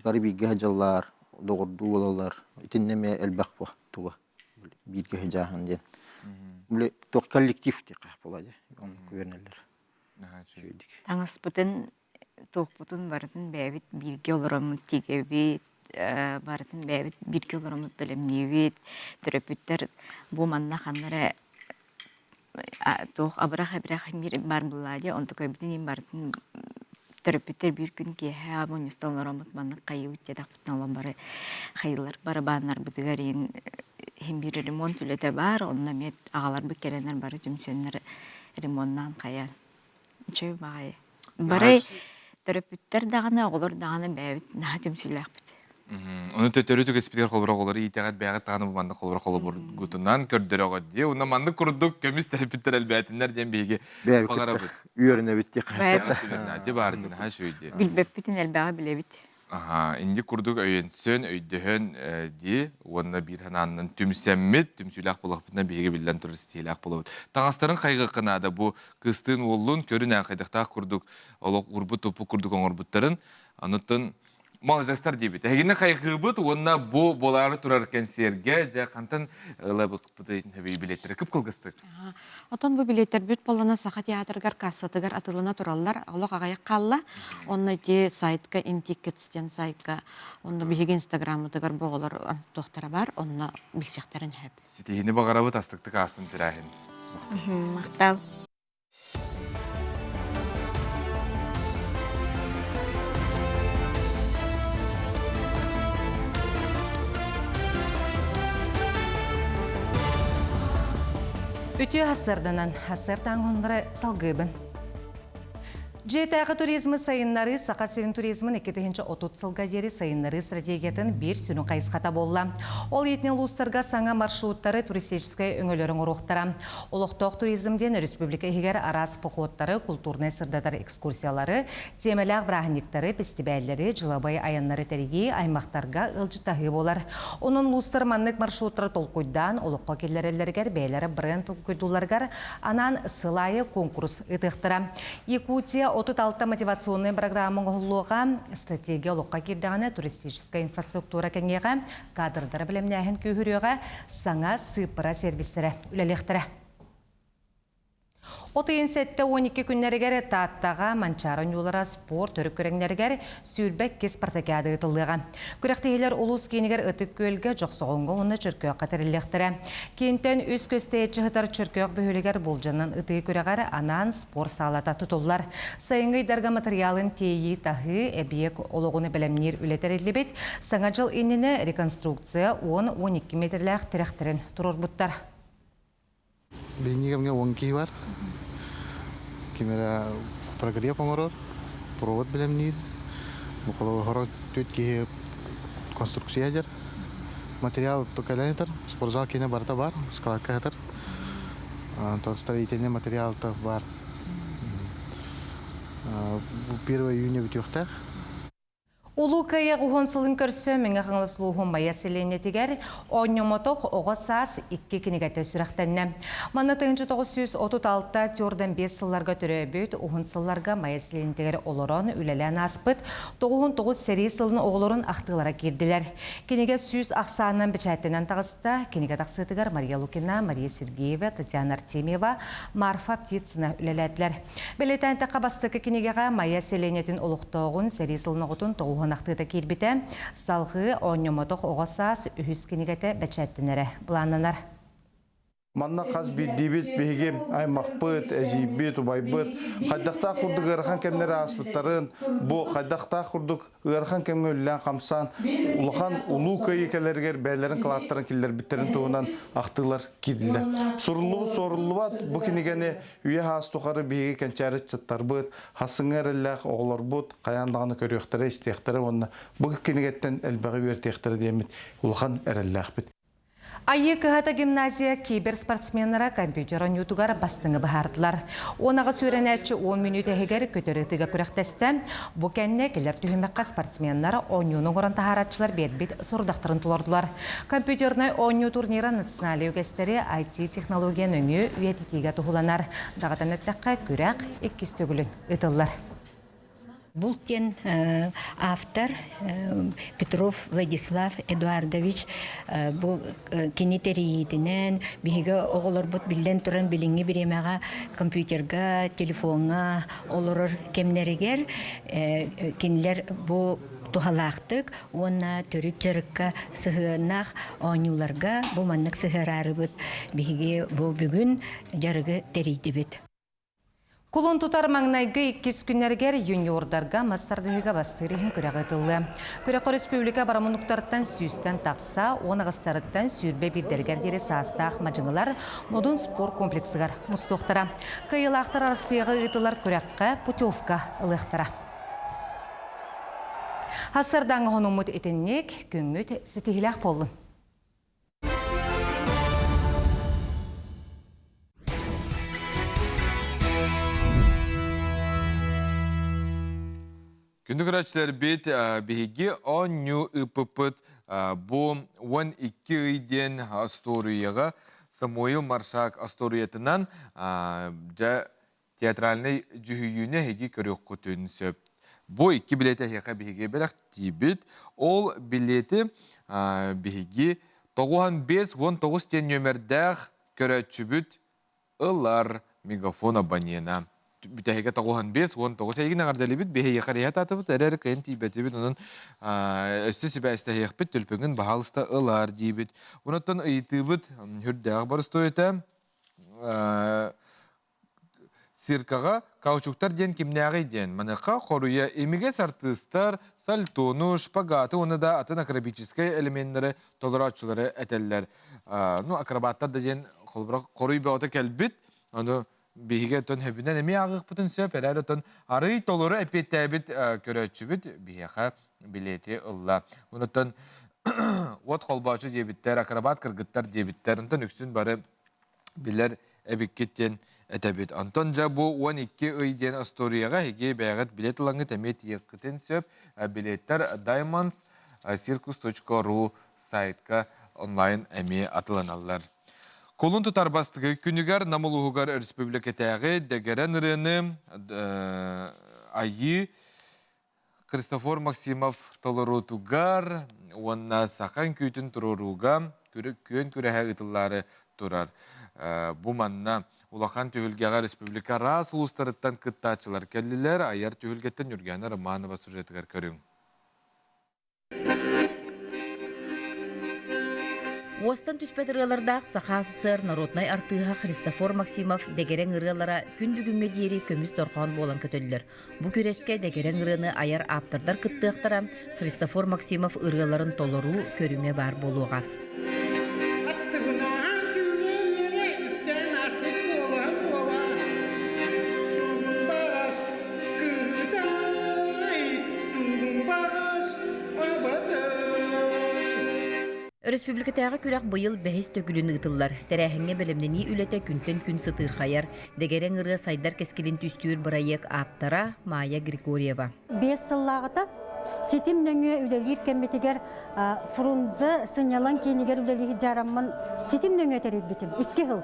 Бары бииргэ сылдьаллар, доҕордуу буолаллар. Итиннэ эмиэ элбэх буо туга бииргэ сылдьааһын диэн. Бile туох коллектив диэххэ буолла дии, оннукка үөрэнэллэр. Таҥаспытын, туохпутун барытын бэйэбит бииргэ олороммут тигэбит, барытын бэйэбит бииргэ олороммут бэлэмниибит. Төрөппүттэр бу манна ханна эрэ туох абырах-абырах мир баар буоллаа дии, онтукайбытын иһин барытын төрөппүттэр биир күн киэһэ мунньустан олороммут маннык хайыыбыт диэтэхпитинэ олом бары хайыылар барабааннарбытыгар иһин иһин биир ремонт үлэтэ баар, онно эмиэ аҕаларбыт кэлэннэр бары түмсэннэр ремоннаан хайа үчүгэй баҕайы. Бары төрөппүттэр даҕаны, оҕолор даҕаны бэйэбит наһаа түмсүүлээхпит. Ону төтөрү түгэспитигэр холобура оҕолору иитэҕит бэйэҕит даҕаны бу маннык холобура холобургутунан көрдөрөҕүт дии. Уонна маннык курдук көмүс төрөппүттэр элбээтиннэр диэн биһиги баҕарабыт. Үөрэнэбит дии. Бэйэбит баар дии наһаа үчүгэй дии. Билбэппитин элбэҕи билэбит. Аһаа, инник курдук өйөнсөн, өйдөһөн дии уонна биир санааннан түмсэммит, түмсүүлээх буоллахпытына биһиги биллэн турар ситиһиилээх буолабыт. Таҥастарын хайгыахха наада бу кыстыын уоллун көрүн хайдахтаах курдук олох урбут-туппут курдук оҥорбуттарын. Онуттан Маладьыастар диэбит. Эһигини хайҕыыбыт уонна бу буолаары турар кэнсиэргэ дьэ хантан ылабыппытый билиэттэрэ кып-кылгастык. Отон бу билиэттэрбит буоллана Саха театрыгар кассатыгар атылына тураллар. Олох аҕыйах хаалла. Онно ити сайтка Intickets диэн сайтка онно биһиги инстаграммытыгар бу оҕолор туохтара бар, онно билсиэхтэрин сөп. Ситиһини баҕарабыт астыктык аастын тэрээһин. Махтал. Үтүө хассарданан, хассар тааҥ салгыыбын. Дьиэтээҕи туризмы сайыннарыы Саха сирин туризмын 2030 сылга диэри сайыннарыы стратегиятын биир сүрүн хайысхата буолла. Ол иитинэн улуустарга саҥа маршруттары туристическай өҥөлөрү оҥоруохтара. Олохтоох туризм диэн республика иһигэр араас походтары, культурнай сырдатар экскурсиялары, тиэмэлээх бырааһынньыктары, бэстибээллэри, дьылабай айаннары тэрийии, аймахтарга ыалдьыттаһыы буолар. Онон улуустар маннык маршруттары толкуйдаан, олоххо киллэрэллэригэр бэйэлэрэ бренд толкуйдуулларыгар анаан сыл аайы куонкурус ыытыахтара. Якутия 36 мотивационнай программа оҥоһуллуоҕа, стратегия олоххо киирдэҕинэ туристическай инфраструктура кэҥиэҕэ, кадрдары бэлэмнээһин күүһүрүөҕэ, саҥа сыыппара сервистэрэ үлэлиэхтэрэ. От ыйын 72 күннэригэр Тааттаҕа Манчаары оонньуулара спорт төрүт көрүҥнэригэр 22 спартакиада ыытыллыаҕа. Күрэхтэһиилэр улуус киинигэр Ытык Күөлгэ, Дьохсоҕоҥҥо уонна Чөркөөххө тэриллиэхтэрэ. Киинтэн үс көстөөччү сытар Чөркөөх бөһүөлэгэр булдьанан ытыы күрэҕэр анаан спорт саалата тутуллар. Сайыҥҥы ыйдарга матырыйаалын тиэйии-таһыы, эбийиэк олоҕун бэлэмниир үлэ тэриллибит. Саҥа дьыл иннинэ реконструкция 10-12 миэтэрэлээх тирэхтэрин туруорбуттар. Билиҥҥи кэмҥэ уон киһи бар. Ким эрэ прогрев оҥорор. Провод бэлэмниир. Бу холобур түт киһи конструкция дьэр. Материал кэлэн ытар, спортзал киэнэ барыта бар, складка ытар. То строительный материал бар. Бу 1 июня бүтүөхтээх. Улуу Кыайыы уһун сылын көрсө Мэҥэ Хаҥалас улууһун Майа сэлиэнньэтигэр Оонньомотох оҕо саас икки кинигэтэ сүрэхтэннэ. Манна 1936 төрдөн 5 сылларга төрөөбүт, уһун сылларга Майа сэлиэнньэтигэр олорон үлэлээн ааспыт 99 сэрии сылын оҕолорун ахтыылара киирдилэр. Кинигэ сүүс ахсаанынан бэчээттэнэн таҕыста. Кинигэ тахсыытыгар Мария Лукина, Мария Сергеева, Татьяна Артемьева, Марфа Птицына үлэлээтилэр. Бэлиэтээнтэххэ бастакы кинигэҕэ Майа сэлиэнньэтин олохтооҕун сэрии сылын оҕотун тоҕуһун ахтыыта киирбитэ. Салҕыы оонньомотох оҕо саас үһүс кинигэтэ бэчээттэнэрэ былааннанар. Манна хас биирдиибит биһиги аймахпыт, эдьиийбит, убайбыт хайдахтаах курдук ыарахан кэмнэри ааспыттарын, бу хайдахтаах курдук ыарахан кэмҥэ үлэлээн-хамсаан улахан улуу кыайыы кэлэригэр бэйэлэрин кылааттарын киллэрбиттэрин туһунан ахтыылар киирдилэр. Суруллубут суоруллубат бу кинигэни Үйэ саас тухары биһиги кэнчээри ыччаттарбыт, хасыҥҥа эрэллээх оҕолорбут хайаан даҕаны көрүөхтэрэ, истиэхтэрэ уонна бу кинигэттэн элбэҕи үөрэтиэхтэрэ диэммит улахан эрэллээхпит. Айыы кыһата гимназия киберспортсменнара компьютер оонньуутугар бастыҥы быһаардылар. 18 үөрэнээччи 10 мүнүүтэ иһигэр көтөр ытыыга күрэхтэстэ. Бу кэннэ кэлэр түһүмэххэ спортсменнар оонньууну оҥорон таһаарааччылар биэрбит сорудахтарын толордулар. Компьютернай оонньуу турнира национальнай үгэстэри IT-технология нөҥүө үйэтитиигэ туһуланар. Даҕатан эттэххэ, күрэх иккис төгүлүн ыытыллар. Булт диэн автор Петров Владислав Эдуардович бу кини тэрийиитинэн биһиги оҕолорбут биллэн туран билиҥҥи бириэмэҕэ компьютерга, телефоҥҥа олорор кэмнэригэр кинилэр бу туһалаахтык уонна төрүт дьарыкка сыһыаннаах оонньууларга бу маннык сыһыараарыбыт биһиги бу бүгүн дьарыгы тэрийдибит. Кулун тутар маҥнайгы иккис күннэригэр юниордарга мас тардыһыыга бастыыр иһин күрэх ыытыллыа. Күрэххэ республика барамунуктарыттан сүүстэн тахса, уон аҕыстарыттан сүүрбэ биирдэригэр диэри саастаах мадьыҥылар Модун спорт комплексыгар мустуохтара. Кыайыылаахтар Арассыыйаҕа ыытылар күрэххэ путевка ылыахтара. Хассардаҥ оһонуммут итинник күҥҥүт ситиһилээх буоллун. Күндү көрөөччүлэрбит, биһиги оонньуу ыыппыппыт бу 12 ый диэн остуоруйаҕа Самуил Маршак остуоруйатынан дьэ театральнай дьүһүйүүнү эһиги көрүөххүтүн сөп. Бу икки билиэти эһиэхэ биһиги бэлэхтиибит. Ол билиэти биһиги 95-19 диэн нүөмэрдээх көрөөччүбүт ылар мегафон абонена. Бүтэһигэ 95-19 эйигин эҕэрдэлиибит, биһиэхэ эриһэ таатыбыт, эрэр кыайан тиийбэтибит, онон өссө сибээстэһиэхпит, төлпөҥүн баһаалыста ылар диибит. Онуттан ыйытыыбыт үрдээх боростуой этэ. Циркаҕа каучуктар диэн кимнээҕий диэн. Маныаха хоруйа имигэс артыыстар сальтону, шпагаты уонна да атын акробатическай элеменнэри толорооччулары этэллэр. Ну, акробаттар да диэн холобура хоруй бөҕөтө кэлбит. Ону биһиги оттон хөбүнэн эмиэ ааҕыахпытын сөп. Эрээри оттон арыый толору эппиэттээбит көрөөччүбүт биһиэхэ билиэти ылла. Онуттан уот холбоочу диэбиттэр, акробат кыргыттар диэбиттэр. Онтон үксүн бары билэр эбиккит диэн этэбит. Онтон дьэ бу 12 ый диэн остуоруйаҕа эһиги бэйэҕит билет ылаҥҥыт эмиэ тиийиэххитин сөп. Билеттэр Diamonds circus.ru сайтка онлайн эмиэ атыланаллар. Кулун тутар бастакы күнүгэр Нам улууһугар өрөспүүбүлүкэтээҕи дэгэрэн ырыаны айыы Христофор Максимов толоруутугар уонна саха үҥкүүтүн туруорууга күөн күрэһэ ыытыллаары турар. Бу манна улахан түһүлгэҕэ республика араас улуустарыттан кыттааччылар кэллилэр. Айар түһүлгэттэн Ньургуйаана Романова сюжетыгар көрүҥ. Уостан түспэт ырыалардаах Саха СССР народнай артыыһа Христофор Максимов дэгэрэҥ ырыалара күн бүгүҥҥэ диэри көмүс дорҕоон буолан көтөллөр. Бу күрэскэ дэгэрэҥ ырыаны айар ааптардар кыттыахтара, Христофор Максимов ырыаларын толоруу көрүҥэ баар буолуоҕа. Аттыбынаан күүлэ үөрэ үктээн ааспыт буола буола Тугун баҕас кыыһыта. Өрөспүүбүлүкэтээҕи күрэх быйыл бэһис төгүлүн ыытыллар. Тэрээһиҥҥэ бэлэмнэнии үлэтэ күнтэн күн сытыырхайар. Дэгэрэҥ ырыа сайдар кэскилин түстүүр бырайыак ааптара Майя Григорьева. 5 сыллааҕыта ситим нөҥүө үлэлиир кэммитигэр Фрунзе сынньалаҥ киинигэр үлэлии дьараммын ситим нөҥүө тэрийбитим. 2 сыл.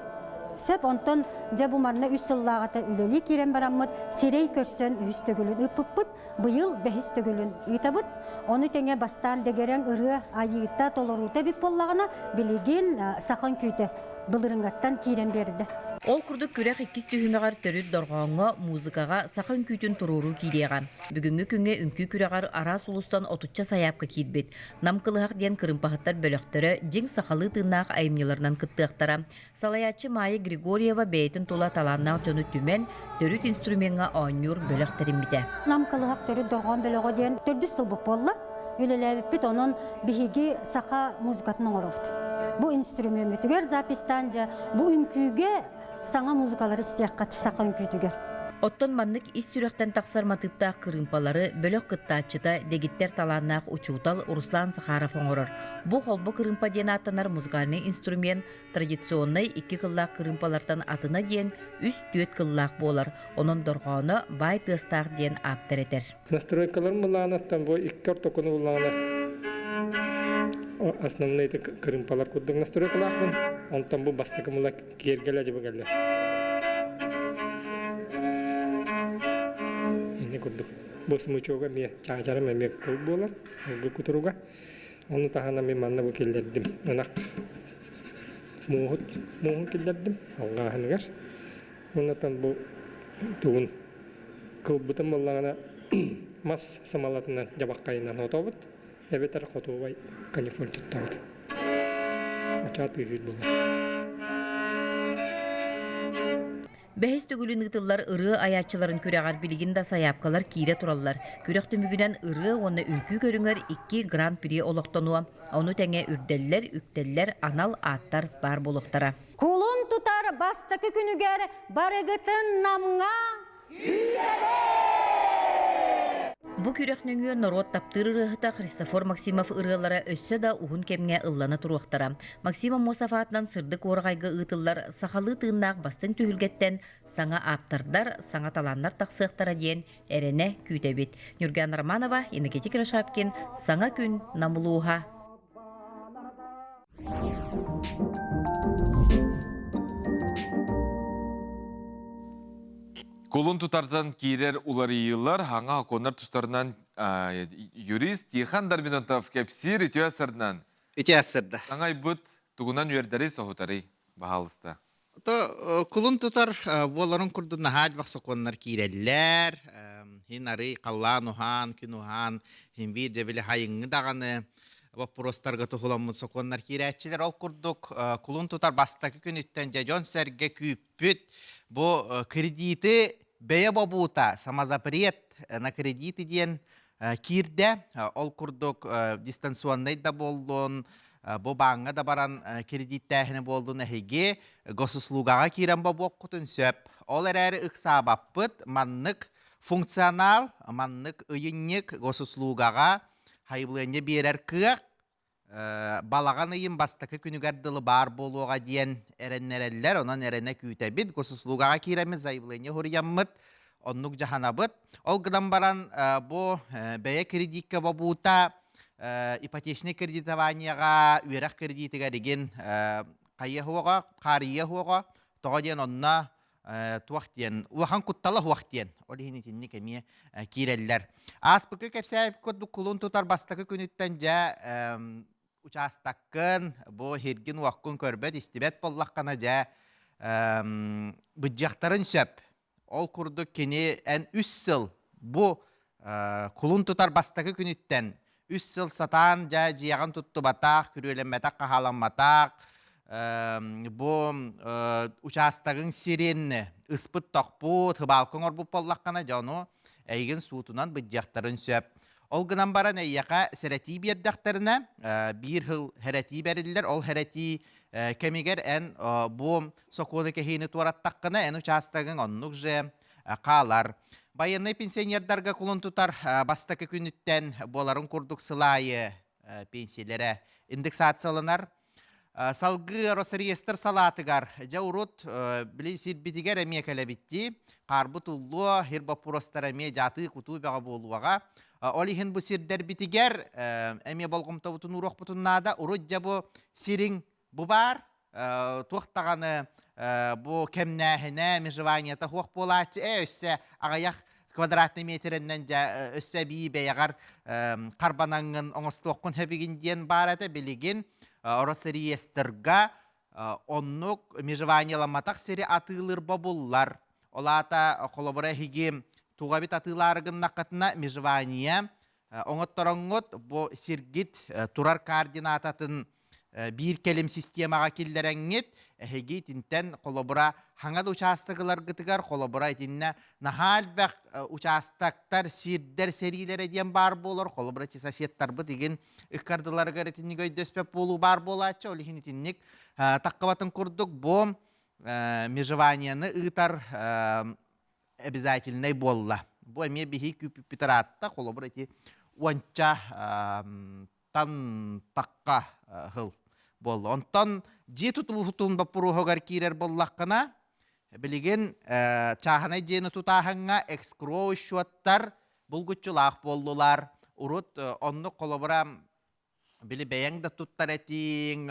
Сөп, онтон дьэ бу манна 3 сыллааҕыта үлэлии киирэн бараммыт сирэй көрсөн үһүс төгүлүн ыыппыппыт. Быйыл бэһис төгүлүн ыытабыт. Ону тэҥэ бастаан дэгэрэҥ ырыа айыыта толоруута эбит буоллаҕына, билигин саха үҥкүүтэ былырыҥҥаттан киирэн биэрдэ. Ол курдук күрэх иккис түһүмэҕэр төрүт дорҕооҥҥо, музыкаҕа саха үҥкүүтүн туруоруу киириэҕэ. Бүгүҥҥү күҥҥэ үҥкүү күрэҕэр араас улуустан отучча сайаапка киирбит. Нам кылыһах диэн кырыымпаһыттар бөлөхтөрө дьиҥ сахалыы тыыннаах айымньыларынан кыттыахтара. Салайааччы Майя Григорьева бэйэтин тула талааннаах дьону түмэн, төрүт инструмеҥҥа оонньуур бөлөх тэриммитэ. Нам кылыһах төрүт дорҕоон бөлөҕө диэн төрдүс сылбыт буолла. Үлэлээбиппит, онон биһиги саха музыкатын оҥоробут. Бу инструмеммүтүгэр записьтаан дьэ бу үҥкүүгэ саҥа музыкалары истиэххит саха үҥкүүтүгэр. Оттон маннык ис сүрэхтэн тахсар матыыптаах кырыымпалары бөлөх кыттааччыта, дэгиттэр талааннаах учуутал Руслан Захаров оҥорор. Бу холбо кырыымпа диэн ааттанар музыкальнай инструмент Традиционнай икки кыллаах кырыымпалартан атына диэн үс-түөрт кыллаах буолар, онон дорҕооно баай тыастаах диэн ааптар этэр. Настройкаларым былаанаттан бу икки ортокуну буллаҕына основные кырыымпалар курдук настройкалаахпын. Онтон бу бастакы мула киэргэлэ дьыбы кэллэ. Инни курдук. Бу смычога эмиэ чаачарым эмиэ кыл буолар, ылгы кутуруга. Ону таһынан мин манна бу киллэрдим. Ынах мууһут мууһун киллэрдим алҕааһыныгар. Оннотон бу тугун кылбытым буоллаҕына мас самалатынан дьабаххайынан отобут эбэтэр хотуобай канифоль туттабыт. Ачаат ыыһыыр буолар. Бэһис төгүлүн ыытыллар ырыа айааччыларын күрэҕэр билигин да сайаапкалар киирэ тураллар. Күрэх түмүгүнэн ырыа уонна үҥкүү көрүҥэр икки гран-при олохтонуо. Ону тэҥэ үрдэллэр, үктэллэр анал ааттар баар буолуохтара. Кулун тутар бастакы күнүгэр барыгытын Намҥа Бу күрэх нөҥүө норуот таптыыр ырыаһыта Христофор Максимов ырыалара өссө да уһун кэмҥэ ыллана туруохтара. Максим Аммосов аатынан сырдык уораҕайга ыытыллар сахалыы тыыннаах бастыҥ түһүлгэттэн саҥа ааптардар, саҥа талааннар тахсыахтара диэн эрэнэ күүтэбит. Ньурган Романова, Иннокентий Кирашапкин, Саҥа күн Нам улууһа. Кулун тутартан киирэр уларыйыылар хаҥа окуоннар тустарынан юрист Тихон Дарминантов кэпсиир үтүө сырдынан. Үтүө сырда. Саҥайбыт тугунан үөрдэрий соһутарый, баһаалыста. То кулун тутар буоларын курдук наһаа элбэх сокуоннар киирэллэр. Хин арый халлаан уһаан, күн уһаан, хин биир дьэбили хайыҥҥы даҕаны боппуруостарга туһуламмыт сокуоннар киирээччилэр. Ол курдук кулун тутар бастакы күнүттэн дьэ дьон-сэргэ күүппүт бу кредиты бэйэ бобуута, самозапрет на кредиты диэн киирдэ. Ол курдук дистанционнай да буоллун, бу бааҥҥа да баран кредиттээһини буоллун эһиги госуслугаҕа киирэн бобуоххутун сөп. Ол эрээри ыксаабаппыт маннык функционал, маннык ыйынньык госуслугаҕа хайыбылыанньа биэрэр кыах балаҕан ыйын бастакы күнүгэр дылы баар буолуоҕа диэн эрэннэрэллэр. Онон эрэнэ күүтэбит. Госуслугаҕа киирэммит, заявление суруйаммыт, оннук дьаһанабыт. Ол гынан баран бу бэйэ кредиккэ бобуута ипотечнай кредитованиеҕа, үөрэх кредитигэр игин хайыа суоҕа, хаарыйыа суоҕа. Тоҕо диэн онно туох диэн улахан куттала суох диэн ол иһин итинник эмиэ киирэллэр. Ааспыкка кэпсээбит курдук кулун тутар бастакы күнүттэн дьэ учаастаккын бу хиргин уоккун көрбөт истибэт буоллаххына дьэ быдьыахтарын сөп. Ол курдук кини эн үс сыл бу кулун тутар бастакы күнүттэн үс сыл сатаан дьэ дьиэҕин туттубатах, күрүөлэммэтэх, хаһааламматах, бу учаастагыҥ сирин ыспыт-тохпут, хыбаалка оҥорбут буоллаххына, дьэ ону эйигин суутунан быдьыахтарын сөп. Ол гынан баран эйиэхэ сэрэтии биэрдэхтэринэ, биир сыл сэрэтии бэриллэр, ол сэрэтии кэмигэр эн бу сокуону кэһиини туораттаххына, эн учаастагыҥ оннук же хаалар. Байыаннай пенсионердарга кулун тутар бастакы күнүттэн буоларын курдук сыл аайы пенсиялэрэ индексацияланар. Салгыы Росреестр салаатыгар дьэ урут били сирбитигэр эмиэ кэлэбиттии хаарбыт уллуо хир боппуруостара эмиэ дьаатыы-кутуу бөҕө буолуоҕа. Ол иһин бу сирдэрбитигэр эмиэ болҕомтобутун ууруохпутун наада. Урут дьэ бу сириҥ бу баар туох даҕаны бу кэмнээһинэ, межеваниета суох буолааччы ээ өссө аҕыйах квадратный метрэннэн дьэ өссө эбии бэйэҕэр харбанаҥҥын оҥостуоххун сөбүгүн диэн баар этэ билигин Росреестрга оннук межеваниеламматах сири атыылыыр бобуллар. Ол аата холобура эһиги туҕабит атыылаары гыннаххытына межевание оҥоттороҥҥут бу сиргит турар координататын биир кэлим системаҕа киллэрэҥҥит эһиги итинтэн холобура хаҥа да учаастагыларгытыгар холобура итиннэ наһаа элбэх учаастактар сирдэр сэриилэрэ диэн баар буолар холобура ити соседтарбыт игин ыккардыларыгар итинник өйдөспөт буолуу баар буолааччы ол иһин итинник таххыбатын курдук бу межеванияны ыытар обязательнай буолла. Бу эмиэ биһи күүппүппүт ыраатта, холобур ити уонча тан тахха хыл буолла. Онтон дьиэ тутуутун боппуруоһугар киирэр буоллаххына, билигин чааһынай дьиэни тутааһыҥҥа экскроу счеттар булгуччулаах буоллулар. Урут оннук холобура били бэйэҥ да туттар этииҥ,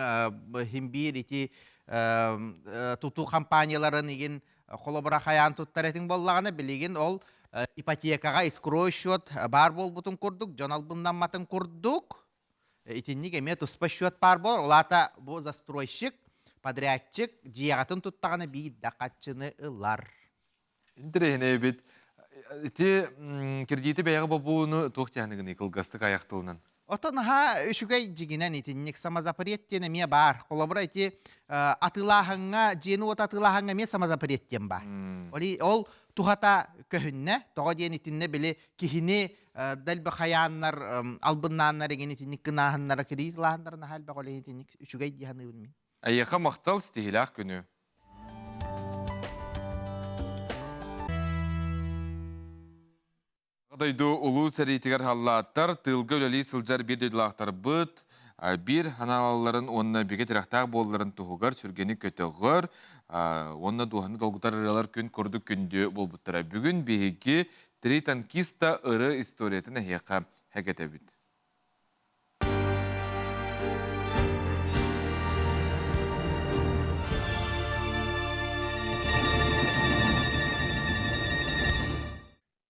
иһин биир ити тутуу компанияларын игин холобура хайаан туттар этиҥ буоллаҕына, билигин ол ипотекаҕа искровой счет баар буолбутун курдук, дьон албыннамматын курдук, итинник эмиэ туспа счет баар буолар. Ол аата бу застройщик, подрядчик дьиэҕитин туттаҕына биир да хаччыны ылар. Интэриэһинэй эбит. Ити кредити бэйэҕэ бобууну туох диэхиныгыный кылгастык айах тылынан? Оттон наһаа үчүгэй дьигинэн итинник самозапрет диэн эмиэ баар. Холобура ити атыылааһыҥҥа, дьиэни-уоту атыылааһыҥҥа эмиэ самозапрет диэн баар. Ол туһата көһүннэ. Тоҕо диэн итиннэ били киһини дэлби хайааннар, албыннааннар игин итинник гынааһыннара, кредит ылааһыннара наһаа элбэх ол итинник үчүгэй дии саныыбын мин. Эйиэхэ махтал, ситиһиилээх күнү. Дойду улуу сэриитигэр халлааттар, тыылга үлэлии сылдьар биир дойдулаахтарбыт биир ханаалаларын уонна бигэ тирэхтээх буолларын туһугар сүргэни көтөҕөр уонна дууһаны долгутар ырыалар күн курдук күндү буолбуттара. Бүгүн биһиги Три танкиста ыры историятын эһиэхэ хэгэтэбит.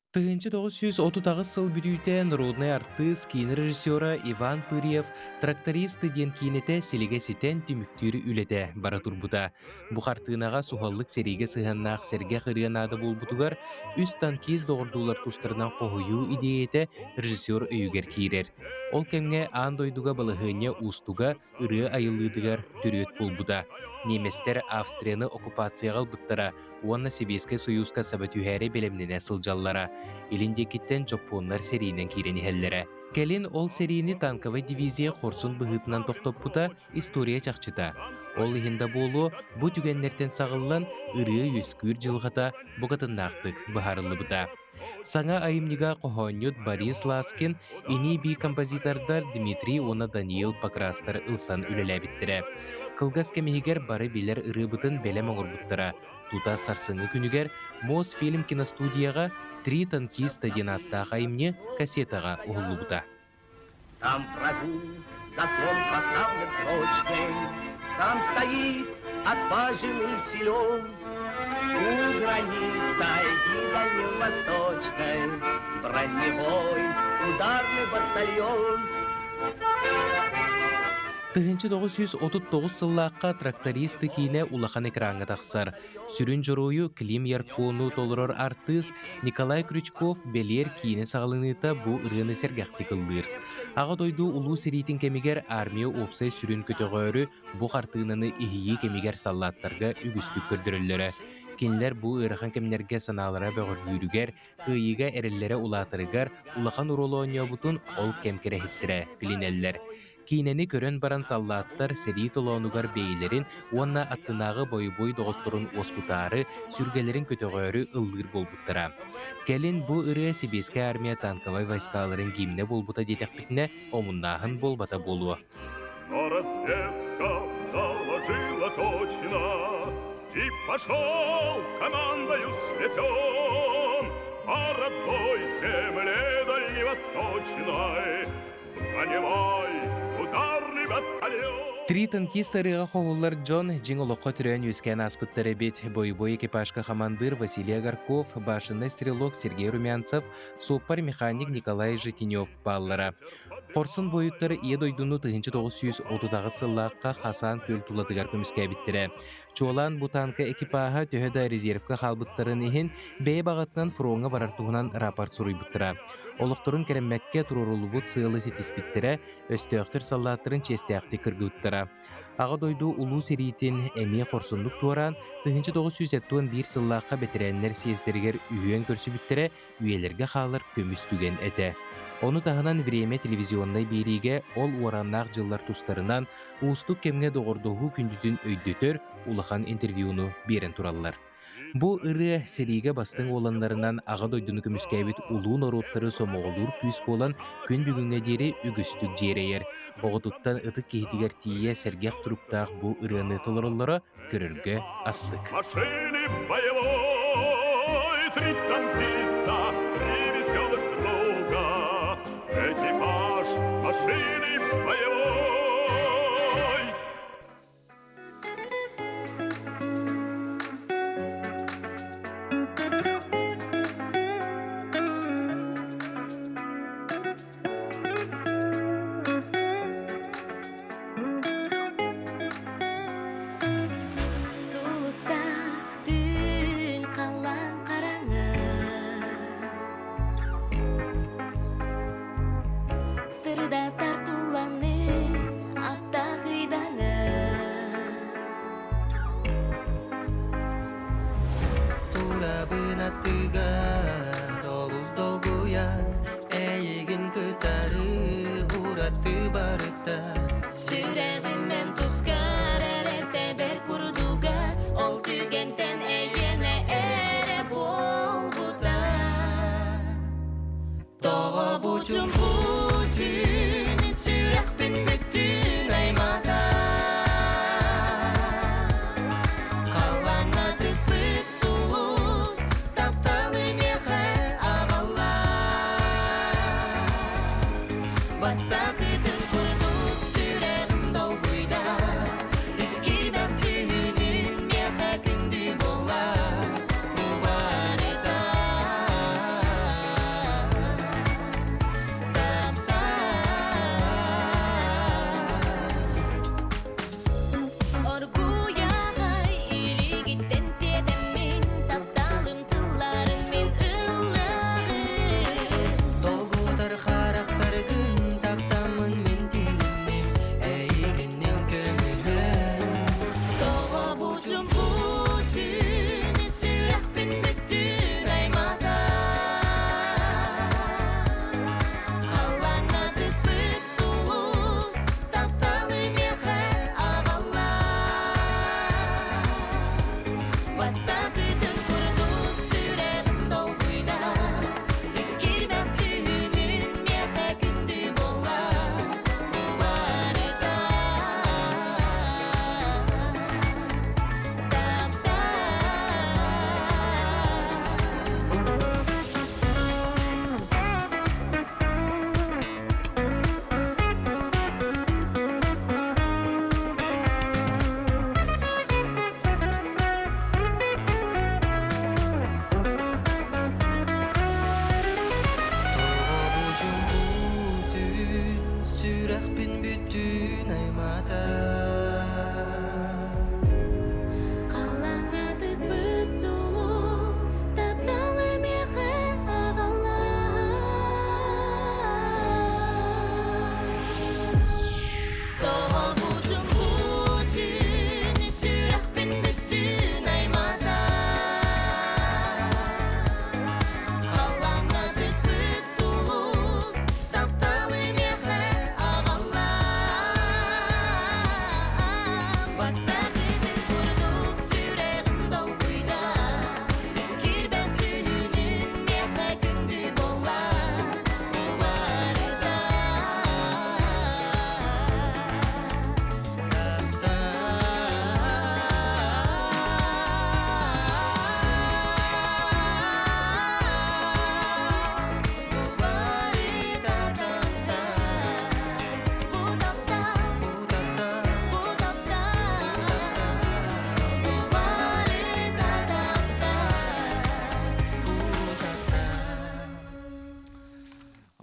1938 сыл бүтүүтэ норуодунай артыыс, киинэ режиссера Иван Пырьев «Трактористы» диэн киинэтэ силигэ ситэн түмүктүүр үлэтэ бара турбута. Бу хартыынаҕа суһаллык сэриигэ сыһыаннаах сэргэх ырыа наада буолбутугар үс танкист доҕордуулар тустарынан хоһуйуу идиэйэтэ режиссер өйүгэр киирэр. Ол кэмҥэ аан дойдуга балаһыанньа уустуга ырыа айыллыытыгар төрүөт буолбута. Немецтэр Австрияны оккупацияҕа ылбыттара уонна Сэбиэскэй Сойууска саба түһээри бэлэмнэнэ сылдьаллара. Илин диэкиттэн дьоппуоннар сэриинэн киирэн иһэллэрэ. Кэлин ол сэриини танковай дивизия хорсун быһыытынан тохтоппута история чахчыта. Ол иһин да буолуо, бу түгэннэртэн саҕыллан ырыа үөскүүр дьылҕата букатыннаахтык быһаарыллыбыта. Саҥа айымньыга хоһоонньут Борис Ласкин, ини-бии композитордар Дмитрий уонна Даниил Покрастар ылсан үлэлээбиттэрэ. Кылгас кэм иһигэр бары билэр ырыабытын бэлэм оҥорбуттара. Тута сарсыҥҥы күнүгэр Мосфильм киностудияҕа «Три танкиста» диэн ааттаах айымньы кассетаҕа уһуллубута. Там врагу заслон поставлен прочный, Там стоит отважен и силен. У границ тайги дальневосточной Броневой ударный батальон. 1939 сыллаахха тракторист киинэ улахан экраҥҥа тахсар. Сүрүн дьоруойу Клим Яркону толорор артыыс Николай Крючков бэлиэр киинэ саҕаланыыта бу ырыаны сэргэхтик ыллыыр. Аҕа дойду Улуу сэриитин кэмигэр армия уопсай сүрүн көтөҕөөрү бу хартыынаны иһийии кэмигэр саллааттарга үгүстүк көрдөрөллөрө. Кинилэр бу ыарахан кэмнэргэ санаалара бөҕөргүүрүгэр, кыайыыга эрэллэрэ улаатарыгар улахан оруолу оонньообутун ол кэм кэрэһиттэрэ билинэллэр. Киинэни көрөн баран саллааттар сэрии толоонугар бэйэлэрин уонна аттынааҕы бойобуой доҕотторун уоскутаары, сүргэлэрин көтөҕөөрү ыллыыр буолбуттара. Кэлин бу ырыа Сэбиэскэй Армия танковай войскаларын гимнэ буолбута диэтэхпитинэ, омуннааһын буолбата буолуо. Но разведка доложила точно, И пошел командою сплетен По родной земле дальневосточной Броневой ударный батальон. Три танкист ырыаҕа хоһуллар дьон дьиҥ олоххо төрөөн үөскээн ааспыттар эбит. Бойобуой экипажка хамандыыр Василий Агарков, башенный стрелок Сергей Румянцев, суоппар-механик Николай Житинев бааллара. Хорсун буойуттар Ийэ дойдуну 1938 сыллаахха Хасан күөл тулатыгар көмүскээбиттэрэ. Чуолаан бу танка экипаһа төһө да резервкэ хаалбыттарын иһин, бэйэ баҕатынан фроҥҥа барар туһунан рапорт суруйбуттара. Олохторун кэрэммэккэ туруоруллубут сыалы ситиспиттэрэ, өстөөхтөр саллааттарын чиэстээхтик кыргыбыттара. Аҕа дойду Улуу сэриитин эмиэ хорсуннук туораан, 1971 сыллаахха бэтэрээннэр съездэригэр үһүөн көрсүбүттэрэ үйэлэргэ хаалар көмүс түгэн этэ. Ону таһынан Время телевизионнай биэриигэ ол уораннаах дьыллар тустарынан уустук кэмҥэ доҕордоһуу күндүтүн өйдөтөр улахан интервьюну биэрэн тураллар. Бу ырыа сэриигэ бастыҥ уоланнарынан Аҕа дойдуну көмүскээбит улуу норуоттары сомоҕолуур күүс буолан күн бүгүҥҥэ диэри үгүстүк дьиэрэйэр. Оҕотуттан ытык киһитигэр тиийэ сэргэх туруктаах бу ырыаны толороллоро көрөргө астык. Машины боевой, три танкиста, три веселых друга. Экипаж машины боевой. Сулустаах түүн халлаан хараҥа Сырдатар туланы аттаах ыйдаҥа Турабын аттыгар олус долгуйан Эйигин кытары ураты барыта Сүрэҕим эн тускар эрэ тэбэр курдуга Ол түгэнтэн эйиэнэ эрэ буолбута Тоҕо бу чуҥкуу түүн сүрэхпин бүттүүн аймата Халлааҥҥа тыкпыт сулус тапталы миэхэ аҕалла Бастакытын курдук сүрэҕим долгуйда Үс киирбэх дьүһүнүн миэхэ күндү буолла Бу барыта Оргуйаҕай илигиттэн сиэтэммин тапталым тылларын мин ыллаҕым Долгутар харахтаргын таптаммын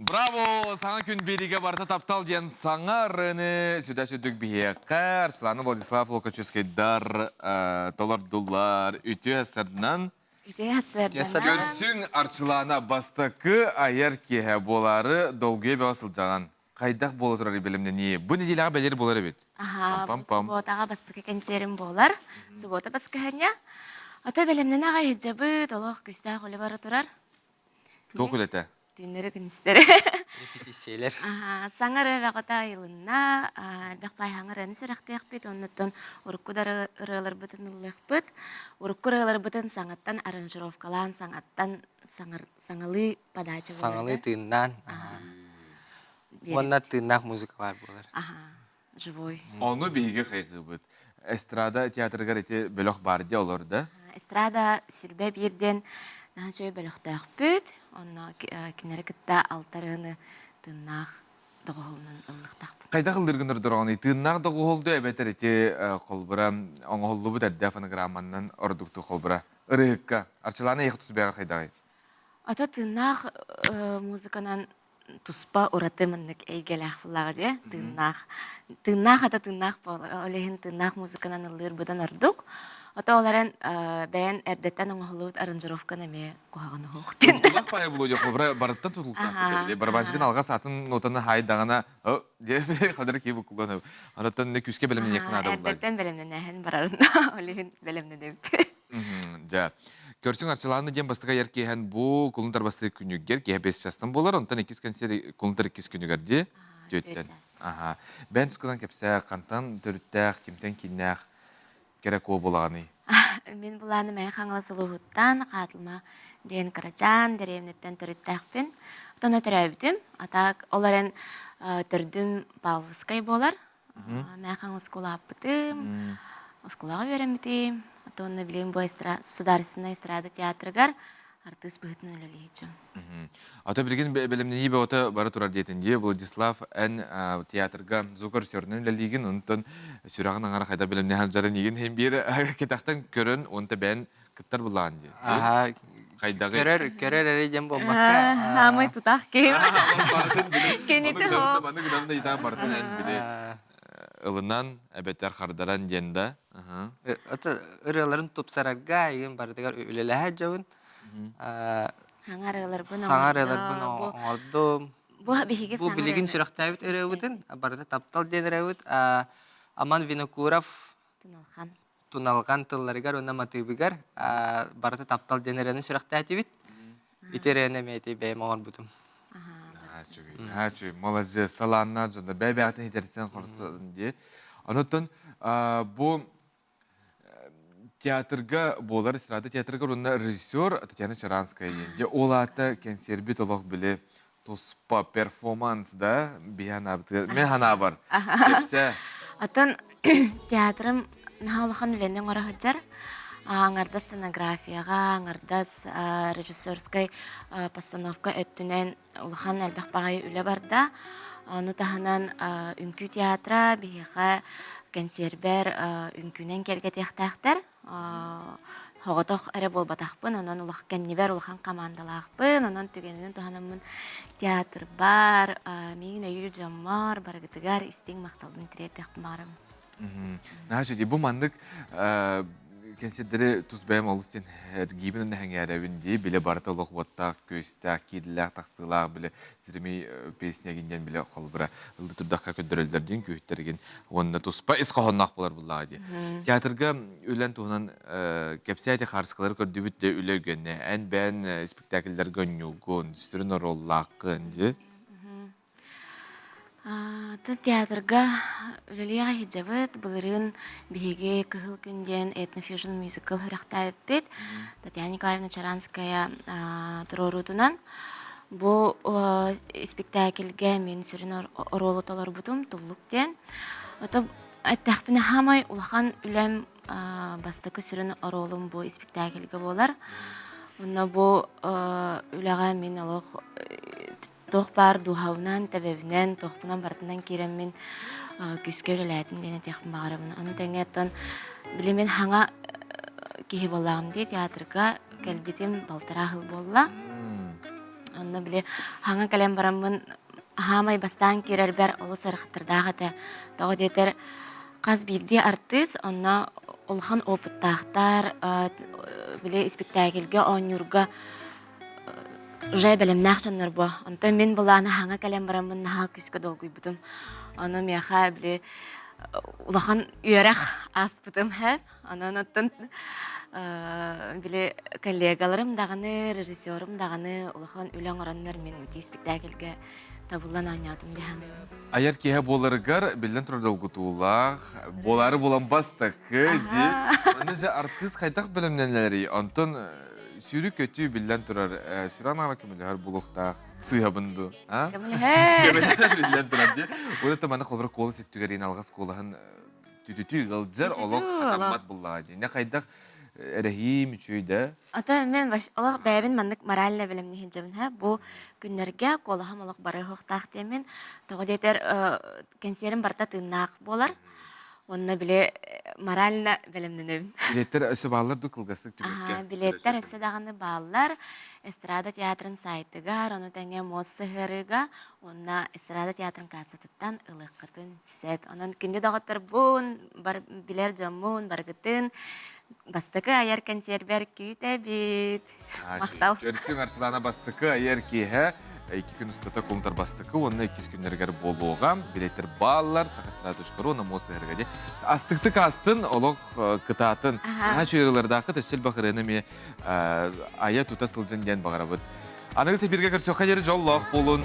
Браво! Саҥа күн биэриигэ барыта таптал диэн саҥа ырыаны сүдэ сүдүк биһиэхэ Арчылаана Владислав Лукачевскайдар толордулар. Үтүө сырдынан. Үтүө сырдынан. Көрсүҥ Арчылаана бастакы айар киэһэ буолаары долгуйа бөҕө сылдьаҕын. Хайдах буола турар бэлэмнэнии? Бу нэдиэлэҕэ бэлиэр буолар эбит. Аха, бу субуотаҕа бастакы кэнсиэрим буолар. Субуота баскыһанньа. Ата бэлэмнэнэ аҕай сылдьабыт, олох күүстээх үлэ бара турар. Туох үлэтэ? Түүннэри күнүстэри. Репетициялар. Саҥа ырыа бөҕөтө айылынна. Элбэх баай саҥа ырыаны сүрэхтиэхпит. Оннуттан урукку да ырыаларбытын ыллыахпыт. Урукку ырыаларбытын саҥаттан аранжировкалаан, саҥаттан саҥалыы подача буолар Саҥалыы тыыннаан. Уонна тыыннаах музыка баар буолар. Живой. Ону биһиги хайҕыыбыт. Эстрада театрыгар ити бөлөх баар дии олор да? Эстрада сүрбэ биир диэн наһаа үчүгэй бөлөхтөөхпүт. Онно кинилэри кытта алтарыаны тыыннаах доҕуһуолунан ыллыктаахпыт. Хайдах ыллыыргын ордороҕунуй? Тыыннаах доҕуһуол дуо эбэтэр ити холбура оҥоһуллубут эрдэ фонограмманнан ордуктуу холбура ырыһыкка Арчылаана эйиэхэ тус бэйэҕэр хайдаҕый? Ата тыыннаах музыканан туспа ураты маннык эйгэлээх буллаҕа дии тыыннаах тыыннаах ата тыыннаах буолар ол иһин тыыннаах музыканан ыллыыр быдан ордук ото ол эрэн бэйэн эрдэттэн оҥоһуллубут аранжировканы эмиэ куһаҕан уһуохтун Тутулах пая булуо холбура барыттан тутулуктаах барабанчыгын алҕас атын нотаны хаайдаҕына хадыр кии буккуллан анаттан күүскэ бэлэмнэниэххэ наада буллар эрдэттэн бэлэмнэнээһин барарын ол иһин бэлэмнэнэбит Дьэ, көрсүҥ Арчылаана диэн бастакы айар киэһэн бу кулун тарбастыы күнүгэр киэһэ бэс частан буолар, онтон иккис кэнсиэр кулун тар иккис күнүгэр дии түөттэн. Аха. Бэйэн тускунан кэпсээ, хантан төрүттээх, кимтэн кииннээх кэрэ куо буолаҕыный? Мин былааным Мэҥэ Хаҥалас улууһуттан Хаатылма диэн кырачаан дэриэбинэттэн төрүттээхпин. Оттон төрөөбүтүм. А так ол эрэн төрдүм Павловскай буолар. Мэҥэ Хаҥалас оскуолааппытым, оскуолаҕа үөрэммитим. Оттон билигин бу Судаарыстыбаннай эстрада театрыгар артыыс быһыытынан үлэлиһиччим. Ата билигин бэлэмнэнии бөҕөтө бара турар диэтин дии. Владислав, эн театрга звукорежиссерунан үлэлиигин, онтон сүрэҕин аҥара хайда бэлэмнэһэ сылдьарын игин иһин биир кэтэхтэн көрөн, онто бэйэн кыттар булаан дии. Аха, Хайдаҕый? көрөр, көрөр эрэ диэн буолбакка. Хаамай тутаах киһи. Барытын били. Кинити хоп. Маны гынан да итаа барытын эн били ылынан, эбэтэр хардаран диэн да. Ата ырыаларын тупсарарга игин барытыгар үлэлэһэ дьабын. Саҥа ырыаларбын Саҥа ырыаларбын оҥордум. Бу биһиги Бу билигин сүрэхтээбит ырыабытын барыта таптал диэн ырыабыт Аман Винокуров Туналхан Туналҕан тылларыгар уонна матыыбыгар барыта таптал диэн ырыаны сүрэхтээтибит. Ити ырыаны эмиэ ити бэйэм оҥорбутум. Наһаа үчүгэй, молодец, талааннаах дьоннор бэйэ-бэйэҕитин итэрисэн хорсун дии. Онуттан бу театрга буолар эстрада театрыгар уонна режиссер Татьяна Чаранская диэн. Дьэ ол аата кэнсиэрбит олох били туспа перформанс да биһи ханаабытыгар мен ханаабар кэпсээ. Атын театрым наһаа улахан үлэни оҥоро сылдьар. Аҥардас сценографияҕа, аҥардас режиссерскай постановка өттүнэн улахан элбэх баҕайы үлэ барда. Ону таһынан үҥкүү театра биһиэхэ кэнсиэрбэр үҥкүүнэн киэргэтиэхтээхтэр. Соҕотох эрэ буолбатахпын, онон улах кэннибэр улахан хамаандалаахпын, онон түгэнинэн туһанаммын театрбар, миигин өйүүр дьоммор барыгытыгар истиҥ махталбын тириэрдиэхпин баҕарабын. Наһаа үчүгэй. Бу маннык кэнсиэрдэри тус бэйэм олус диэн эргиибин уонна сэҥээрэбин дии. Билэ барыта олох уоттаах, күөстээх, киирилээх, тахсыылаах, билэ зримый песня диэн билэ холобура ыллыы турдахха көрдөрөллөр диэн күүһүттэргин уонна туспа ис хоһоонноох буолар буллаҕа дии. Театрга үлэн туһунан кэпсээти хаарыскалары көрдүбүт де үлэ үгэнэ. Эн бэйэн спектакльлэргэ онньуугун, сүрүн оруоллааххын дии. Театрга үлэлиэҕэ сылдьабыт. Былырыын биһиги Кыһыл күн диэн этнофьюжн мюзикл сүрэхтээбиппит. Татьяна Николаевна Чаранская туруоруутунан. Бу испиктээкилгэ мин сүрүн оруолу толорбутум Туллук диэн. Ото эттэхпинэ хаамай улахан үлэм бастакы сүрүн оруолум бу испиктээкилгэ буолар. Онно бу үлэҕэ мин олох туох баар дууһабынан, тэбэбинэн, туохпунан барытынан киирэммин күүскэ үлэлээтим диэн этиэхпин баҕарабын. Ону тэҥэ оттон били мин хаҥа киһи буоллаҕым дии театрга кэлбитим балтараа сыл буолла. Онно били хаҥа кэлэн бараммын хаамай бастаан киирэрбэр олус ыарахаттардаах этэ. Тоҕо диэтэр хас биирдии артыыс онно улахан опыттаахтар, били испиктээкилгэ оонньуурга уже бэлэмнээх дьоннор буо. Онтон мин былаана хаҥа кэлэн бараммын наһаа күүскэ долгуйбутум. Ону миэхэ били улахан үөрэх ааспытым һэ. Онон оттон били коллегаларым даҕаны, режиссерум даҕаны улахан үлэ оҥороннор мин ити спектакльга табыллан оонньоотум диһан. Айар киэһэ буоларыгар биллэн турар долгутуулаах, буолаары буолан бастакы дии. Аны же артыыс хайдах бэлэмнэнэлэрий? Онтон сүүрүү-көтүү биллэн турар, сүрэн аҕара көмөлөһөр буолуохтаах. Сыыһабын дуу? А? Көмөлөһөр. Биллэн турар дии. Уонна маны холобура куолас өттүгэр алҕас куолаһын түтүтүү ыалдьар олох хатаммат буллаҕа дии. Не хайдах эрэһиим үчүгэй да? Ата мен олох бэйэбин маннык морально бэлэмниһин дьабын һэ бу күннэргэ куолаһым олох бары уһуктаах диэмин тоҕо диэтэр кэнсиэрим барыта тыыннаах буолар уонна били морально бэлэмнэнэбин. Билеттер өссө бааллар дуу кылгастык түмүккэ? Билеттер өссө даҕаны бааллар. Эстрада театрын сайтыгар, ону тэҥэ муос сыһыарыыга уонна эстрада театрын кассатыгар Тан ылыаххытын сөп. Онон күндү доҕотторбун, бар, билэр дьоммун, барыгытын бастакы айар кэнсиэрбэр күүтэбит. Махтал. Көрсүҥ Арсылана бастакы айар киэһэ икки күн устата кулунтар бастакы уонна иккис күннэригэр буолуоҕа. Билеттер бааллар, сахасра.ру уонна муос сыһарга дии. Астыктык астын, олох кытаатын. Наһаа чуйрылардааххыт өссө элбэх ырыаны эмиэ айа тута сылдьын диэн баҕарабыт. Аныгы эфиргэ көрсүөххэ диэри дьоллоох буолун.